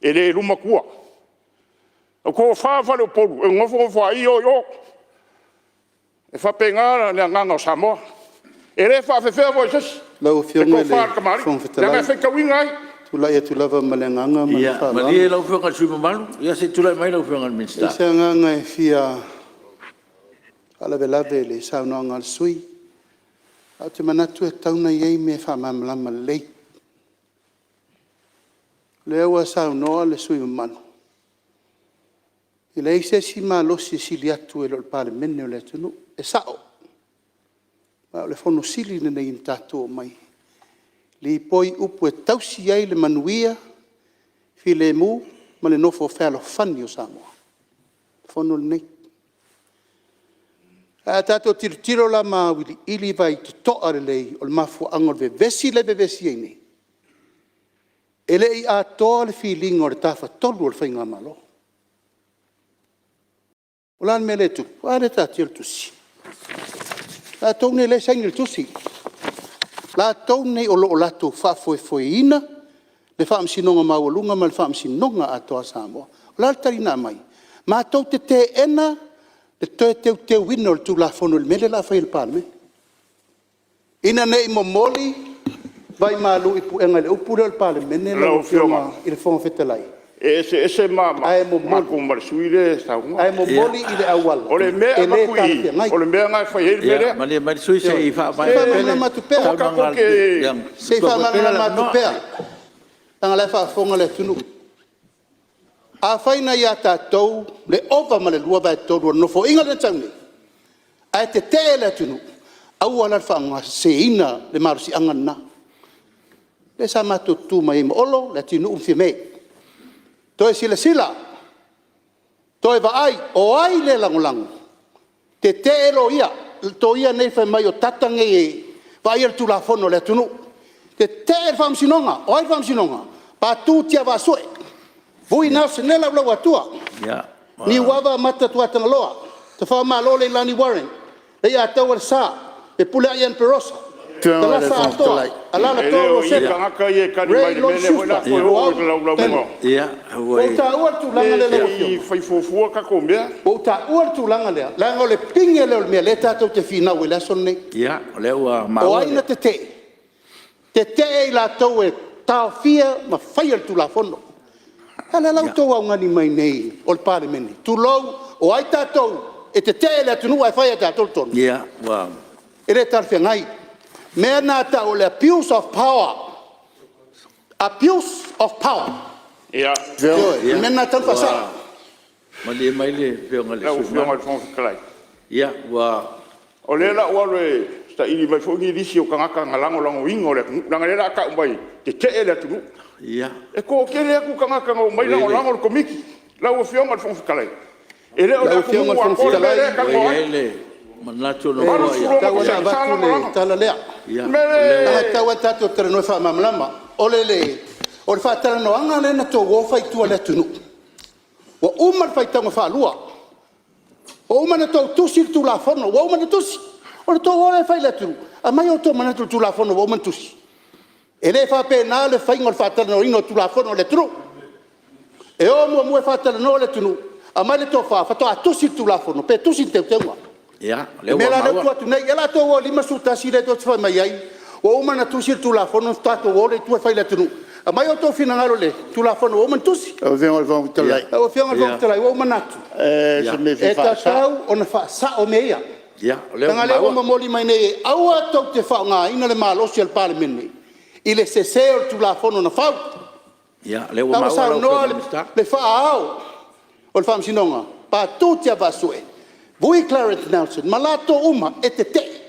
e le luma tua. O le tofa a faleupolu, e nonofo nofoai o i o. E faapena le agaga o Samoa. E le faafefea foi e se isi Lau le Afioga i tofa le a le tamalii, Fofoga leaga Fetalai, e faitauina ai. ou te tulai atu lava ma le agaga ma le faaaloalo. Ia malie lau Afioga i le sui usufono mamalu, se i tulai mai lau Afioga i le E Minisita. leai se agaga e fia faalavelave i le saunoaga a le sui usufono, ae ou te manatu e tatau ona i ai mea e faamalamalama lelei. O lea ua saunoa le sui usufono mamalu E leai se isi malosi e sili atu i lo le Palemene o le atunuu. E sao, ma o le Fono Sili lenei na tatou omai e lipoi upu e tausi ai le manuia, filemu ma le nofo fealofani o Samoa, o le Fono lenei. Ae a tatou tilotilo la ma auiliili vaitotoa lelei, o le mafuaaga o le vevesi lea e vevesi ai nei, e le i atoa le filiga o le Tafatolu o le Faigamalo. O le a le mea lea e tupu? A lea e taatia le tusi? O latou nei o lea e saini i le tusi, o latou nei o lo o latou faafoefoeina le Faamasinoga Maualuga ma le Faamasinoga atoa a Samoa. O le a le tali na aumai? Matou te teena le toe teuteuina o le Tulafono i le mea lea o le a fai e le Palemene, ina ne i momoli vaimalu i puega i le upu lea o le Palemene lau Afioga i le Fofoga Fetalai, E eseese ae momoli matou ma le sui usufono lea e saunoa. Ae momoli i le auala O le mea e e le avatu i i, talafeagai. o le mea lena e fai ai le mea lea. Ia malie mai le sui usufono se i faamaea mai Se pea le aua saunoaga a le tatou te... Se i faamalamalama atu pea, leaga o la e faafofoga le atunuu. Afai na ia tatou le ova ma le 2/3 o le Nofoaiga lea na sau nei, ae tetee le atunuu, aua la le faaaogaseseina le malosiaga lena. Lea sa matou tutu mai ai ma Olo, Leatinuu ma Fiame. Toe silasila, toe vaai, o ai lea e lagolago? Tetee loia, loia nei fai mai o data nei e vaaia le tulafono a le atunuu. Tetee le faamasinoga, o ai le faamasinoga? Patu Tiavaasue, Vui Nelson Laulauatua, Niuava Amata Tuatagaloa, Tafaomalo Leilani Warren, Leiataua Lesa, Fepuleai Ian Perosa, Afioga Tala i le Fofoga Atoa, Fetalai... E Alaalatoa le o i Rosena, tagata ia e tali Ray mai i le mea Loni lea foi o le a Schuster, toe oo Loau i le Temo. laulauga Ua ou taua le tulaga lea lau Se i Afioga, fai fuafua tatou mea. ua ou taua le tulaga lea, leaga o le pine lea o le mea o lea tatou te finau ai i le aso lenei. O ai na tetee? Tetee i latou e taofia ma faia le Tulafono. A lea la ua outou augani mai nei o le Palemene, tulou, o ai tatou e tetee le atunuu ae fai lava e tatou le tonu? E le talafeagai. O le mea lena e tau o le abuse of power, abuse of power. Ioe, o le mea lena e tatau ona faasao. Malie mai le Afioga i le Lau sui usufono Afioga i mamalu. le Fofoga Fetalai, o lea o le a ou alu e saili mai foi ni lisi o tagata na lagolagoina o le atunuu, leaga o lea o le a tau mai e tetee le atunuu. E toatele atu tagata na omai lagolago le Komiti. Lau Afioga i le Fofoga Fetalai, e le o le Lau Afioga atunuu i le Fofoga atoa le mea Fetalai, lea e Ua talanoa i ai. ai le manatu o le e Nofoa, tatau 86% lava ona sa avatu le lagolago. tala lea. O le mea Leaga e lea tatau lava ona tatou talanoa e faamalamalama. O le faatalanoaga lea na outou o fai i tua i le atunuu, ua uma le faitauga faalua, ua uma ona outou tusi le Tulafono, ua uma ona tusi. Ona outou o lea e fai i le atunuu, aumai outou manatu i le Tulafono ua uma ona tusi. E le faapena le faiga o le faatalanoaina o Tulafono a le atunuu. E o muamua e faatalanoa le atunuu, aumai le tofa, faatoa tusi le Tulafono pe tusi ni teuteuga. O O lea le mea ua la lea ua maua. tuu atu nei, ia o la outou o e 51 lea tou te fai mai ai ua uma ona tusi le Tulafono ona faatoa outou o lea i tua fai i le atunuu, aumai outou finagalo i le Tulafono ua uma ona tusi. Lau Afioga i le Fofoga Fetalai... Lau Afioga i le Fofoga Fetalai, ua ou manatu, O se mea e fia e faasao. tatau ona faasao mea ia. O lea ua Leaga o lea ua maua. momoli mai nei e aua tou te faaaogaina le malosi o le Palemene i le sese o le Tulafono na fau. O lea ua La ua maua lau Afioga saunoa i le Minisita. le faa-ao o le Faamasinoga, Patu Tiavaasue, Vui Clarence Nelson ma latou uma e tetee,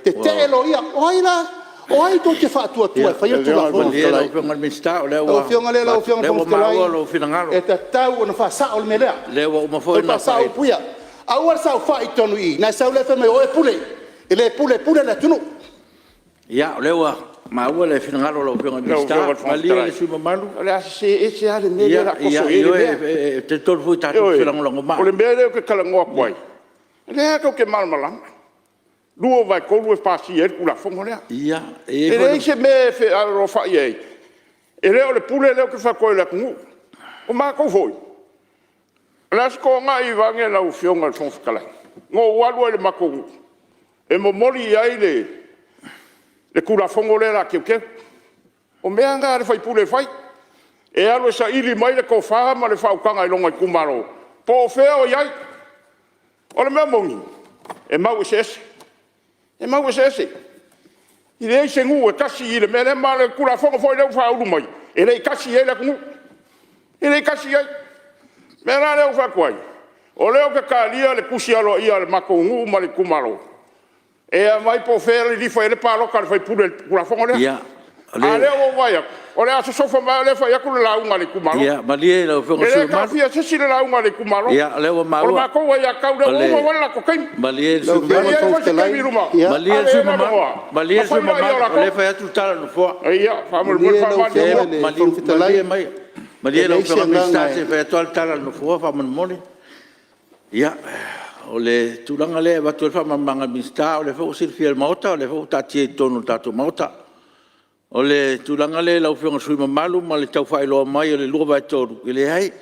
tetee loia. O ai la? O ai tou te faatuatua e faia le Tulafono? Malie lau Afioga i le Minisita o lea Lau Afioga lea lau Afioga i le ua Fofoga Fetalai, maua lou finagalo. e tatau ona faasao le mea lea. O lea ua uma foi Toe ona faasao upu ia. Aua le saofai i totonu i i ona e sau lea fai mai o oe e pule. E le pule, e pule le atunuu. Ia, o lea ua maua le finagalo o lau Afioga i le Lau Afioga i le Minisita. Fofoga Malie le Fetalai, sui usufono mamalu. o le a sese ese lava le mea lea o le a toso i ai le Ioe, mea. e talitonu foi tatou te Ioe, felagolagomai. o le mea lea ou te talanoa atu ai, o lea tou te malamalama, 2/3 e pasia ai le Tulafono lea. E E i ai foi leai se mea e fealofai ai, e le o le pule lea ou te fai atu ai a le atunuu. O matou foi, o le Aso Toonai vaeane lau Afioga i le Fofoga Fetalai, na ou alu ai i le matou nuu e momoli i ai le Tulafono lea o le a teuteu. O mea na a le sui usufono e fai, e alu e saili mai le tofa ma le faautaga i lona itumalo po o fea o i ai. O le mea moni, e mau eseese, e mau eseese. E leai se nuu e tasi i le mea lea, ma o le Tulafono foi lea ua faaulu mai, e le i tasi i ai le atunuu, e le i tasi i ai. mea la lea ou te fai atu ai, o lea ou te talia le tusi aloaia a le matou nuu ma le itumalo e aumai po o fea e lilifa i ai le palota a le faipule i le Tulafono lea. A o lea ua ou vaai atu, o le a sosofa mai lava o lea e fai atu le lauga a le itumalo. Ia malie lau Afioga i le E sui le usufono mamalu. taofia e se isi le lauga a le itumalo. O le matou aiatatau lea, ua uma foi le latou taimi. Malie le E i ai foi se taimi i luma, ave i ai le avanoa sui ona fai lea o usufono mamalu, o lea latou. e fai atu le tala a le Nofoa. Faamolemole Malie lau faamalie Afioga i le Fofoga Fetalai, Malie e lau leai se Afioga i le Minisita agaga se i fai atu lava le tala a le Nofoa faamolemole. Ia, o le tulaga lea e avatu ai le faamalamalamaga a le Minisita, o lea foi ua silafia e le Maota o lea foi ua taatia i totonu o le tatou Maota. O le tulaga lea i lau Afioga i le sui usufono mamalu ma le tau faailoa mai o le 2/3, e leai,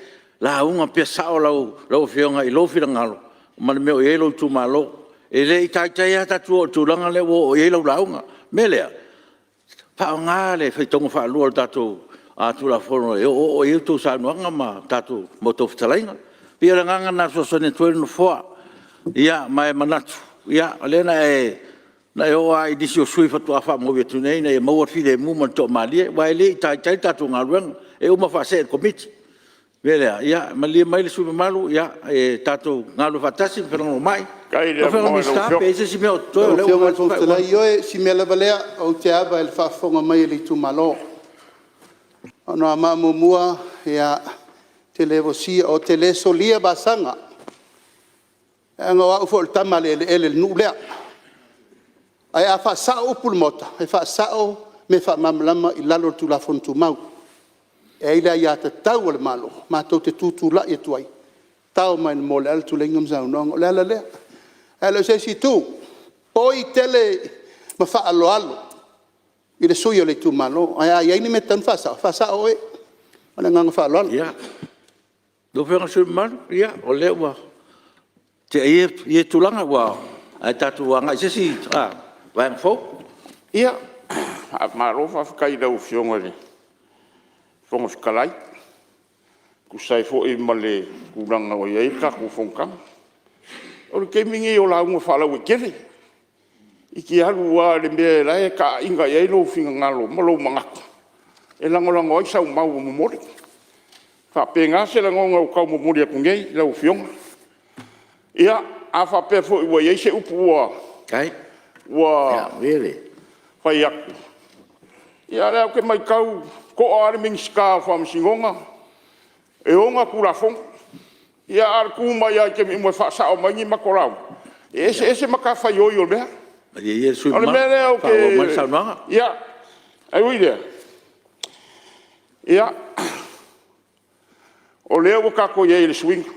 lauga pea sao lau Afioga i lou finagalo ma le mea o i ai lou itumalo. E le i taitai lava tatou oo i le tulaga lea ua oo i ai lau lauga. O le mea lea, faaaoga le faitauga faalua o le tatou Tulafono e oooo i ai a outou saunoaga ma a outou fetalaiga. E pei o le agaga lena e fesoasoani atu ai le Nofoa. Ia ma e manatu, o lea na e oo lava i nisi o sui usufono faatoa faamaui atu nei ina ia maua le filemu ma le toamalie, aua e le i taitai le tatou galuega, e uma faasee i le Komiti. O le mea lea, ia malie mai le sui usufono mamalu, tatou galulue faatasi ma felagolagomai. Lau Afioga i le Minisita pe i ai se isi mea o totoe o Lau lea ua Afioga i le Fofoga Fetalai, ioe, o si mea lava lea, ou te ava i le faafofoga mai a le itumalo. O Anoamaa 1, ou te le solia vasaga, leaga o au foi o le tama a le eleele o le nuu lea. Ae a faasao upu i le Maota, e faasao mea faamalamalama i lalo o le Tulafono Tumau. E i ai le aiatatau a le Malo matou te tutulai atu ai, tao mai ma le tuleiga ma saunoaga. O le ala lea, ae le o se isi itu. E boi tele ma faaaloalo i le sui usufono o le itumalo, ae a i ai ni mea e tatau ona faasao, faasao oe. Ma le agaga faaaloalo. Ia, lau Afioga i le sui usufono mamalu, o lea ua tea ia tulaga, ae tatou agai i se isi vaega fou. Ia, malo faafetai i lau Afioga i le Fofoga Fetalai e tusa ai foi ma le tulaga ua i ai le tatou fonotaga. O le taimi lenei o lauga faalauaitele, e te alu lava i le mea o la e taaiga i ai lou finagalo ma lou manatu e lagolago ai sau mau ua momoli. E faapena se lagona ua tau momoli atu nei i lau Afioga. Ia, a faapea foi ua i ai se upu ua fai atu, ia o lea ou te matau e to'a lava le Minisita o Faamasinoga e ona Tulafono, a o le tu mai lava i taimi uma e faasao mai ni matou lauga, e eseese matafaioi o mea. Malie ia le sui O le usufono mea mamalu lea ou e faaauau mai le saunoaga. te… Ia, ae ui i lea, ia, o lea ua tatou i ai i le suiga.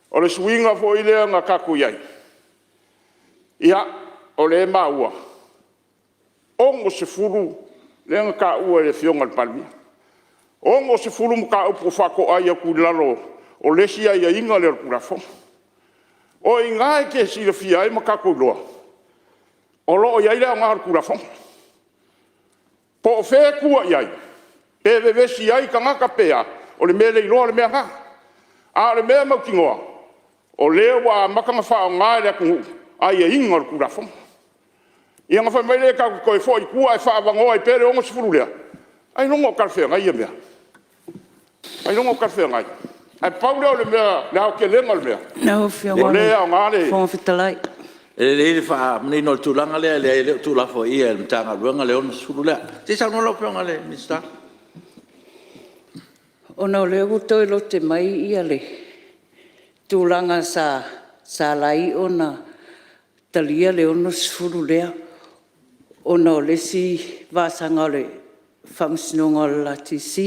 O le suiga foi lea na tatou i ai, ia, o lea e maua e 60 lea na taua e le Afioga i le Palemia, 60 mataupu ua faatoai atu i lalo o le isi aiaiga lea o le Tulafono. O i ina e te silafia ai ma tatou iloa o lo o i ai le aoga o le Tulafono. Po o fea e tua i ai, pe vevesi ai tagata pe a, o le mea leiloa le mea lena. A o le mea mautinoa, o lea ua amata ona faaaoga e le atunuu aiaiga o le Tulafono. Ia ona fai mai lea tatou te toe foi i tua ae faaavanoa ai pea le 60 lea? Ailoga o talafeagai ia mea? Ailoga o talafeagai? Ae pau lea o le mea, le aotelega o le mea, Lau Afioga o i lea e le aoga le… Fofoga Fetalai… E lelei le faamanino o le tulaga lea, e leai e le o tuulafoaia e le Matagaluega le 60 lea. Se i saunoa lau Afioga i le Minisita. Ona o lea ua toe lote mai le tulaga sa ala ai ona talia le 60 lea, ona o le isi vasaga o le Faamasinoga o le LTC,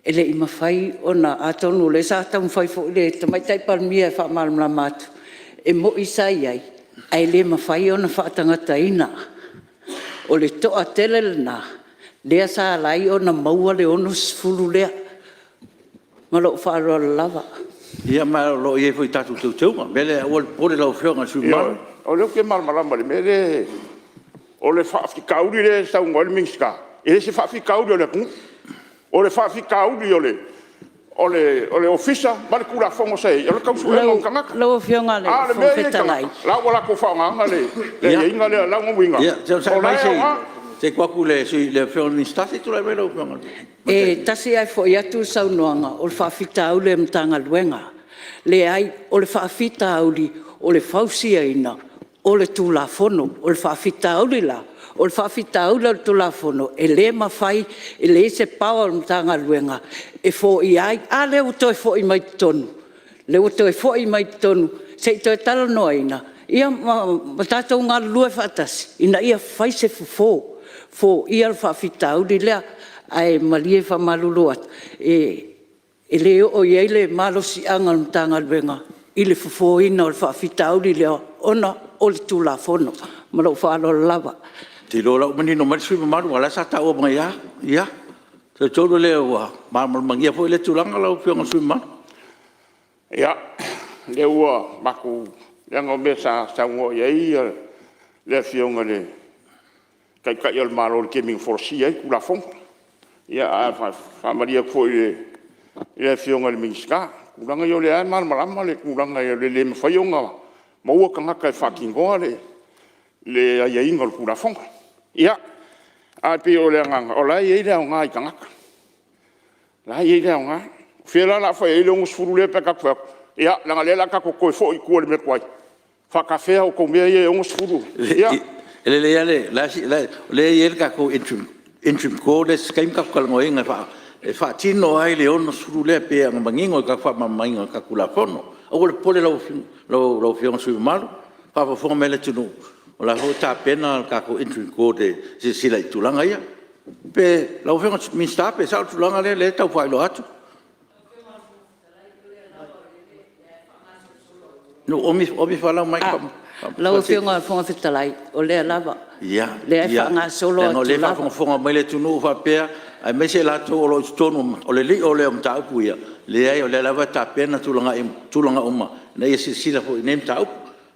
e le i mafai ona… Atonu o lea sa taumafai foi le Tamaitai Palemia e faamalamalama atu, e moni sa i ai, ae le mafai ona faatagataina. O le toatele lena lea sa ala ai ona maua le 60 lea. Ma lou faaaloalo lava. Ia ma o lo o i ai foi i tatou teuteuga. O le mea lea aua le popole lau Afioga i le sui usufono mamalu. Ioe, o lea ou te malamalama i le mea lea. O le faafitauli lea e saunoa ai le Minisita, e le o se faafitauli o le atunuu. O le faafitauli o le Ofisa ma le Tulafono sa i ai, o le tau suega o ni tagata. Lau Afioga i le A o le Fofoga mea ia i Fetalai… tagata, o la e ua latou faaaogaina le aiaiga lea. O lona uiga, o la e aoga. Se i tuu atu i le Afioga i le Minisita. Se i tulai mai lau Afioga i le Tamaitai. E tasi ae foi atu le saunoaga, o le faafitauli o le Matagaluega. Leai, o le faafitauli o le fausiaina o le Tulafono. O le faafitauli la, o le faafitauli o le Tulafono e le mafai, e leai se power o le Matagaluega e foia ai. A lea ua toe foi mai totonu, lea ua toe foi mai totonu se i toe talanoaina ma tatou galulue faatasi ina ia fai se fofo, foia le faafitauli lea. Ae malie e faamalulu atu, e le oo i ai le malosiaga o le Matagaluega i le fofoina o le faafitauli lea ona o le Tulafono. Ma lou faaaloalo lava. Ou te iloa o la e ua manino mai le sui usufono mamalu aua o la e sa taua mai lava. Ia, ou te talitonu o lea ua malamalama foi lea tulaga lau Afioga i le sui usufono mamalu. Ia, o lea ua matou… leaga o mea sa saunoa i ai le Afioga i le Taitai o le Malo i le taimi na folasia ai le Tulafono. Ia ae faamalie atu foi i le Afioga i le Minisita, o tulaga ia o lea lava e malamalama le tulaga o le le mafai ona maua tagata e faatinoa le aiaiga o le Tulafono. Ia, ae pei o le agaga o la e i ai le aoga i tagata, o la e i ai le aoga. O fea la o le a fai ai le 60 lea pe a tatou fai atu, ia leaga o lea o le a tatou toe foi i tua i le mea tuai, faatafea a outou mea ia e 60? Ia. E lelei lava le… o lea e i ai le tatou interim clause i se taimi tatou talanoaina e faatino ai le 60 lea pei ona manino i le tatou faamalamalamaina o le tatou Tulafono. Aua le popole lau Afioga i le sui usufono mamalu, faafogafoga mai le atunuu o la e foi ua tapena le tatou interim board e silasila i tulaga ia. Lau Afioga i le Minisita pe sao le tulaga lea e tau faailoa atu? Ua oomi ifo lava lau mic. Lau Afioga i le Fofoga Fetalai, o lea lava, o lea e faagasolo Ia, leaga o atu lea e lava. faafogafoga mai le atunuu faapea, aemaise i latou o lo o i totonu o le lio lea o mataupu ia. Leai o lea lava e tapena tulaga uma ina ia silasila foi i nei mataupu.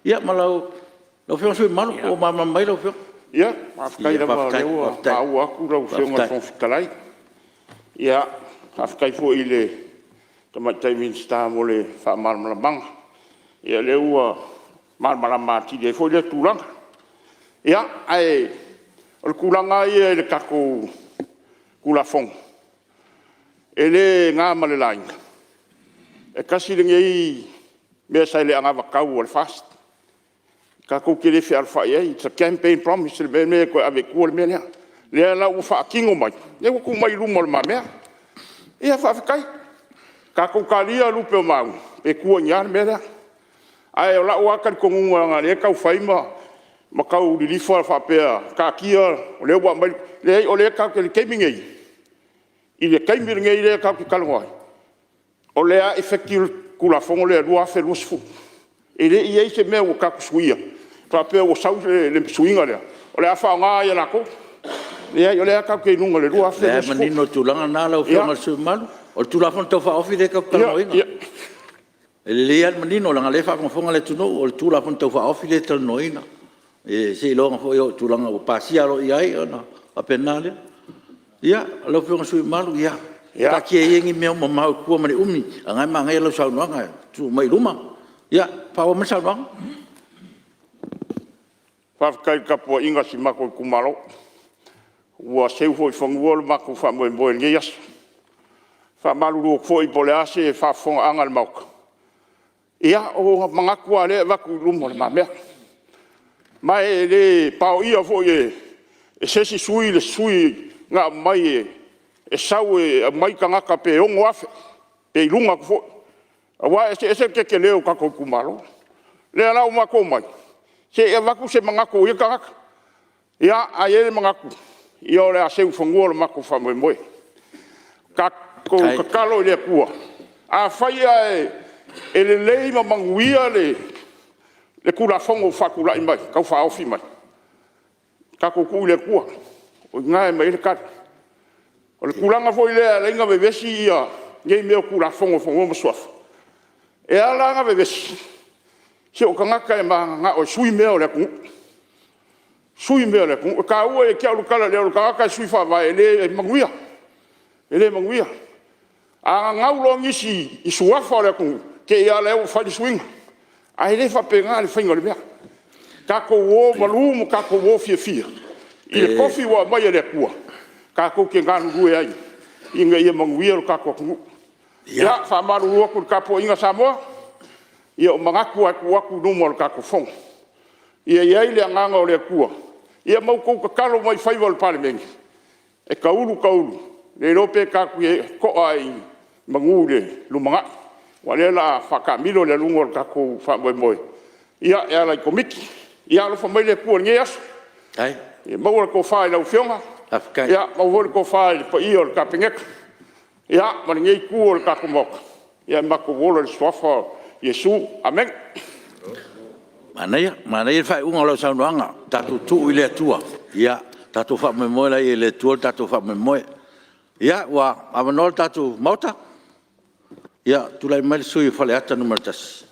Ia ma lau Afioga i le sui usufono mamalu po ua malamalama mai lau Afioga? Ia, faafetai lava o lea ua maua atu lau Afioga i le Fofoga Fetalai. Ia, faafetai foi i le Tamaitai Minisita mo le faamalamalamaga. Ia o lea ua malamalama atili ai foi lea tulaga. Ia, ae o le tulaga lava ia i le tatou Tulafono, e le na ma le laina, e tasi lenei mea sa i le anavatau a le FAST, tatou te le fealofai ai, it's a campaign promise le mea lenei e toe ave i tua le mea lea. O lea la ua faatino mai, lea ua tuu mai i luma o lumamea. Ia faafetai. Tatou talia lupe o maunu, pe tua i ni a le mea lea. Ae o lou lava talitonuga leaga o lea e tau fai ma tau lilifa faapea, taatia o lea ua aumai le… Leai o lea tatou te i le taimi lenei, i le taimi lenei lea tatou te talanoa ai, o lea lava e effective le Tulafono lea i le 2020. E le i i ai se mea ua tatou suia faapea ua sau le suiga lea o le a faaaoga ai e latou. Leai, o lea lava tatou te i luga o le 2020. O lea e manino le tulaga lena lau Afioga i le sui usufono mamalu. O le Tulafono Tau Faaofi lea tatou te talanoaina. E lelei lava le manino leaga o lea e faafogafoga le atunuu, o le Tulafono Tau Faaofi lea e talanoaina. Seiloga foi e oo i tulaga ua pasia aloaia ai ona faapena lea. Ia, lau Afioga i le sui usufono mamalu, ia taatia ia ni mea mamao i tua ma le umi, a o lena e manaia lau saunoaga e tuu mai i luma. Ia, faaauau mai le saunoaga. Faafetai i le tapuaiga a si matou itumalo, ua seu foi i fanua lo matou faamoemoe i lenei aso. E faamalulu atu foi po o le a se faafofogaaga a le Maota, ia o manatu lava o lea e avatu i lumamea. Ma e le paoia foi e se isi sui usufono le sui usufono na aumai e sau e aumai tagata pe 6,000 pe i luga atu foi, aua e eseese le tetele o tatou itumalo. O lea la ua matou omai, se i avatu se manatu o ia tagata. Ia, ae i ai le manatu, ia o le a seu i fanua le matou faamoemoe. Tatou tatalo i le Atua, afai ae e lelei ma manuia le Tulafono ua faatulai mai Tau Faaofi mai, tatou tuu i le Atua, o i ina e aumai ai le tali. O le tulaga foi lea e ala ai ona vevesi nei mea o Tulafono o Fanua ma Suafa, e ala ona vevesi, se o tagata e mananao e sui mea o le atunuu, sui mea o le atunuu. E taua ia te au le tala lea o le tagata e sui faavae e le manuia, e le manuia. A gagau loa nisi i suafa o le atunuu, te i lava lea ua fai le suiga. Ae le faapena le faiga o le mea. Tatou o malu ma tatou o fiafia I le tofi ua aumai e le Atua tatou te galulue ai ina ia manuia lo tatou atunuu. Ia faamalulu atu i le tapuaiga a Samoa, ia o manatu lava e tuu atu i luma o le tatou Fono. Ia i ai le agaga o le Atua ma outou tatalo mai i faiva o le Palemene, e taulu taulu le iloa pe tatou te to'a i manu i le lumanai, aua o lea o le a faataamilo le aluga o le tatou faamoemoe e ala i Komiti. Ia alofa mai le Atua i lenei aso, ia maua le tofa i lau Afioga, maua foi le tofa i le paia o le Kapeneta ma lenei Itu o le tatou Maota, ae matou ola i le suafa o Iesu. Amene. Manaia, manaia le faaiuga o lau saunoaga, tatou tuu i le Atua. Ia tatou faamoemoe la i le Atua lo tatou faamoemoe. Ia ua avanoa le tatou Maota, ia tulai mai le sui usufono mo Faleata 1.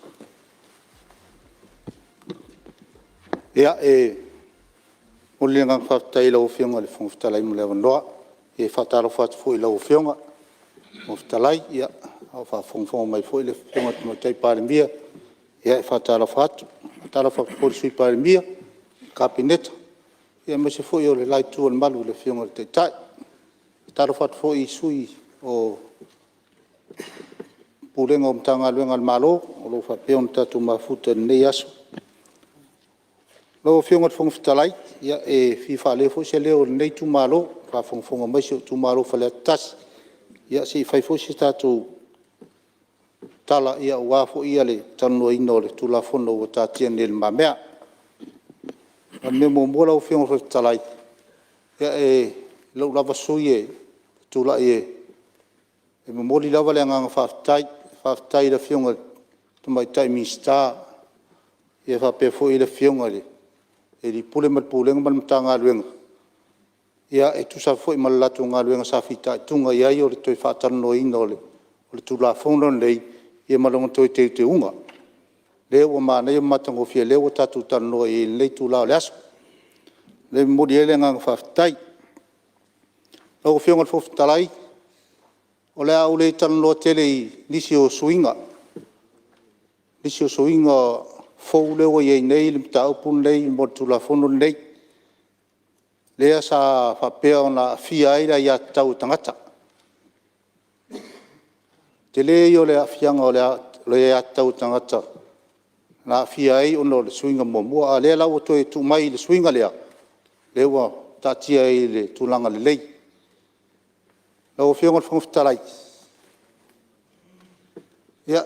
Ia, e momoli le agaga faafetai i lau Afioga i le Fofoga Fetalai mo le avanoa. E faatalofa atu foi i lau Afioga i le Fofoga Fetalai, a o faafogafoga mai foi le Afioga i le Tamaitai Palemia, e faatalofa atu. E faatalofa atu foi i le Sui Palemia, le Kapeneta, aemaise foi o le la Itu o le Malu i le Afioga i le Taitai. E faatalofa atu foi i Sui o Pulega o Matagaluega a le Malo o lo o faapea ona tatou mafuta i lenei aso. Lau Afioga i le Fofoga Fetalai, e fia faaleo foi se leo o lenei itumalo, a o faafogafoga mai si ou itumalo o Faleata 1, ia se i fai foi se tatou tala aua foi le talanoaina o le Tulafono ua taatia nei i lumamea. O le mea muamua lau Afioga i le Fofoga Fetalai, o lou lava sui usufono e tulai e momoli lava le agaga faafetai, faafetai i le Afioga i le Tamaitai Minisita faapea foi le Afioga i le Ofisa Sili o Pulega ma le Pulega ma le Matagaluega e tusa foi ma le latou galuega sa fitaituga i ai o le toe faatalanoaina o le Tulafono lenei ma lona toe teuteuga. Lea ua manaia ma matagofie o lea ua tatou talanoa i ai i lenei itula o le aso. O lea e momoli ai le agaga faafetai. Lau Afioga i le Fofoga Fetalai, o le a ou le talanoa tele i nisi o suiga fou lea ua i ai nei le mataupu lenei mo le Tulafono lenei, lea sa faapea ona aafia ai le aiatatau a tagata. O le tele ia o le aafiaga o le aiatatau a tagata na aafia ai ona o le suiga muamua, a o lea la ua toe tuu mai i le suiga lea, lea ua taatia ai i le tulaga lelei. Lau Afioga i le Fofoga Fetalai,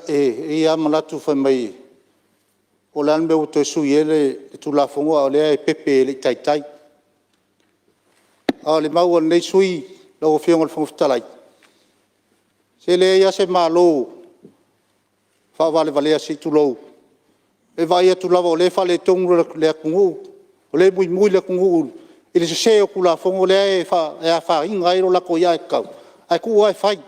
e i ai lava manatu fai mai po o le a le mea ua toe sui ai le Tulafono a o lea e pepe e le i taitai. A o le mau a lenei sui usufono lau Afioga i le Fofoga Fetalai, se e leai lava se Malo faavalevalea se i tulou, e vaai atu lava o lea e faaletonu le atunuu, o lea e muimui le atunuu i le sese o Tulafono lea e afaina ai le latou aiatatau, ae tuu lava e fai.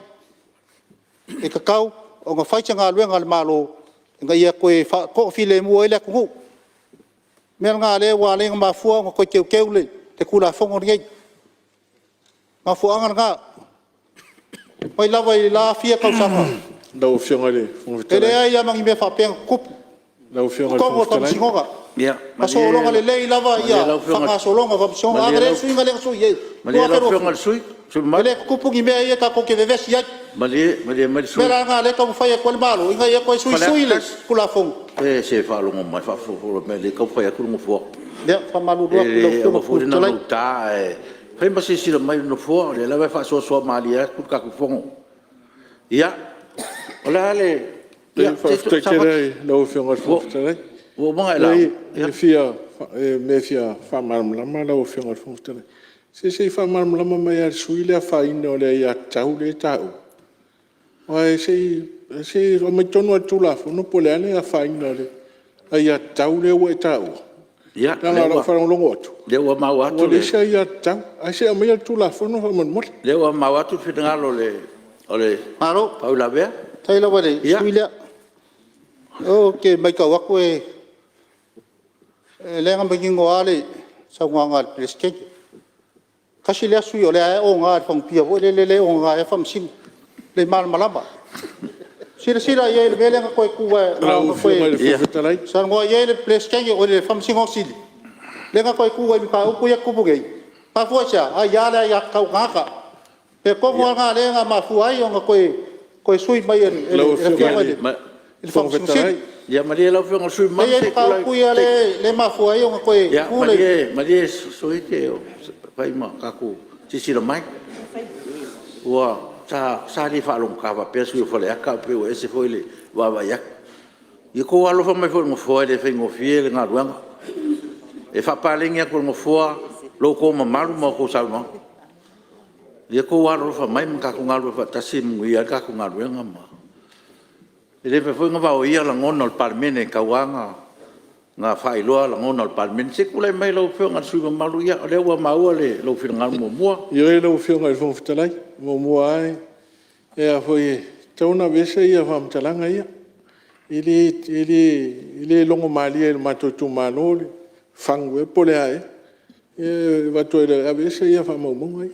E tatau ona fai se galuega a le Malo ina ia toe faatoafilemu ai le atunuu. O le mea lena o lea ua ala ai ona mafua ona toe teuteu le Tulafono lenei. O le mafuaaga lena. Mai lava i le la fia tausaga, Lau Afioga i le Fofoga e Fetalai… leai lava ma ni mea faapea na tutupu Lau i Afioga i le totonu o Fofoga Fetalai… Faamasinoga. Na sologa lelei lava faagasologa o Faamasinoga. A lea le suiga lea na sui ai i le 2020, e le tutupu ni mea ia tatou te vevesi ai. O le mea la lena o lea e taumafai atu ai le Malo ina ia toe suisui le Tulafono. Malilie mai le sui usufono mamalu. Se se faalogo mai, faafogafoga mai o lea e taumafai atu le Nofoa. Ia, faamalulu atu i lau E Afioga i le aua foi Fofoga le Fetalai. naunauta ae fai ma silasila mai i le Nofoa, o lea lava e faasoasoa malie atu le tatou Fono. Ia, o le a le… Ia, Faafetai tele lava i lau Afioga i le Fofoga Fetalai. Ua uma ona e lauga? Leai, o le mea e fia faamalamalama lau Afioga i le Fofoga Fetalai. Se se i faamalamalama mai lava e le sui usufono le afaina o le aiatatau lea e taua. Aua se i aumai tonu lava i le Tulafono po o le a le afaina o le aiatatau lea ua e taua. Leaga o lau faalogologo atu ua leai se aiatatau. Ae se i aumaia le Tulafono faamolemole. Ia, o lea ua maua atu le finagalo o le Malo. faauilavea. Faafetai lava i le sui usufono lea. Ou te maitau atu o lea na manino lava le saunoaga a le Peresetene. Tasi lea sui usufono o lea e oga i le fagupia foi lele e oga ai lava Faamasino, e le malamalama. Silasila i ai i le mea lea na toe saunoa i ai le Faamasino Sili lea na toe tu ai i mataupu ia e tutupu nei? Mafua i se a? Aia le aiatatau a le tagata. O le mea tonu lava lena lea na mafua ai ona toe sui mai e le Afioga i le Faamasino Sili. Ia malie lau Afioga i le sui usufono mamalu… E i ai mataupu ia lea e mafua ai ona toe tu le… Malie Soite fai ma tatou silasila mai. Sa le faalogogata faapea le sui usufono o Faleata ae pei ua ese foi le vaavaai atu. Ia outou alolofa mai foi i le Nofoa e le faigofie le galuega. E faapaleni atu e le Nofoa lo outou mamalu ma a outou saunoaga. Ia outou alolofa mai ma tatou galulue faatasi e manuia ai le tatou galuega. E le mafai foi ona vaoia lagona o le Palemene e tau lava ona faailoa lagona o le Palemene. Se i tulai mai lau Afioga i le sui usufono mamalu, o lea ua maua lou finagalo muamua. Ioe lau Afioga i le Fofoga Fetalai, muamua lava e tatau ona aveese faamatalaga ia. E le logomalie i le matou Itumalo le fagu ea po o le a ea. E avatu ai, aveese faamaumauga ia.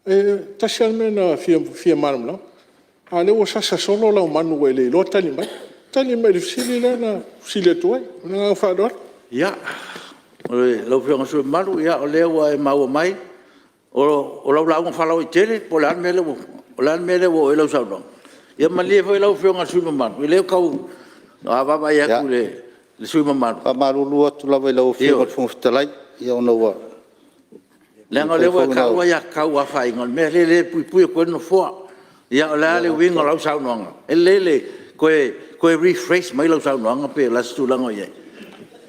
E tasi lava le mea na fia malamalama, a o lea ua sasa solo lau manu ua e le iloa tali mai. Tali mai i le fesili lea na fesili atu ai. Ma le agaga faaaloalo. Ia, lau Afioga i le sui usufono mamalu, o lea ua e maua mai, o lau lauga faalauaitele po o le a le mea lea ua oo i ai lau saunoaga? Ia malie foi lau Afioga i le sui usufono mamalu, o lea e tau vaavaai atu i le sui usufono mamalu. E faamalulu atu lava i lau Afioga i le Fofoga Fetalai, ona ua… Leaga o lea ua e taua aiatatau ua afaina, o le mea lea e puipui atu ai le Nofoa. Ia o le a le uiga o lau saunoaga? E lelei le toe rephrase mai lau saunoaga pe o le a se tulaga o i ai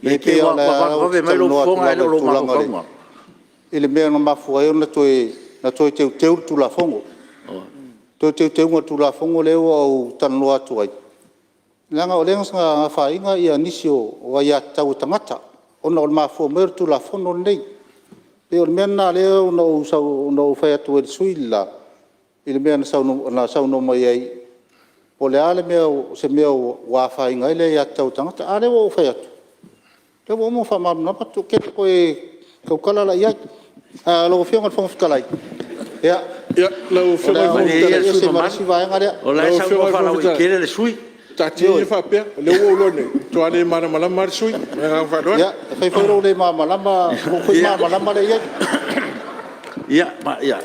ne i te i ua vavevave mai lou fofoga ae le o lou mafaufauga. I le mea na mafua ai ona toe teuteu le Tulafono. Toe teuteuga o le Tulafono lea ua ou talanoa atu ai, leaga o lea sa afaina nisi o aiatatau a tagata ona o le mafua mai o le Tulafono lenei. E pei o le mea lena lea na ou fai atu ai i le sui usufono le la i le mea na saunoa mai ai, po o le a se mea ua afaina ai le aiatatau a tagata. A lea ua ou fai atu, o lea ua uma ona faamalamalama atu, ou te le toe tautala la i ai. Lau Afioga i le Fofoga Fetalai, ia, o le a ou see ese ma le isi vaega lea. O la e saunoa faalauaitele le sui usufono. Taatia ia faapea, o lea ua ou iloa nei, ua matua le malamalama lava le sui usufono. Ma le agaga faaaloalo. Ia, e fai foi lou le malamalama, lou foi malamalama lea i ai. Ia,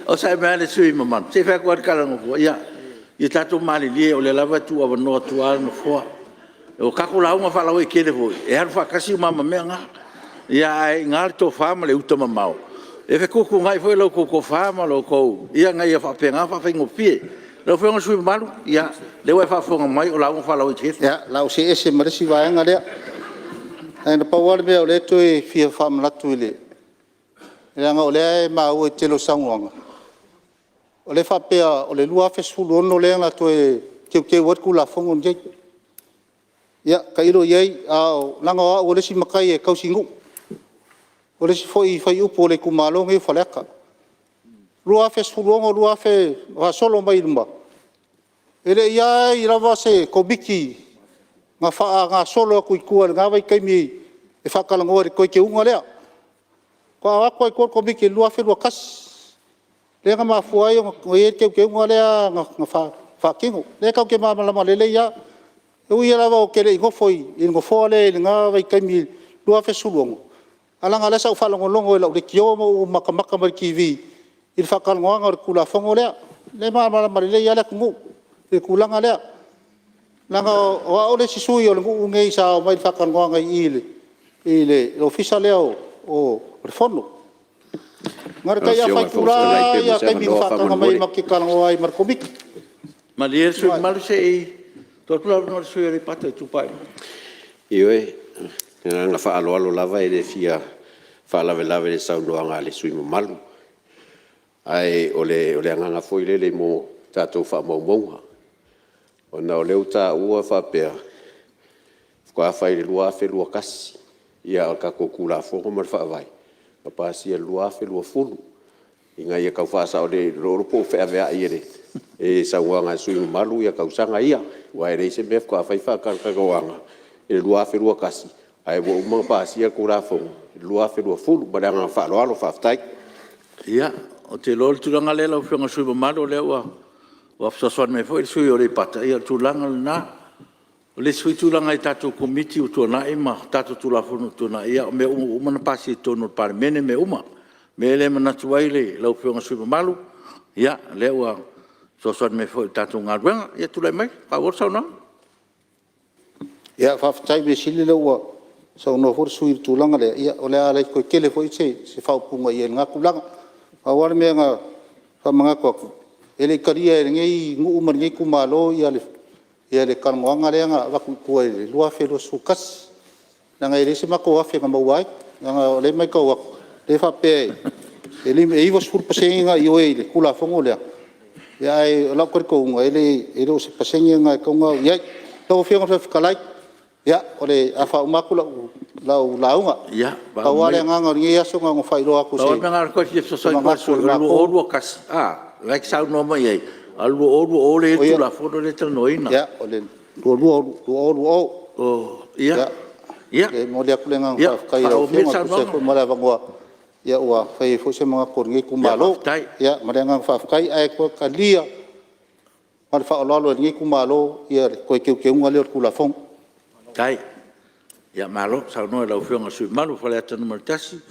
onosai mai le sui usufono mamalu, se i fai atu lava le tala a le Nofoa. Ia tatou malilie o lea lava e tuuavanoa atu lava le Nofoa. O tatou lauga faalauaitele foi, e alu faatasi uma lava ma mea na. Ae i ina le tofa ma le uta mamao e fetuutuunai foi la outou tofa ma la outou… ina ia faapena ona faafaigofie. Lau Afioga i le sui usufono mamalu, o lea ua e faafofoga mai o lauga faalauaitele. Ia, o le a ou see ese ma le isi vaega lea. Ae na pau lava le mea o lea e toe fia faamanatu i le… leaga o lea e maua i le tele o saunoaga, o lea e faapea o le 2016 lea na toe teuteu ai le Tulafono lenei. Ia tailo i ai, leaga o au le isi matai e tausinuu, o le isi foi faiupu a le itumalo lenei o Faleata. 2016 20 faasolo mai i luma, e le i i ai lava se Komiti na faagasolo atu i tua i lena vaitaimi e faatalanoa i le teuteuga lea. Faatoa o atu lava i tua le Komiti i le 2021, lea na mafua ai ona i ai le teuteuga lea na faatino. O lea tatou te malamalama lelei lava. E ui lava ou te le i nofo i le nofoa lea i lena vaitaimi i le 2016, ae leaga o lea sa ou faalogologo i lau leitio ma ou matamata mai i le TV i le faatalanoaga o le Tulafono lea. O lea e malamalama lelei lava le atunuu i le tulaga lea. Leaga o au le isi sui o le nuu lenei sa omai i le faatalanoaga i i i le Ofisa lea o le Fono. Na o le tai afa itula lava taimi na faataga mai ai matou te talanoa ai ma le Komiti. Malie le sui usufono mamalu se i tuu atu le avanoa i le sui usufono mo Aleipata Itupa i Luga. Ioe, o le agaga faaaloalo lava e le fia faalavelave i le saunoaga a le sui usufono mamalu. Ae o le agaga foi lele mo tatou faamaumauga, ona o lea ua taua faapea faatoa fai i le 2021, a o le tatou Tulafono ma le Faavae na pasia i le 2020, ina ia tau faasao ne i te i ua feaveai e le saunoaga a le sui usufono mamalu tausaga ia, aua e leai se mea faatoa fai faatalatalanoaga i le 2021 ae ua uma ona pasia le Tulafono i le 2020. Ma le agaga faaaloalo faafetai. Ia, ou te iloa o le tulaga lea lau Afioga i le sui usufono mamalu, o lea ua fesoasoani mai foi le sui usufono mo Aleipata, ia o le tulaga lena. O le isi foi tulaga i tatou Komiti ua tuanai ma tatou Tulafono ua tuanai, ia o mea uma ua uma ona pasia i totonu o le Palemene mea uma. O le mea lea e manatu ai lau Afioga i le sui usufono mamalu, ia o lea ua fesoasoani mai foi i le tatou galuega. Ia tulai mai e faaauau le saunoaga. Ia faafetai, measili o lea ua saunoa foi le sui usufono i le tulaga lea, ia o le a le toe tele foi se faaupuga i ai i lena tulaga. Pau lava le mea na faamanatu atu, e le i talia e lenei nuu ma lenei Itumalo le talanoaga lea na avatu i tua i le 2021, leaga e leai se matou $1,000 na maua ai. Leaga o lea e maitau atu o lea e faapea e 90% na ioe i le Tulafono lea, ae o lau talitonuga e le o se pasene lena e tatau ona oo i ai. Lau Afioga i le Fofoga Fetalai, ia o le a faauma atu lau lauga. Pau lava le agaga o lenei aso na ona faailoa atu o se Na o le mea lena o le manatu toe fia fesoasoani atu i le sui usufono, o le 2021 a, o la e te saunoa mai ai, a o le 2020 lea e i ai le Tulafono lea e talanoaina. Ia, o le 2020. Ia, e momoli atu le agaga faafetai i lau Afioga e tusa ai foi ma le avanoa ua fai ai foi se manatu o lenei itumalo. Ia ma le agaga faafetai, ae toe talia ma le faaaloalo e lenei itumalo le toe teuteuga lea o le Tulafono. Faafetai. Ia malo saunoa i lau Afioga i le sui usufono mamalu mo Faleata 1.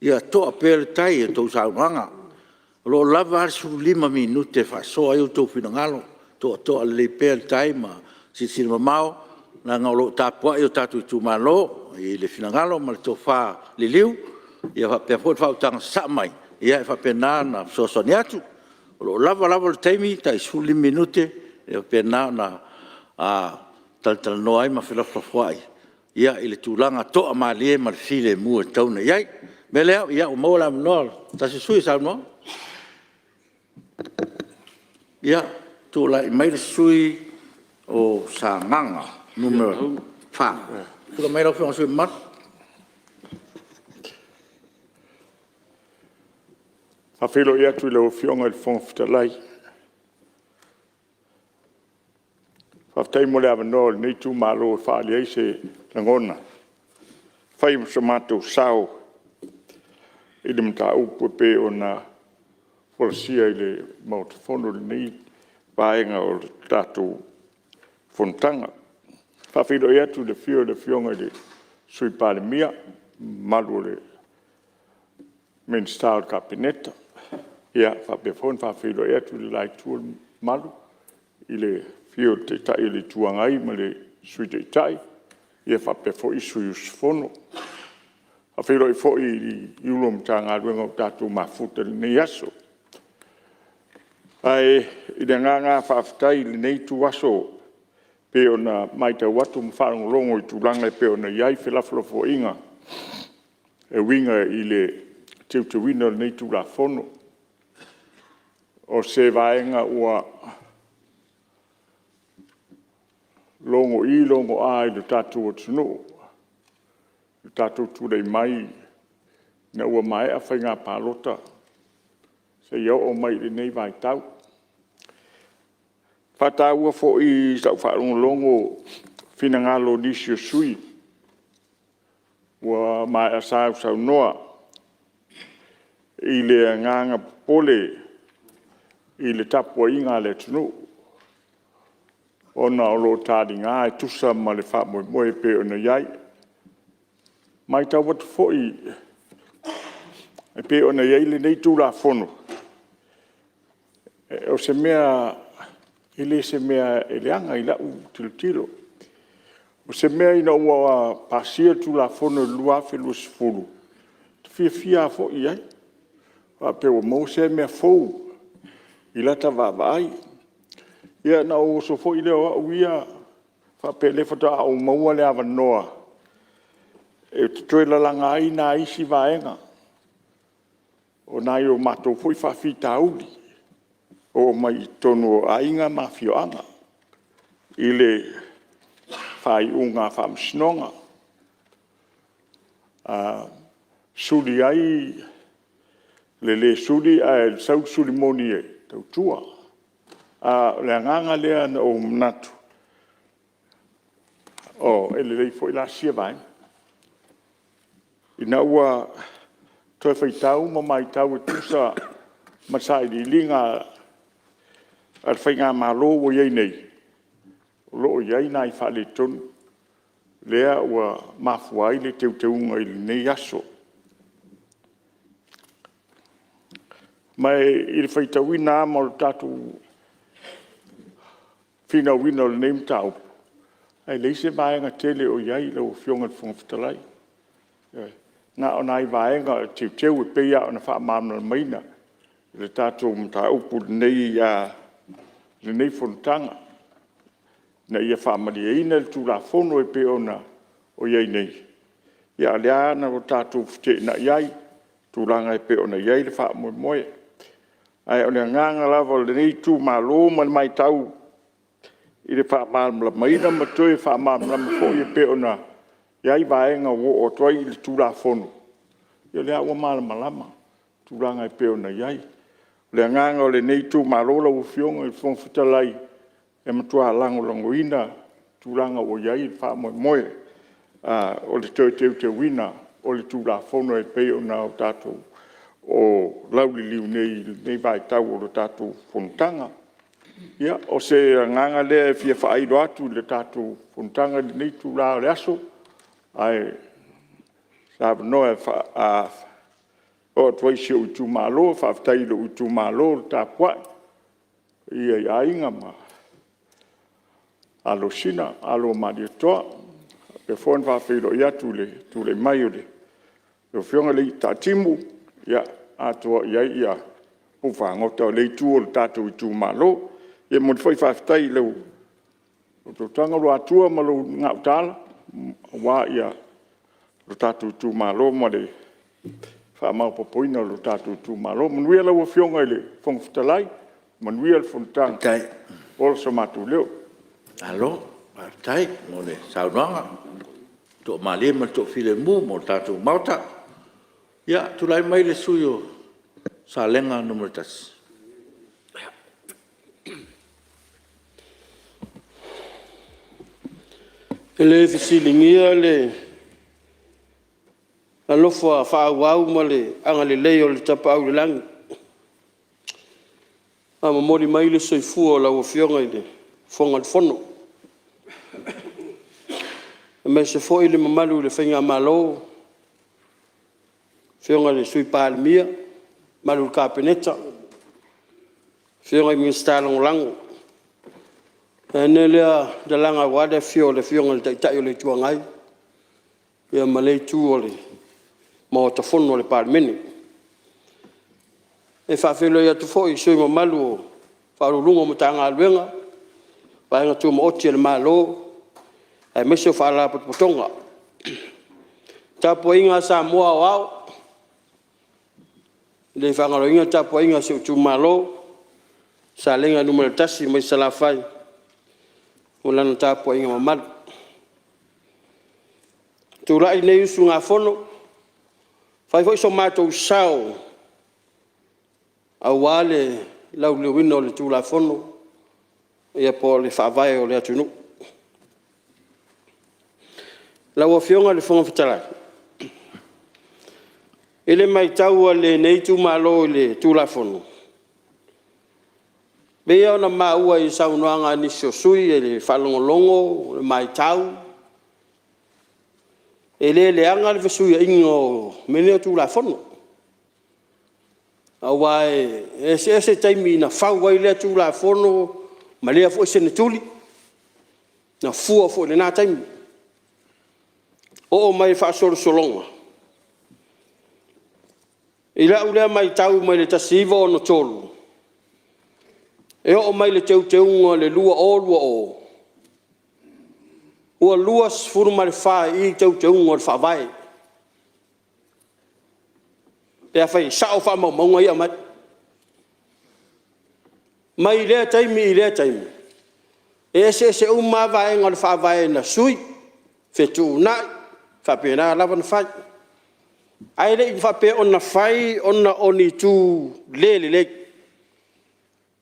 Ia to'a pea le tai i a outou saunoaga. O lo o lava a le 15 minute e faasoa ai outou finagalo, toatoa lelei pea le tai ma silasila mamao leaga o lo o tapuai o tatou itumalo i le finagalo ma le tofa liliu faapea foi le faautaga sasaa mai e faapena ona fesoasoani atu. O lo o lava lava le taimi, tai 15 minute e faapena ona talatalanoa ai ma felafolafoai i le tulaga toamalie ma le filemu e tatau ona i ai. O le mea lea ua maua le avanoa o se tasi o sui usufono e saunoa. Ia, tulai mai le sui usufono mo Sagaga 4. Tulai mai lau Afioga i le sui usufono mamalu. E faafeiloai atu i lau Afioga i le Fofoga Fetalai. Faafetai mo le avanoa o lenei itumalo e faaali ai se lagona e fai ma so matou sao i le mataupu e pei ona folasia i le Maota Fono i lenei vaega o le tatou fonotaga. E faafeiloai atu i le afio o le Afioga i le Sui Palemia, le mamalu o Minisita o le Kapeneta. E faapea foi ona faafeiloai atu i le la itu o le malu i le afio o le Taitai o le Itu Agai ma le Sui Taitai faapea foi sui usufono. E faafeiloai foi i Ofisa Sili o Pulega o Matagaluega ua tatou mafuta i lenei aso. Ae i le agaga lava faafetai i lenei ituaso e pei ona matau atu ma faalogologo i tulaga e pei ona i ai felafolafoaiga e uiga i le teuteuina o lenei Tulafono. O se vaega ua logo'i logo'a i le tatou atunuu i le tatou tulai mai ina ua maea Faiga Palota seia oo mai i lenei vaitau. E faataua foi i sau faalogologo finagalo o nisi o sui usufono ua maea sausaunoa i le agaga popole i le tapuaiga a le atunuu ona o lo o taliga e tusa ma le faamoemoe e pei ona i ai. E matau atu foi e pei ona i ai lenei Tulafono, o se mea e le o se mea e leaga i lau tilotilo. O se mea ina ua pasia le Tulafono i le 2020, ou te fiafia lava foi i ai, faapea ua maua sea mea fou i lata vaavaai. Ia ona ou oso foi lea o au ia faapea o lea faatoa ou maua le avanoa ou te toe lalaga ai nai isi vaega o nai o matou foi faafitauli e oo mai i totonu o aiga ma afioaga i le faaiuga a Faamasinoga. Suli ai le le suli ae sau le suli moni e tautua. A o le agaga lea na ou manatu, e lelei foi la sia vaega. Ina ua toe faitau ma matau e tusa ma sailiiliga a le Faigamalo ua i ai nei, o lo o i ai nai faaletonu lea ua mafua ai le teuteuga i lenei aso. Ma i le faitauina lava ma le tatou finauina o lenei mataupu, e leai se vaega tele o i ai lau Afioga i le Fofoga Fetalai. Ioe. Na o nai vaega e teuteu e pei lava ona faamalamalamaina i le tatou mataupu i lenei fonotaga, ina ia faamalieina le Tulafono e pei ona i ai nei, a o lea lava na tatou feteenai ai i tulaga e pei ona i ai le faamoemoe. Ae o le agaga lava o lenei itumalo ma le matau i le faamalamalamaina ma toe faamalamalama foi e pei ona i ai vaega ua oo atu ai le Tulafono, ia o lea ua malamalama tulaga e pei ona i ai. O le agaga o lenei itumalo lau Afioga i le Fofoga Fetalai, e matua lagolagoina tulaga ua i ai le faamoemoe o le toe teuteuina o le Tulafono e pei ona tatou lauliliu nei i lenei vaitau o le tatou fonotaga. Ia, o se agaga lea e fia faailo atu i le tatou fonotaga i lenei itula o le aso, a o se avanoa e oo atu ai i si ou itumalo. Faafetai i lou itumalo le tapuai, le paia i Aiga ma alo o Sina, alo o Malietoa. E faapea foi ona faafeiloai atu i le tulai mai o lau Afioga i le alii Taatimu, atoa i ai puafagota o lea itu o le tatou itumalo. E momoli foi le faafetai i lau sootaga Luatua ma lou Gautaala aua lo tatou itumalo ma le faamaopoopoina o le tatou itumalo. Manuia lau Afioga i le Fofoga Fetalai, manuia le fonotaga. Ola so matou leo. Malo faafetai mo le saunoaga toamalie ma le toafilemu mo le tatou Maota. Ia tulai mai le sui usufono mo Salega 1. E le fesiligia le alofa faaauau ma le agalelei o le Tapaau i le Lagi a momoli mai le soifua o lau Afioga i le Fofoga o le Fono, aemaise foi le mamalu i le Faigamalo, le Afioga i le Sui Palemia, le mamalu i le Kapeneta, Afioga i Minisita Lagolago. Vaeane lea talaga aua le afio o le Afioga i le Taitai o le Itu Agai ma lea itu o le Maota Fono o le Palemene. E faafeiloai atu foi i sui usufono mamalu o Ofisa Sili o Pulega o Matagaluega, Vaega Tumaoti a le Malo aemaise o Faalapotopotoga. Le tapuaiga a Samoa aoao, e le faagaloina le tapuaiga a si ou Itumalo Salega 1 mai Salafai ma lana tapuaiga mamalu. E tulai lenei usugafono e fai foi so matou sao aua le lauliliuina o le Tulafono po o le Faavae o le atunuu. Lau Afioga i le Fofoga Fetalai, i le matau a lenei Itumalo i le Tulafono, e pei lava ona maua i saunoaga a nisi o sui usufono i le faalogologo, matau, e le leaga le fesuiaiga o mea nei o Tulafono, aua e eseese taimi na fau ai lea Tulafono ma lea foi seneturi na fua foi i lena taimi. Oo mai i le faasolosologa i lau lea matau mai le 1963 e oo mai i le teuteuga o le 2020, ua 24 i i teuteuga o le Faavae, pe afai e sao faamaumauga ia e aumai. Mai lea taimi i lea taimi, e eseese uma lava vaega o le Faavae na sui, fetuunai, faapena lava ona fai. Ae le i faapea na fai ona o ni itu le lelei.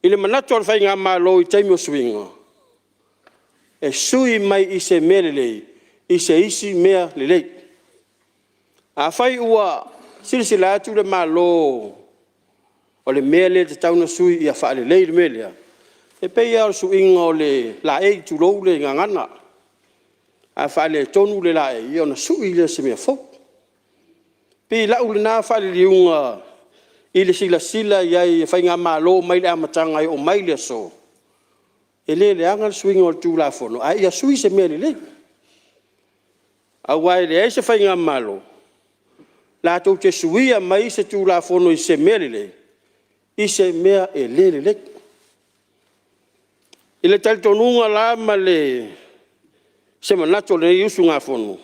I le manatu o le Faigamalo i taimi o suiga, e sui mai i se mea lelei i se isi mea lelei. Afai ua silasila atu le Malo o le mea lea e tatau ona sui ia faalelei le mea lea, E pei lava o le suiga o le laei tulou le gagana. A faaletonu le laei, ona sui lea i se mea fou. E pei o lau lena faaliliuga i le silasila i ai i faigamalo mai le amataga e oo mai le aso, e le leaga le suiga o le Tulafono ae ia sui i se mea lelei. Aua e leai se faigamalo latou te suia mai se Tulafono i se mea lelei i se mea e le lelei. I le talitonuga la ma se manatu o lenei usugafono,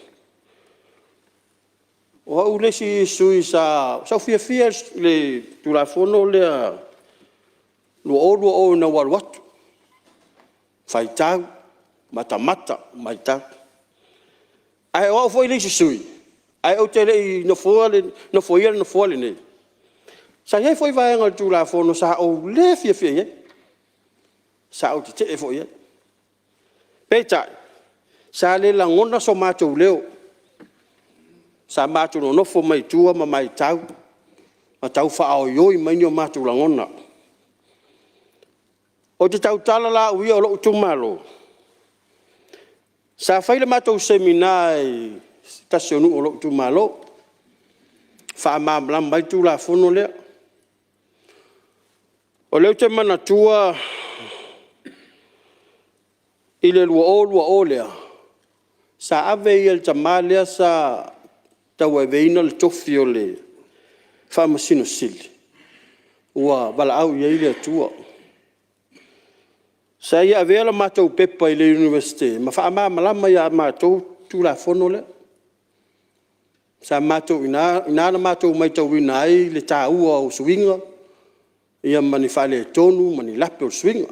o au le isi sui usufono sa ou fiafia i le Tulafono lea 2020 ina ua alu atu, faitau, matamata, matau. Ae o au foi le isi sui usufono ae ou te le i nofoia le nofoa lenei, sa i ai foi vaega o le Tulafono sa ou le fiafia i ai, sa ou tetee foi i ai. Peitai, sa le lagona so matou leo, sa matou nonofo mai tua ma matau ma tau faaoioi mai ni o matou lagona. Ou te tautala la au ia o lou itumalo, sa fai le matou Semina i se tasi o nuu o lou itumalo e faamalamalama ai le Tulafono lea. O lea ou te manatua i le 2020 lea, sa ave ia i le tama lea sa tauaveina le tofi o le Faamasino Sili, ua valaau i ai le Atua. Sa ia avea le matou pepa i le Iunivesite ma faamalamalama ia matou le Tulafono lea. Sa matou i ina na matou matauina ai le taua o suiga ma ni faaletonu ma ni lape o le suiga.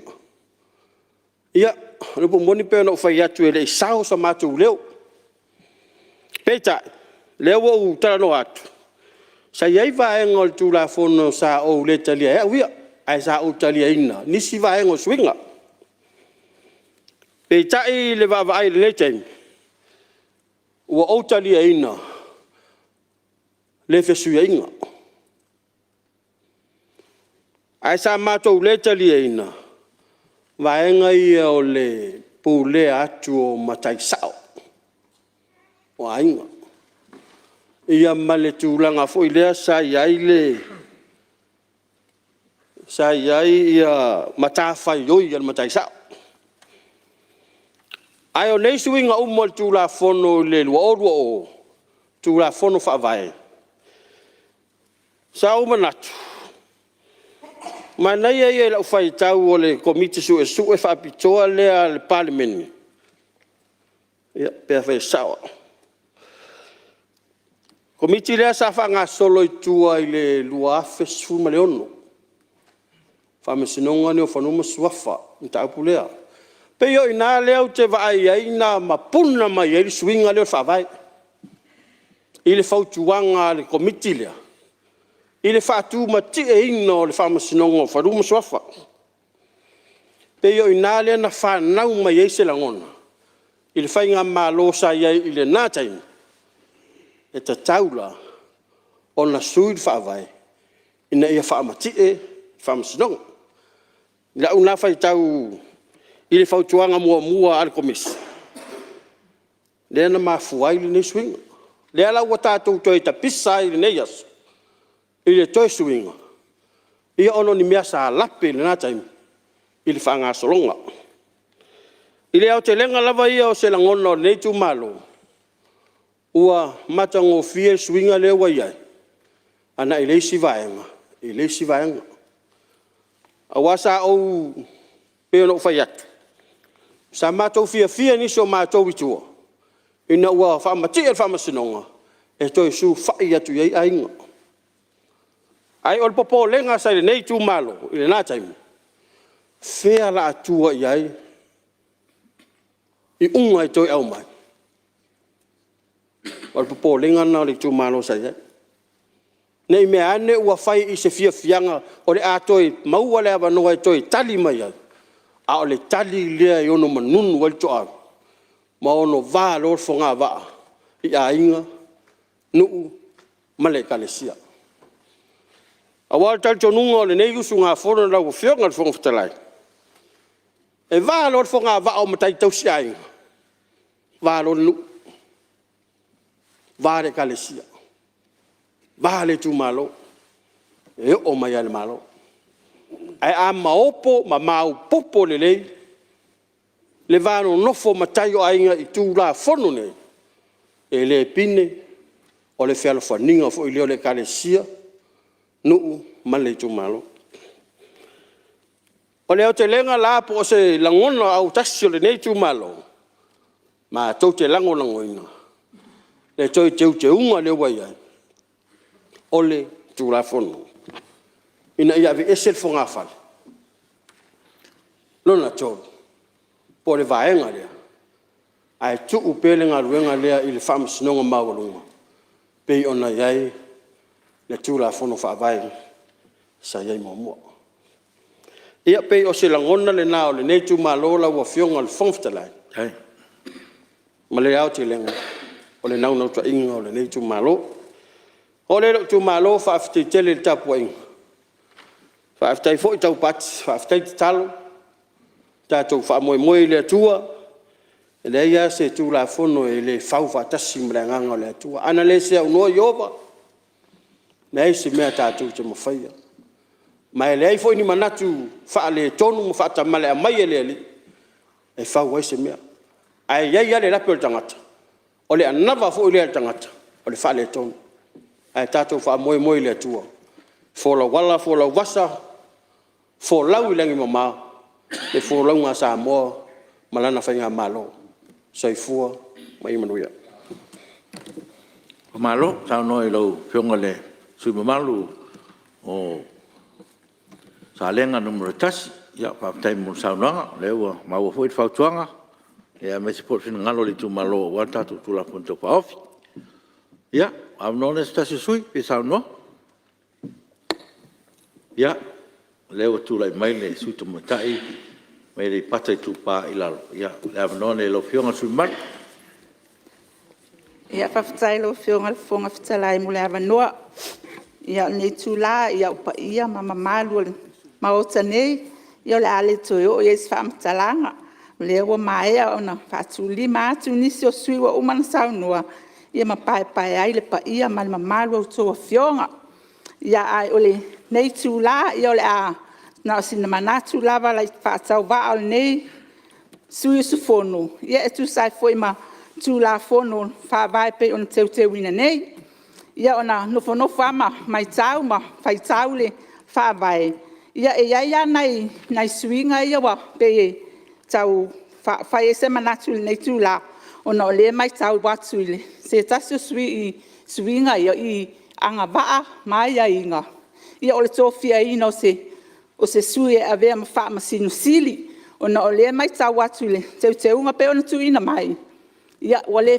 Ia, o le upu moni pei ona ou fai atu e le i sao so matou leo. Peitai, o lea ua ou talanoa atu, sa i ai vaega o le Tulafono sa ou le talia e au ia, ae sa ou taliaina nisi vaega o suiga. Peitai i le vaavaai i lenei taimi, ua ou taliaina le fesuiaiga. Ae sa matou le taliaina vaega ia o le pulea atu o matai sao o aiga, ia ma le tulaga foi lea sa i ai matafaioi a le matai sao. Ae o nei suiga uma o le Tulafono i le 2020, Tulafono Faavae, sa ou manatu, manaia ia i lau faitau o le Komiti Suesue Faapitoa lea a le Palemene, ia pe afai e sao au, Komiti lea sa faagasolo i tua i le 2016, Faamasinoga lenei o Fanua ma Suafa le mataupu lea. E pei o i ina lea ou te vaai ai na mapuna mai ai le suiga lea o le Faavae i le fautuaga a le Komiti lea i le faatumatieina o le Faamasinoga o Fanua ma Suafa. E pei o i ina lea na fanau mai ai se lagona i le faigamalo sa i ai i lena taimi, e tatau la ona sui le Faavae ina ia faamatie Faamasinoga. I lau la faitau i le fautuaga muamua a le Komisi, lea na mafua ai lenei suiga. Lea la ua tatou toe tapisa ai i lenei aso i le toe suiga, ona o ni mea sa lape i lena taimi i le faagasologa. I le aotelega lava ia o se lagona o lenei itumalo, ua matagofie le suiga lea ua i ai agai le isi vaega i le isi vaega. Aua sa ou… pei ona ou fai atu, sa matou fiafia nisi o matou i tua ina ua faamatie le Faamasinoga e toe sulufai atu i ai aiga. Ae o le popolega sa i lenei itumalo i lena taimi, o fea o le a tua i ai iuga e toe aumai? O le popolega lena o le itumalo sa i ai, ne i meaane ua fai i se fiafiaga o le a toe maua le avanoa e toe tali mai ai, a o le tali lea e ono manunu ai le toau ma ono va loa le fogavaa i aiga, nuu ma le Ekalesia. Aua o le talitonuga o lenei usugafono lau Afioga i le Fofoga Fetalai, E va loa le fogavaa o matai tausiaiga, va loa le nuu, va le Ekalesia, va le itumalo, e oo mai lava i le Malo. Ae a maopo ma maopoopo lelei le va nonofo o matai o aiga i Tulafono nei, e le pine o le fealofaniga foi lea o le Ekalesia, nuu ma le itumalo. O le aotelega la po o se lagona autasi o lenei itumalo, matou te lagolagoina le toe teuteuga lea ua i ai o le Tulafono ina ia aveese le fogafale. Lona tolu, po o le vaega lea, ae tuu pea le galuega lea i le Faamasinoga Maualuga pei ona i ai le Tulafono Faavae sa i ai muamua. Ia pei o se lagona lena o lenei itumalo lau Afioga i le Fofoga Fetalai ma le aotelega o le naunautaiga o lenei itumalo. O'o lea i lou itumalo, faafetai tele i le tapuaiga, faafetai foi taupati, faafetai tatalo, tatou faamoemoe i le Atua, e leai lava se Tulafono e le fau faatasi ma le agaga o le Atua. Ana le seanoa Ieova, e leai se mea tatou te mafaia, ma e leai foi ni manatu faaletonu ma faatamala e aumai e le Alii e fau ai se mea. Ae i ai lava le lape o le tagata, o le anava foi lea a le tagata o le faaletonu. Ae tatou faamoemoe i le Atua, folau ala folau vasa, folau i lagi e mama le folauga a Samoa ma lana Faigamalo. Soifua ma ia manuia. Faamalo saunoa i lau Afioga i le sui usufono mamalu o Salega 1. Faafetai mo le saunoaga o lea ua maua foi le fautuaga aemaise foi le finagalo o le itumalo aua le tatou Tulafono Tau Faaofi. Ia, o le avanoa lenei o se tasi o sui usufono e fia saunoa. Ia, o lea ua tulai mai le sui usufono tamaitai mai Aleipata Itupa i Lalo. Ia, o le avanoa lenei i lau Afioga i le sui usufono mamalu. Faafetai i lau Afioga i le Fofoga Fetalai mo le avanoa. Ia, o lenei itula, o paia ma mamalu o le Maota nei, ia o le a le toe oo i ai se faamatalaga, o lea ua maea ona faatulima atu nisi o sui usufono ua uma ona saunoa ma paepae ai le paia ma le mamalu o a outou Afioga. Ae o lenei itula, ia o le a na o sina manatu lava faatauvaa o lenei sui usufono e tusa ai foi ma Tulafono Faavae pei ona teuteuina nei. Ia ona nofonofo lava ma maitau ma faitau le Faavae, ia e i ai lava nai suiga ia e pei e tau fai ai se manatu i lenei itula, ona o lea e maitau atu i se tasi o sui i suiga ia i agavaa ma aiaiga o le tofiaina o se sui e avea ma Faamasino Sili. Ona o lea e maitau atu i le Teuteuga e pei ona tuuina mai, ua le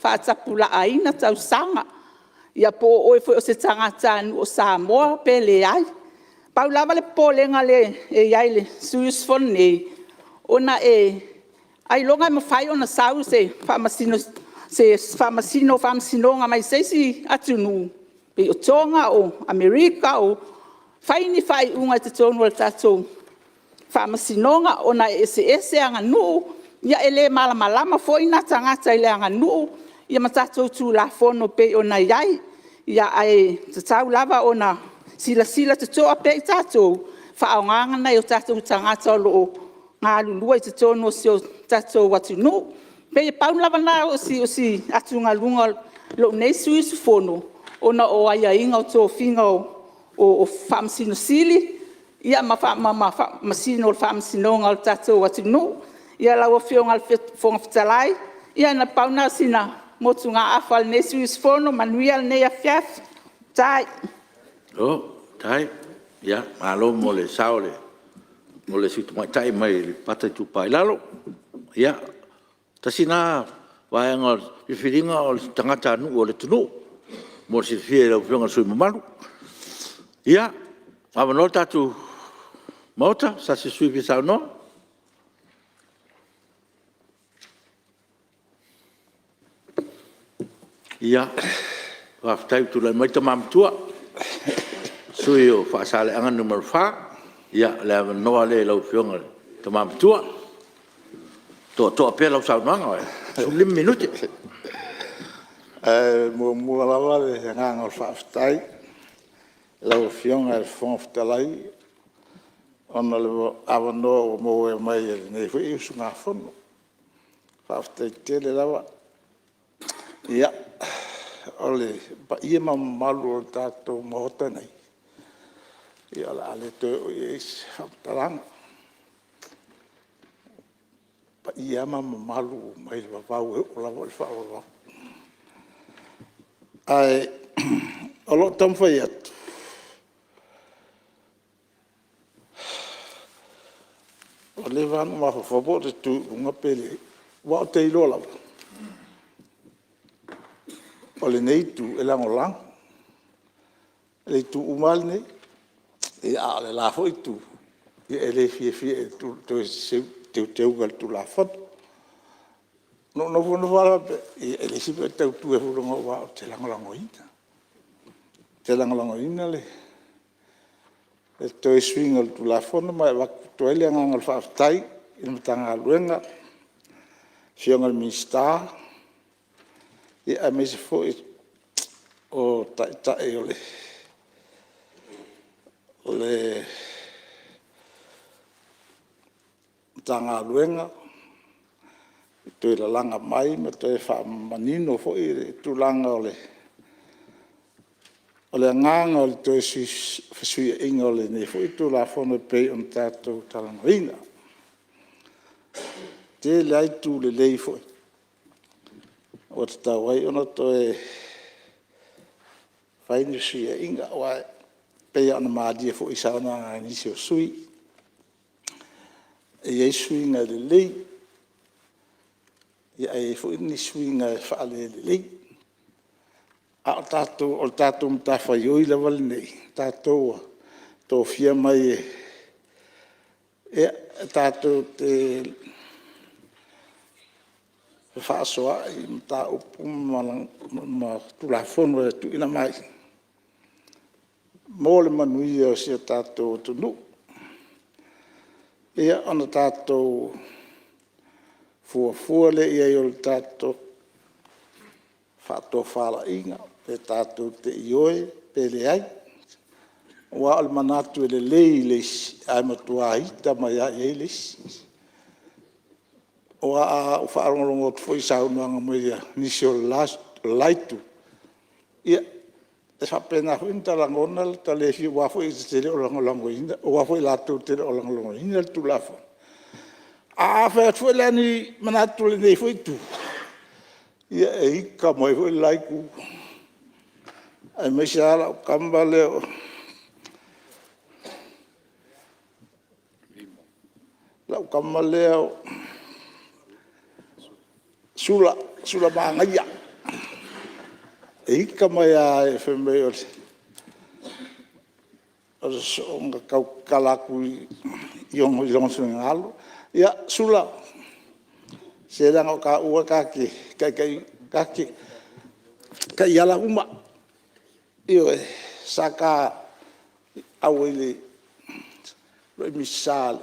faatapulaaina tausaga, ia po o oe foi o se tagatanuu o Samoa pe leai. Pau lava le popolega lea e i ai i le sui usufono nei, ona ailoga e mafai ona sau se Faamasino o Faamasinoga mai se isi atunuu pei o Toga, o Amerika fai ni faaiuga i totonu o le tatou Faamasinoga ona e eseese aganuu, e le malamalama foi na tagata i le aganuu ma tatou Tulafono e pei ona i ai. Ae tatau lava ona silasila totoa pea i tatou i le faaaogaina o nai o tatou tagata o lo o galulue i totonu o si o tatou atunuu. E pei na pau lava lena o si atugaluga o lou nei sui usufono ona o aiaiga o tofiga o Faamasino Sili ma Faamasino o le Faamasinoga o le tatou atunuu. Ia lau Afioga i le Fofoga Fetalai, ia na pau lena o sina motugaafa a lenei sui usufono. Manuia lenei afiafi. Faafetai. Malo faafetai. Malo mo le sao o le sui usufono tamaitai mai Aleipata Itupa i Lalo. Ia, tasi lena vaega o le filifiliga o le tagatanuu o le atunuu mo le silafia e lau Afioga i le sui usufono mamalu. Ia, ua avanoa le tatou Maota i se tasi o sui usufono e fia saunoa. Ia, faafetai ua tulai mai le Tama Matua, le sui usufono mo Faasaleleaga 4. Ia, o le avanoa lea i lau Afioga i le Tama Matua. Toatoa pea lau saunoaga, 15 minute. Ae muamua lava le agaga o le faafetai i lau Afioga i le Fofoga Fetalai ona o le avanoa ua maua mai e lenei foi usugafono. Faafetai tele lava. Ia, o le paia ma mamalu o le tatou Maota nei, ia o le a le toe oo i ai se faamatalaga. O paia lava ma mamalu mai le vavau e oo lava i le faavavau. Ae o lou taumafai atu, ua leva lava ona ou mafaufau pe ou te tu i luga pe leai, aua ou te iloa lava, o lenei Itu e lagolago i le itu uma lava lenei. A o le la foi Itu, e le fiafia i le toe teuteuga o le Tulafono. Na ou nofonofo lava faapea, ia e leai se mea ou te tau tu ai fua aua ou te lagolagoina. Ou te lagolagoina le toe suiga o le Tulafono ma e avatu ai le agaga o le faafetai i le Matagaluega, le Afioga i le Minisita, aemaise foi o Taitai o le Matagaluega i le toe lalaga mai ma toe faamanino foi le tulaga o le agaga o le toe fesuiaiga o lenei foi Tulafono e pei ona tatou talanoaina. E tele lava itu lelei foi ua tatau ai ona toe fai ni fesuiaiga. Aua e pei lava ona malie foi i saunoaga a nisi o sui usufono, e i ai suiga lelei, ae i ai foi ni suiga e faalelelei. A o tatou, o le tatou matafaioi lava lenei, o tatou ua tofia mai tatou te fefaasoaai i mataupu ma Tulafono e tuuina mai mo le manuia o si o tatou atunuu. Ia, ona tatou fuafua lea i ai o le tatou faatofalaiga, pe tatou te ioe pe leai. Aua o le manatu e lelei i le isi, ae matua ita mai lava i ai le isi. Aua a ou faalogologo atu foi i saunoaga mai a nisi o le la Itu, ia, e faapena foi ona ta lagona lo ta le fiafia aua foi e te le o lagolagoina, aua foi latou te le o lagolagoina le Tulafono. Ae a fai atu foi la ni manatu o lenei foi Itu, ia e ita mai foi le la Itu, aemaise lava lau tama lea o Sula, Sulamanaia. E ita mai lava fai mai o le soona tau tatala atu i lona finagalo. Ia, Sula, se leaga o taua ta te taiala uma. Ioe. Sa ta auai i le uluai Misa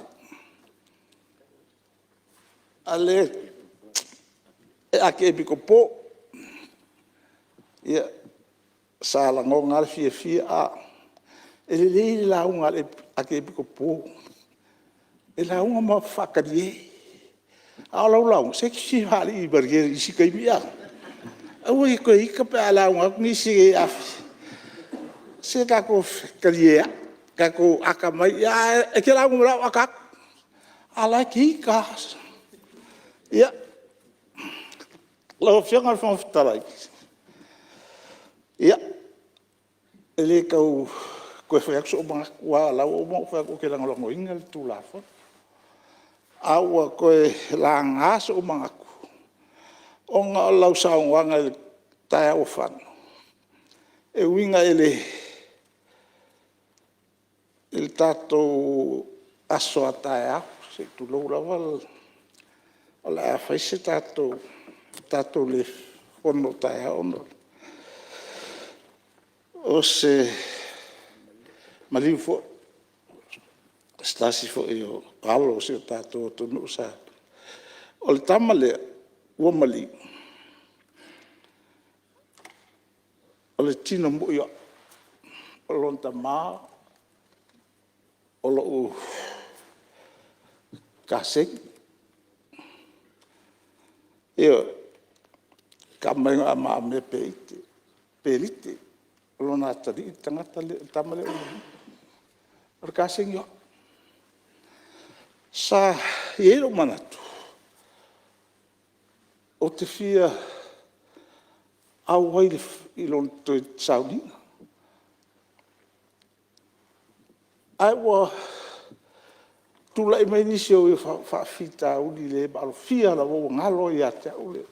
a le Epikopo o. Ia, sa lagona lava le fiafia. E lelei le lauga a le Epikopo, e lauga ma faatalie, a o lau lauga, se e te fia faalii malie i isi taimi a? Aua e te toe ita pe a lauga atu nisi. Se tatou talie lava, tatou atamai, ae e te lauga mai loa ae ou ata atu, a o la e te ita lava. Ia, lau Afioga i le Fofoga Fetalai, ia, e le tau toe fai atu sou manatu, aua o la ua uma ona ou fai atu ou te lagolagoina le Tulafono. A ua toe laga sou manatu ona o lau saunoaga i le taeao ua fano e uiga i le tatou aso a taeao, se i tulou lava, o le a fai se tatou le fono taeao ona o se maliu foi. se tasi foi o alo o si o tatou atunuu sa... O le tama lea ua maliu, o le tino moi o au. O lona tama o lou kasegi. Ioe. O le tama e igoa o Le Maamea Pelite. O lona atalii le tama lea ua maliu. O le kasegi o au. Sa i ai lou manatu, ou te fia auai i lona toe sauniga. Ae ua tulai mai nisi o faafitauli le maalofia lava ua galo ai ia te au le...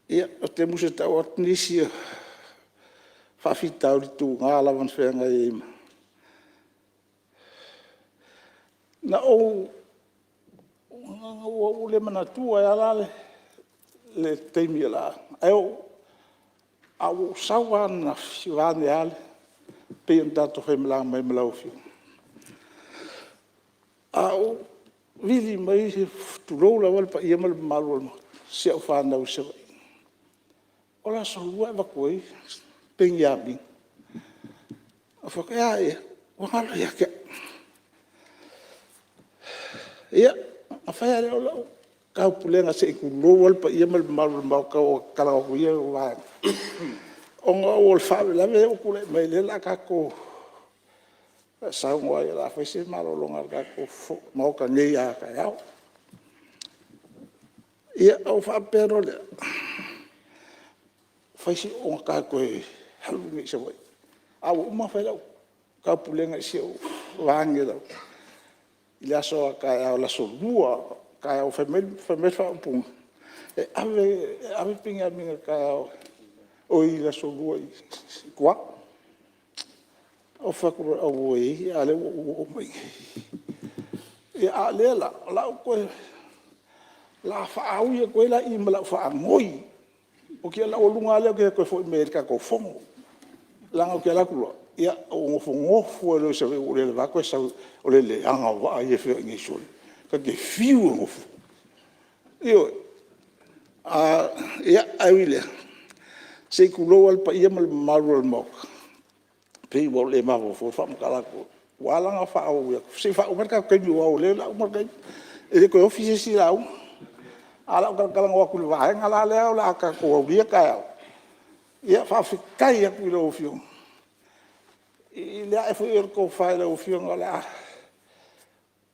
Ia, ou te musu e tau atu nisi o faafitauli tuga lava na feagai ai ma... Na ou le manatua ai lava la le taimi o le a... Ae ua ou sau lava ananafi vaeane lava e pei ona tatou faimalaga mai ma lau Afioga. A ou vili mai, tulou lava le paia ma le mamalu o le Maota, si au fanau i Savaii. O le aso Lua e avatu ai Peniamina. Ou fai atu, e a ea? Ua galo ia te au. Ia, ona fai lava lea o lau taupulega se i tulou lava le paia ma le mamalu o le Maota, ua ou talanoa atu i ia vaega, ona o le faalavelave lea ua tulai mai o lea o le a tatou saunoa ai o le a fai se malologa a le tatou Maota nei a taeao. Ia, ona ou faapea loa lea, fai si augata e toe alu nei i Savaii, ae ua uma ona fai lau taupulega i si ou vaega i le aso a taeao o le aso Lua taeao. Fai mai le faaupuga, e ave Peniamina i le aso Lua i tua. Ou fai atu loa, auē, a o lea ua ou oo mai i inei. A o lea la, o le a ou toe faaui atu ai la i i ma lau faanoi. Ou te laualuga lava lea ou te le toe foi mai ai i le tatou Fono. Leaga ou te alu atu loa, ou nofonofo ai loa i Savaii ua ou le lavea toe sau, o le leaga o vaa ia e feoai nei sole, ta te fiu e nofo. Ioe. Ae ui i lea, se i tulou lava le paia ma le mamalu o le Maota, e pei ua ou le mafaufau i le faamatala atu. Ua ala la ona faaui atu, se i faauma mai le tatou taimi aua o lea o le a uma le taimi, e le toe ofi se isi lauga. Ae o le a ou talatalanoa atu i le vaega la lea o le a tatou aulia taeao. Ia faafetai atu i lau Afioga i le ae foi o le tofa i lau Afioga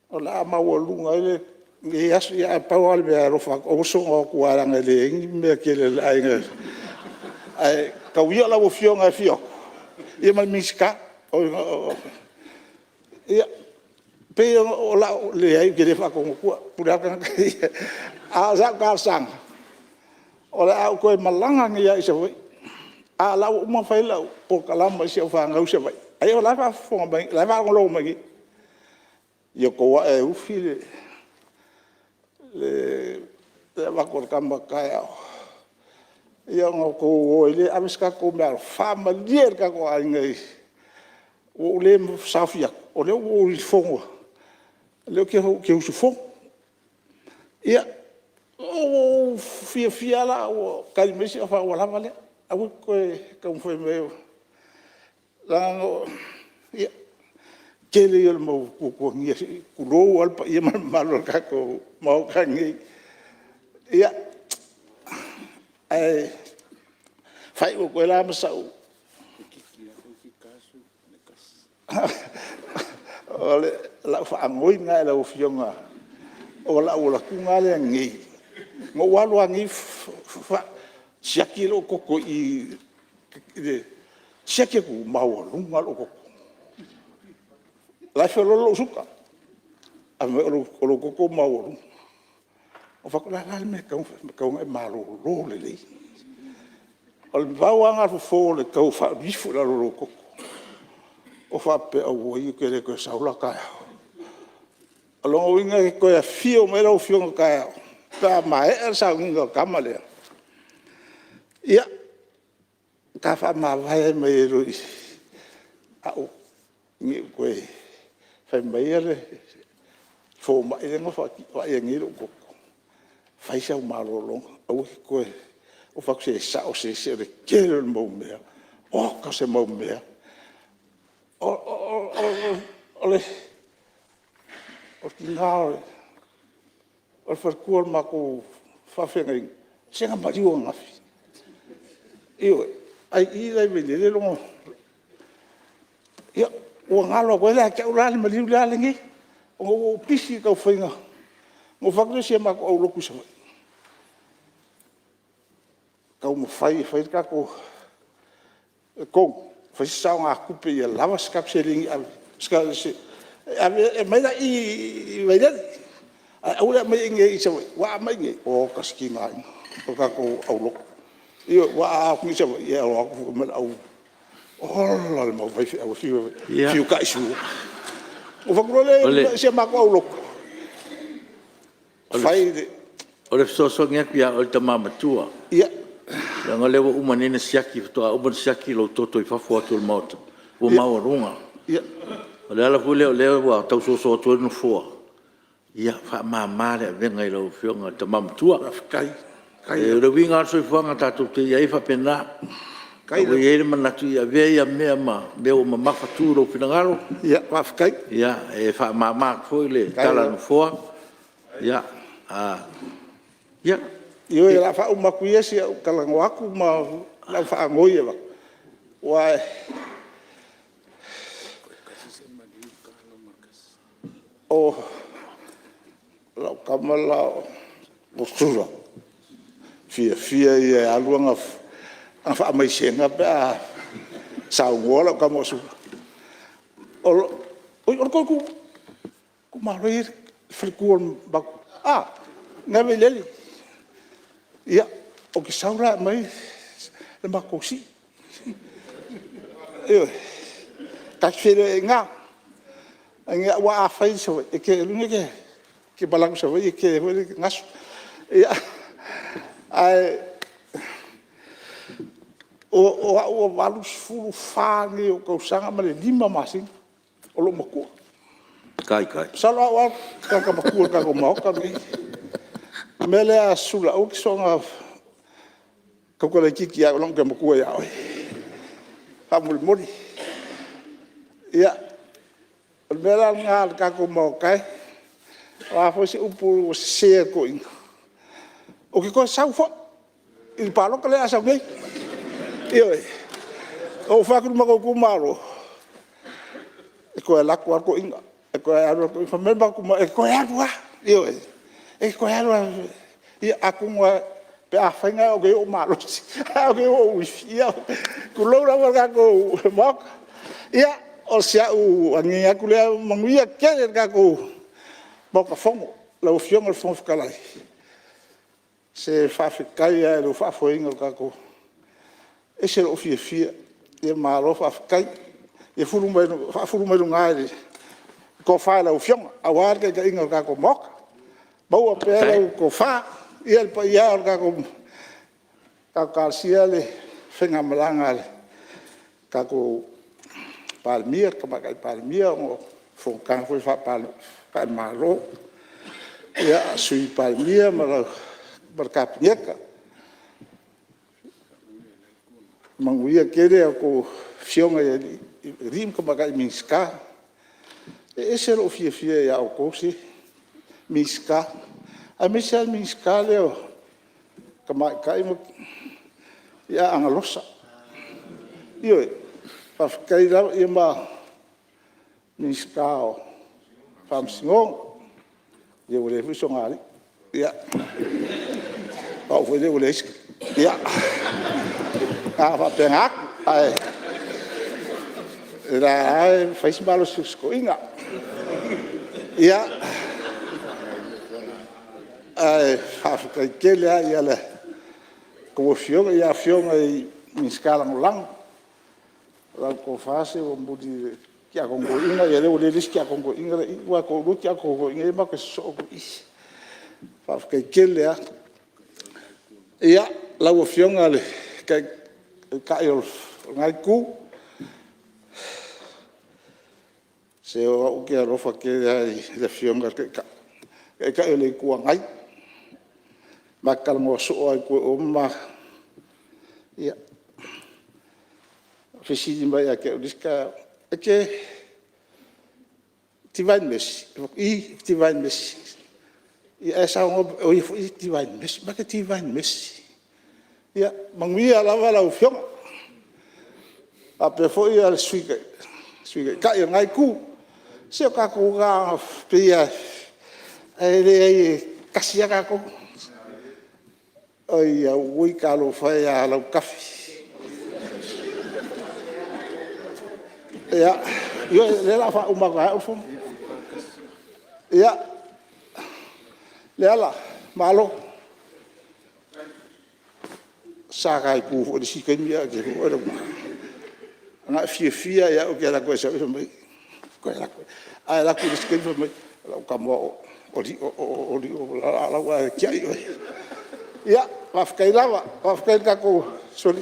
o le a maualuga ai lenei aso. Ae pau lava le mea e alofa atu, aua le soona o atu aua leaga e leai ni mea tele a le aiga. Ae tau ia o lau Afioga e afio atu ia ma le Minisita. Ia, pei o lau… Leai ou te le faatonu atua, e pule lava le tagata ia. A o sau talosaga, o le a ou toe malaga nei lava i Savaii, a o la e ua uma ona fai lau polokalame i si au fanau i Savaii, o la e faafofoga mai, o la e faalogologo mai nei. Ia outou ae e ufi le avatu o le tama taeao, ia ona outou o ai lea e ave se tatou meaalofa. Faamalie i le tatou aiga ua ou le saofia atu, o lea ua ou i le fono, o lea ou te usufono. Ia, ua ou fiafia lava la ua tali mai si au fanau, ua lava lea, aua e te toe taumafai mai, leaga o le tele ia o le mau tuatuagia se i tulou lava le paia ma le mamalu o le tatou Maota nei. Ia, ae faaiu atu ai la ma sau… O lau faanoi lena i lau Afioga, o lau alu atu lea nei, na ou alu lava nei siaki lou toto i i le… Siaki atu, ua maualuga lava lou toto. O la e feoloolo lou suka, ae fai mai o lou toto ua maualuga. Ou fai atu, o le a la le mea e tatau ona fai? E tatau ona e malolo lelei. Na pau lava lena o le fofo o le tau aveifo i lalo o lou toto. Ou faapea, auoi ou te le toe sau la taeao. O lona uiga e toe afio mai lau Afioga taeao pe a maea le sauniga o le tama lea, ia, ta faamavae mai ai loa i Ne i ou toe… Fai mai le fomai lea na vaaia nei lou toto, fai sau malologa aua e te toe… Ou fai atu, se sao se o le tele o le mau mea, oka se mau mea. O le tina o le faletua o le matou faafeagaiga, se na maliu ananafi. Ioe, ae i i la i Vailele lona… Ia, ua galo atu ai la ia te au le maliu lenei, ona ua ou pisi i le taumafaiga… Ona ou fai atu lea i si a matou aulotu i Savaii, taumafai e fai le tatou tonu, fai se saogatupe ia lava se tatou seleni e ave e aumai la i i i Vailele, ae aua le aumaia i inei i Savaii, aua a aumai i inei, oka se tigaina o tatou aulotu. Ioe, aua a o atu nei i Savaii, e o atu foi ma le au… ola le mau faifeau e fiu e taisua. Ona ou fai atu loa lea i si a matou aulotu, fai le… O le fesoasoani atu ia oe le tama matua, leaga o lea ua uma nei ona siaki, faatoa uma ona siaki lou toto i fafo atu o le Maota ua maualuga. O le ala foi lea o lea ua tau soso atu ai le Nofoa, ia faamama le avega i lau Afioga i le tama matua. O le uiga lava o le soifuaga tatou te i ai e faapena. A ua i ai le manatu, ia avea ia mea ma mea ua mamafatu i lou finagalo. E faamama atu foi le tala a le Nofoa. Ia. Ioe, o le a faauma atu ia si au talanoa atu ma lau faanoi e avatu, aua o lau tama le la o Sula, o le fiafia ia e alu ana faamaisega pe a saunoa lau tama o Sula. O le tou itumalo e i ai le faletua o le matou… i ina i Vailele. Ia, ou te sau la e aumai le matou sii, ioe, ta te feiloai ai i ina. Aua afai i Savaii, lona uiga e te malaga i Savaii e tele foi le gasu. Ae o au ua 84 nei ou tausaga ma le 5 masina o lou matua. Masalo o au lava le tagata matua o le tatou Maota lenei. O le mea lea Sula aua e te soona tautala itiiti ia te au leaga ou te matua ia oe, faamolemole. Ia, o le mea la lena le tatou Maota e, o a foi se upu ua sese a le toeaina, ou te toe sau foi i le palota lea o le a sau nei. Ioe. Na ou fai atu i le matou itumalo, e toe alu atu lava le toeaina, e toe alu lava le toeaina. Fai mai le matou itumalo, e toe alu lava, ioe, e toe alu lava. Ia atonu lava pe afai ou te oo malosi ae ou te iloa ua ou ifi, ia tulou lava le tatou Maota. Ia, o si au agiagi atu lea, ia manuia tele le tatou Maota Fono. Lau Afioga i le Fofoga Fetalai, se faafetai lava i lou faafoeina o le tatou… E ese lou fiafia, malo faafetai. Ia faafulu mai luga e le tofa i lau Afioga aua le taitaiga o le tatou Maota. Maua pea lau tofa. Le paia e o le tatou talosia le faigamalaga a le tatou Palemia, le Tamaitai Palemia ona o fonotaga foi faale-Malo, Sui Palemia ma le Kapeneta. Manuia tele a outou afioga i alii ma tamaitai Minisita. E ese lou fiafia ia outou Minisita, aemaise lava le Minisita lea o Tamaitai ia Aaga Losa. Ioe. Faafetai lava. Ia ma le Minisita o Faamasinoga, ia ua leai foi sona alii, o au foi lea ua leai se… Ia, na ona faapena atu, ae o la e lava e fai si malosi o si toeaina. Ia, ae faafetai tele lava i a outou Afioga i Afioga i Minisita Lagolago, lau tofa se ua muli i le Tiakono Toeaina, ia o lea ua leai le isi Tiakono Toeaina la e i i, aua e toalua Tiakono Toeaiina ia matou te sosoo atu i i. Faafetai tele lava. Ia, lau Afioga i le Taitai o lena Itu, Se o au ou te alofa tele lava i le Afioga i le Taitai, le Taitai o le Itu Agai. Ma talanoa soo lava i tua i o ma ma… Ia, fesili mai ia te au i le isi taeao, “E te Divine Mercy?” Ou fai atu, “I, Divine Mercy.” Ia ae saunoa mai, o ia foi e Divine Mercy. Ma te Divine Mercy. Ia manuia lava lau Afioga, faapea foi le Sui Taitai o lena Itu. Se o tatou lava e pei lava… ae leai e tasi lava tatou. Auoi talofa e ia Lautafi. Ia, ioe, o lea o le a faauma atu lava e au le fono. Ia, Leala, malo. Sa ta itu foi i le isi taimi ae oe le… Na e fiafia lava ia au ou te alu atu e sau, ae fai mai ou toe alu atu. Ae alu atu i le isi taimi fai mai, o lau tama o Laauli la ua tiai oe. Ia, faafetai lava. Faafetai i le tatou sui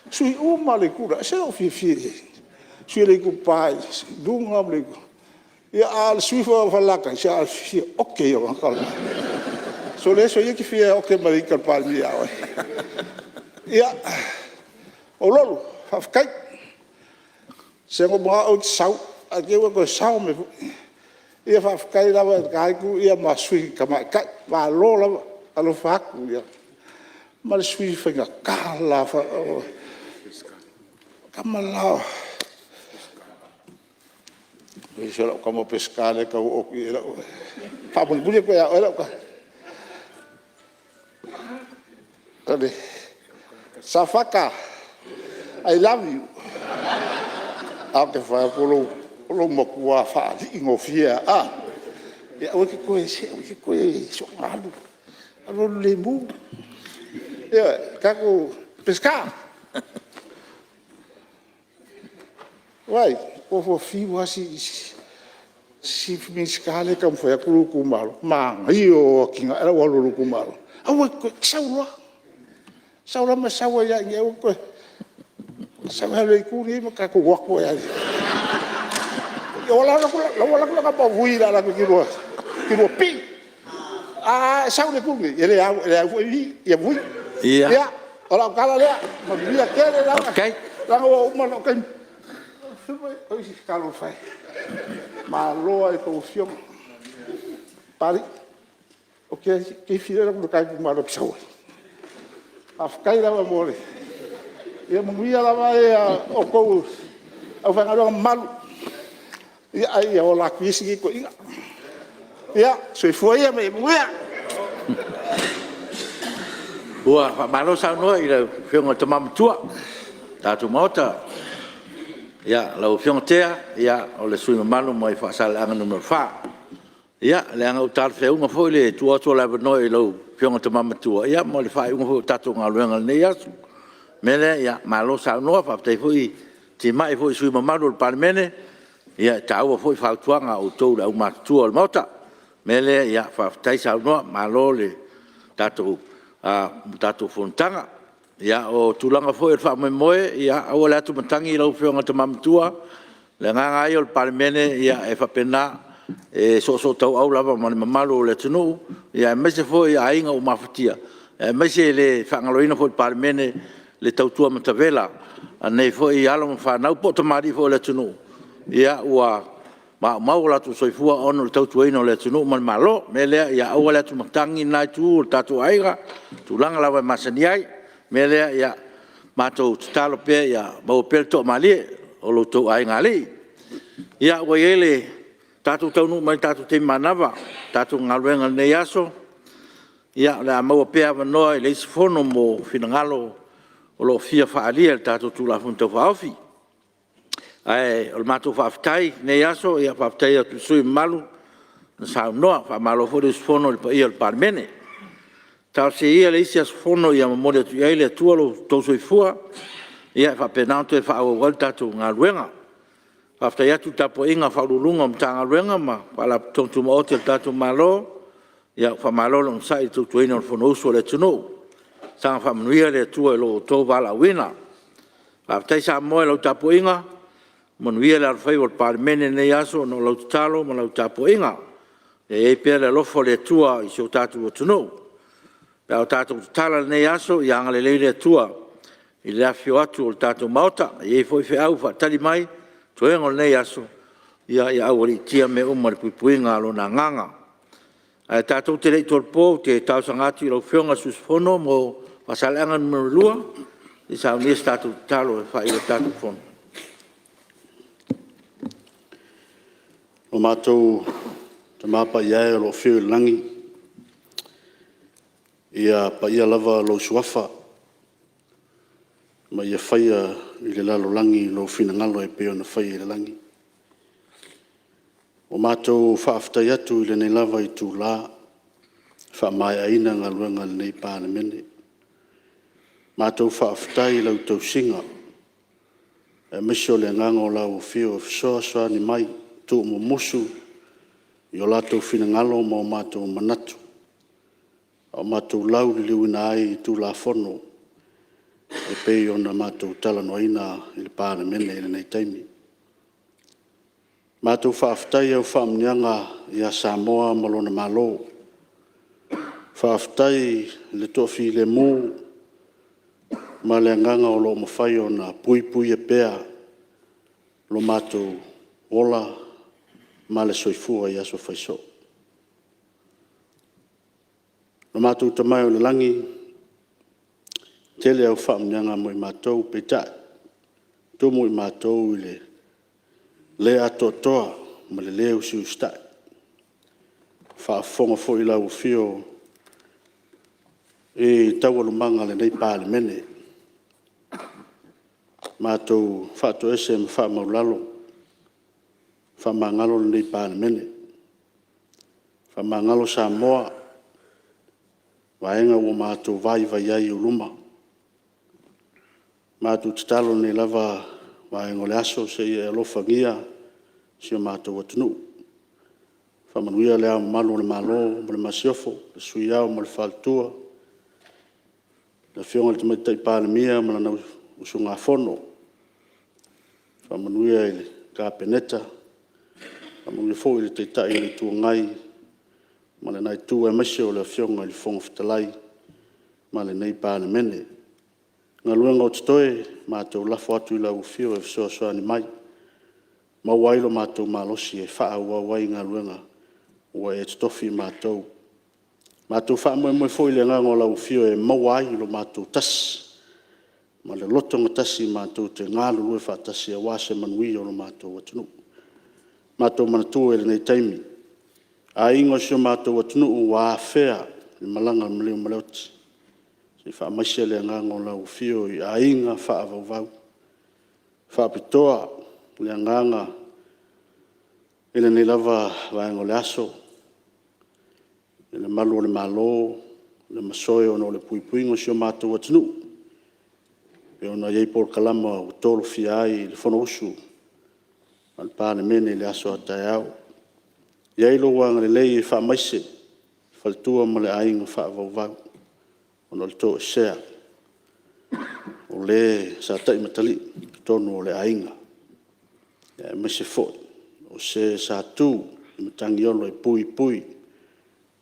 usufono uma lava o le itu le, e ese lou fiafia i ai. Le sui usufono o le Itupa i Luga ma le… a o le sui usufono foi o Falelatai, se o le fia ote ia o lana talanoa. Sole, soia e te fia ote ma ita i le Palemia ia oe. Ia, Oloolu, faafetai. Se na ou manao oe e te sau, ae te i ua e toe sao mai foi. Ia faafetai lava i lena itu ma sui tamaitai. Malo lava. Alofa atu ma le sui faigata le la o le tama le la, se o lau tama o Peseta lea e tau oo atu i ai lau… E faamulimuli atu ia oe lau tala. Safata, I love you, ae ou te fai atu o lou matua faalii gofie lava a. Ia aua e te toe, se aua e te toe soona alu, alualu lemu. Ioe. Peseta, vaai, ua fiu lava si Minisita lea e taumafai atu lou itumalo, manaia ia o atinae la ua alu a lou itumalo. Aua e te toe, sau loa, sau loa ma e sau ai lava i inei, aua e te toe… Sau e alu i le itu lenei ma tatou o atu ai lava. La ua alu atu lana vui o le a alu atu e te lua pii. A e sau i le itu lenei, e le au foi Vui. Ia, o lau tala lea, manuia tele lava, leaga ua uma lou taimi. Talofa e, malo lava i a outou Afioga. Papalii, ou te fiafia e alu atu i le ta itumalo e te sau ai. Faafetai lava mo le… Ia manuia lava outou le aufaigaluega mamalu, ae ia ola atu ia si nei toeaina. Ia, soifua ia ma ia manuia. Ua faamalo saunoa i lau Afioga i le Tama Matua o le tatou Maota. Lau Afioga Tea o le sui usufono mamalu mai Faasaleleaga 4. Ia leaga ua talafeauga foi le tuu atu o le avanoa i lau Afioga i le Tama Matua mo le faaiuga foi o le tatou galuega i lenei aso. O le mea lea, malo saunoa, faafetai foi timai i sui usufono mamalu o le Palemene, e taua foi fautuaga a outou le aumatutua o le Maota. O le mea lea, faafetai saunoa, malo i le tatou fonotaga. Ia o tulaga foi o le faamoemoe, ia aua le atumatagi lau Afioga i le Tama Matua, o le agaga lava ia o le Palemene, e faapena, e soosootauau lava ma le mamalu o le atunuu, aemaise foi aiga ua mafatia, aemaise e le faagaloina foi e le Palemene le tautua matavela a nei foi alo ma fanau po o tamalii foi o le atunuu ua maumau o latou soifua ona o le tautuaina o le atunuu ma le Malo. O le mea lea, ia aua le atumatagi lena itu o le tatou aiga i tulaga lava e masani ai. O le mea lea, ia matou tatalo pea ia maua pea le toamalie o lo outou aigaalii. Ia ua tatou taunuu mai i le tatou taimi manava o le tatou galuega i lenei aso, ia o le a maua pea avanoa i le isi fono mo finagalo o lo o fia faaalia i le tatou Tulafono Tau Faaofi. Ae o le matou faafetai i lenei aso, e faafetai atu i sui usufono mamalu na saunoa, faamalo foi le usufono i le paia o le Palemene. Talosia ia le isi aso Fono ia momoli atu i ai le Atua lo outou soifua e faapena ona toe faaauau ai le tatou galuega. Faafetai atu i le tapuaiga a Ofisa Sili o Pulega o Matagaluega ma Faalapotopotoga Tumaoti a le tatou Malo, ua faamalo le onosai i le tautuaina o le Fonousu a le atunuu. Saga faamanuia le Atua i lo outou valaauina. Faafetai Samoa i lau tapuaiga Manuia le alofaiva o le Palemene i lenei aso ona o lau tatalo ma lau tapuaiga. Ia i ai pea le alofa o le Atua i si o tatou atunuu. Pe a o tatou tatala i lenei aso, ia agalelei le Atua i le afifio atu o le tatou Maota. E i ai foi feau o faatali mai i toega o lenei aso, ia aualiitia mea uma i le puipuiga a Lona Agaga. Ae tatou te le i tolopo, ou te talosaga atu i lau Afioga i le sui usufono mo Faasaleleaga 2 se i saunia se tatou tatalo e faaiu ai le tatou Fono. Lo matou Tama Paia e o lo o afio i le lagi, ia paia lava lou Suafa ma ia faia i le lalolagi lou finagalo e pei ona faia i le lagi. Ua matou faafetai atu i lenei lava itula ua faamaeaina galuega a lenei Palemene. Matou faafetai i lau tausiga aemaise o le Agaga o lau Afio e fesoasoani mai, tuumumusu o latou finagalo ma o matou manatu a o matou lauliliuina ai Tulafono e pei ona matou talanoaina i le Palemene i lenei taimi. Matou faafetai i au faamanuiaga ia Samoa ma lona Malo, faafetai i le toafilemu ma le agaga o lo o mafai ona puipuia pea lo matou ola ma le soifua i aso fai soo. Lo matou Tama e i le lagi, e tele au faamanuiaga mo i matou, peitai, e tumu i matou i le le atoatoa ma le le usiusitai. Ua faafofoga foi lau Afio i taualumaga a lenei Palemene, matou faatoese ma faamaualalo, faamagalo lenei Palemene, faamagalo Samoa i vaega ua matou vaivai ai i ou luma. Matou tatalo i lenei lava vaega o le aso, se i e alofagia si o matou atunuu. Faamanuia Le Ao Mamalu o le Malo ma le Masiofo, le Sui Ao ma le Faletua, le Afioga i le Tamaitai Palemia ma lana usugafono, faamanuia i le Kapeneta, faamanuia foi i le Taitai o le Itu Agai ma lena Itu aemaise o le Afioga i le Fofoga Fetalai ma lenei Palemene. O galuega o totoe, matou lafo atu i lau Afio e fesoasoani mai, maua ai lo matou malosi e faaauau ai galuega ua e totofi i matou. Matou te faamoemoe foi i le agaga o lau Afio e maua ai lo matou tasi ma le lotogatasi matou te galulue faatasi aua se manuia o lo matou atunuu. Matou te manatua i lenei taimi aiga o si o matou atunuu ua afea e le malaga a maliu ma le oti, se i faamaise le agaga o lau Afio i aiga faavauvau. E faapitoa le agaga i lenei lava vaega o le aso i le malu o le malo le masoe ona o le puipuiga o si o matou atunuu e pei ona i ai polokalama ua tolofia ai le Fonousu a le Palemene i le aso a taeao. Ia i ai lou agalelei e faamaise i faletua ma le aiga faavauvau ona o le toesea o le sa taimatalii i totonu o le aiga, aemaise foi o se sa tu i matagi olo e puipui le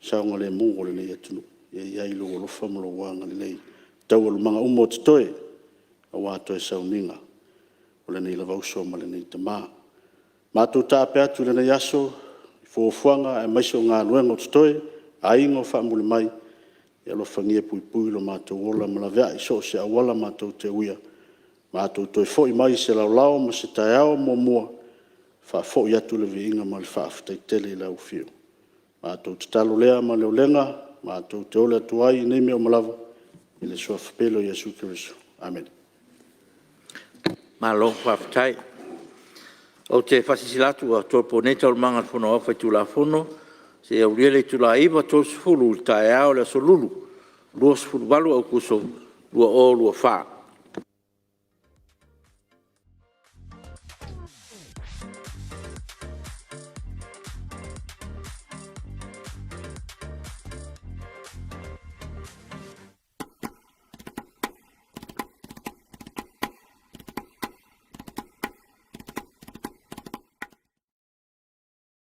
saogalemu o lenei atunuu. Ia i ai lou alofa ma lou agalelei i taualumaga uma o totoe aua toe sauniga o lenei lava uso ma lenei tama. Matou taape atu i lenei aso i fuafuaga aemaise o galuega o totoe, aiga o faamuli mai, ia alofagia e puipui lo matou ola ma laveai i so o se auala matou te uia, matou toe foi mai i se laolao ma se taeao muamua e faafoi atu le viiga ma le faafetai tele i lau Afio. O le matou tatalo lea ma le olega matou te ole atu ai i nei mea uma lava, i le Suafa pele o Iesu Keriso. Amene. Malo faafetai. Ou te faasilasila atu ua tolopo nei Taualumaga a le Fono Aoao Faitulafono seia aulia le itula e 9:30 i le taeao o le Aso Lulu, 28 Aokuso 2024.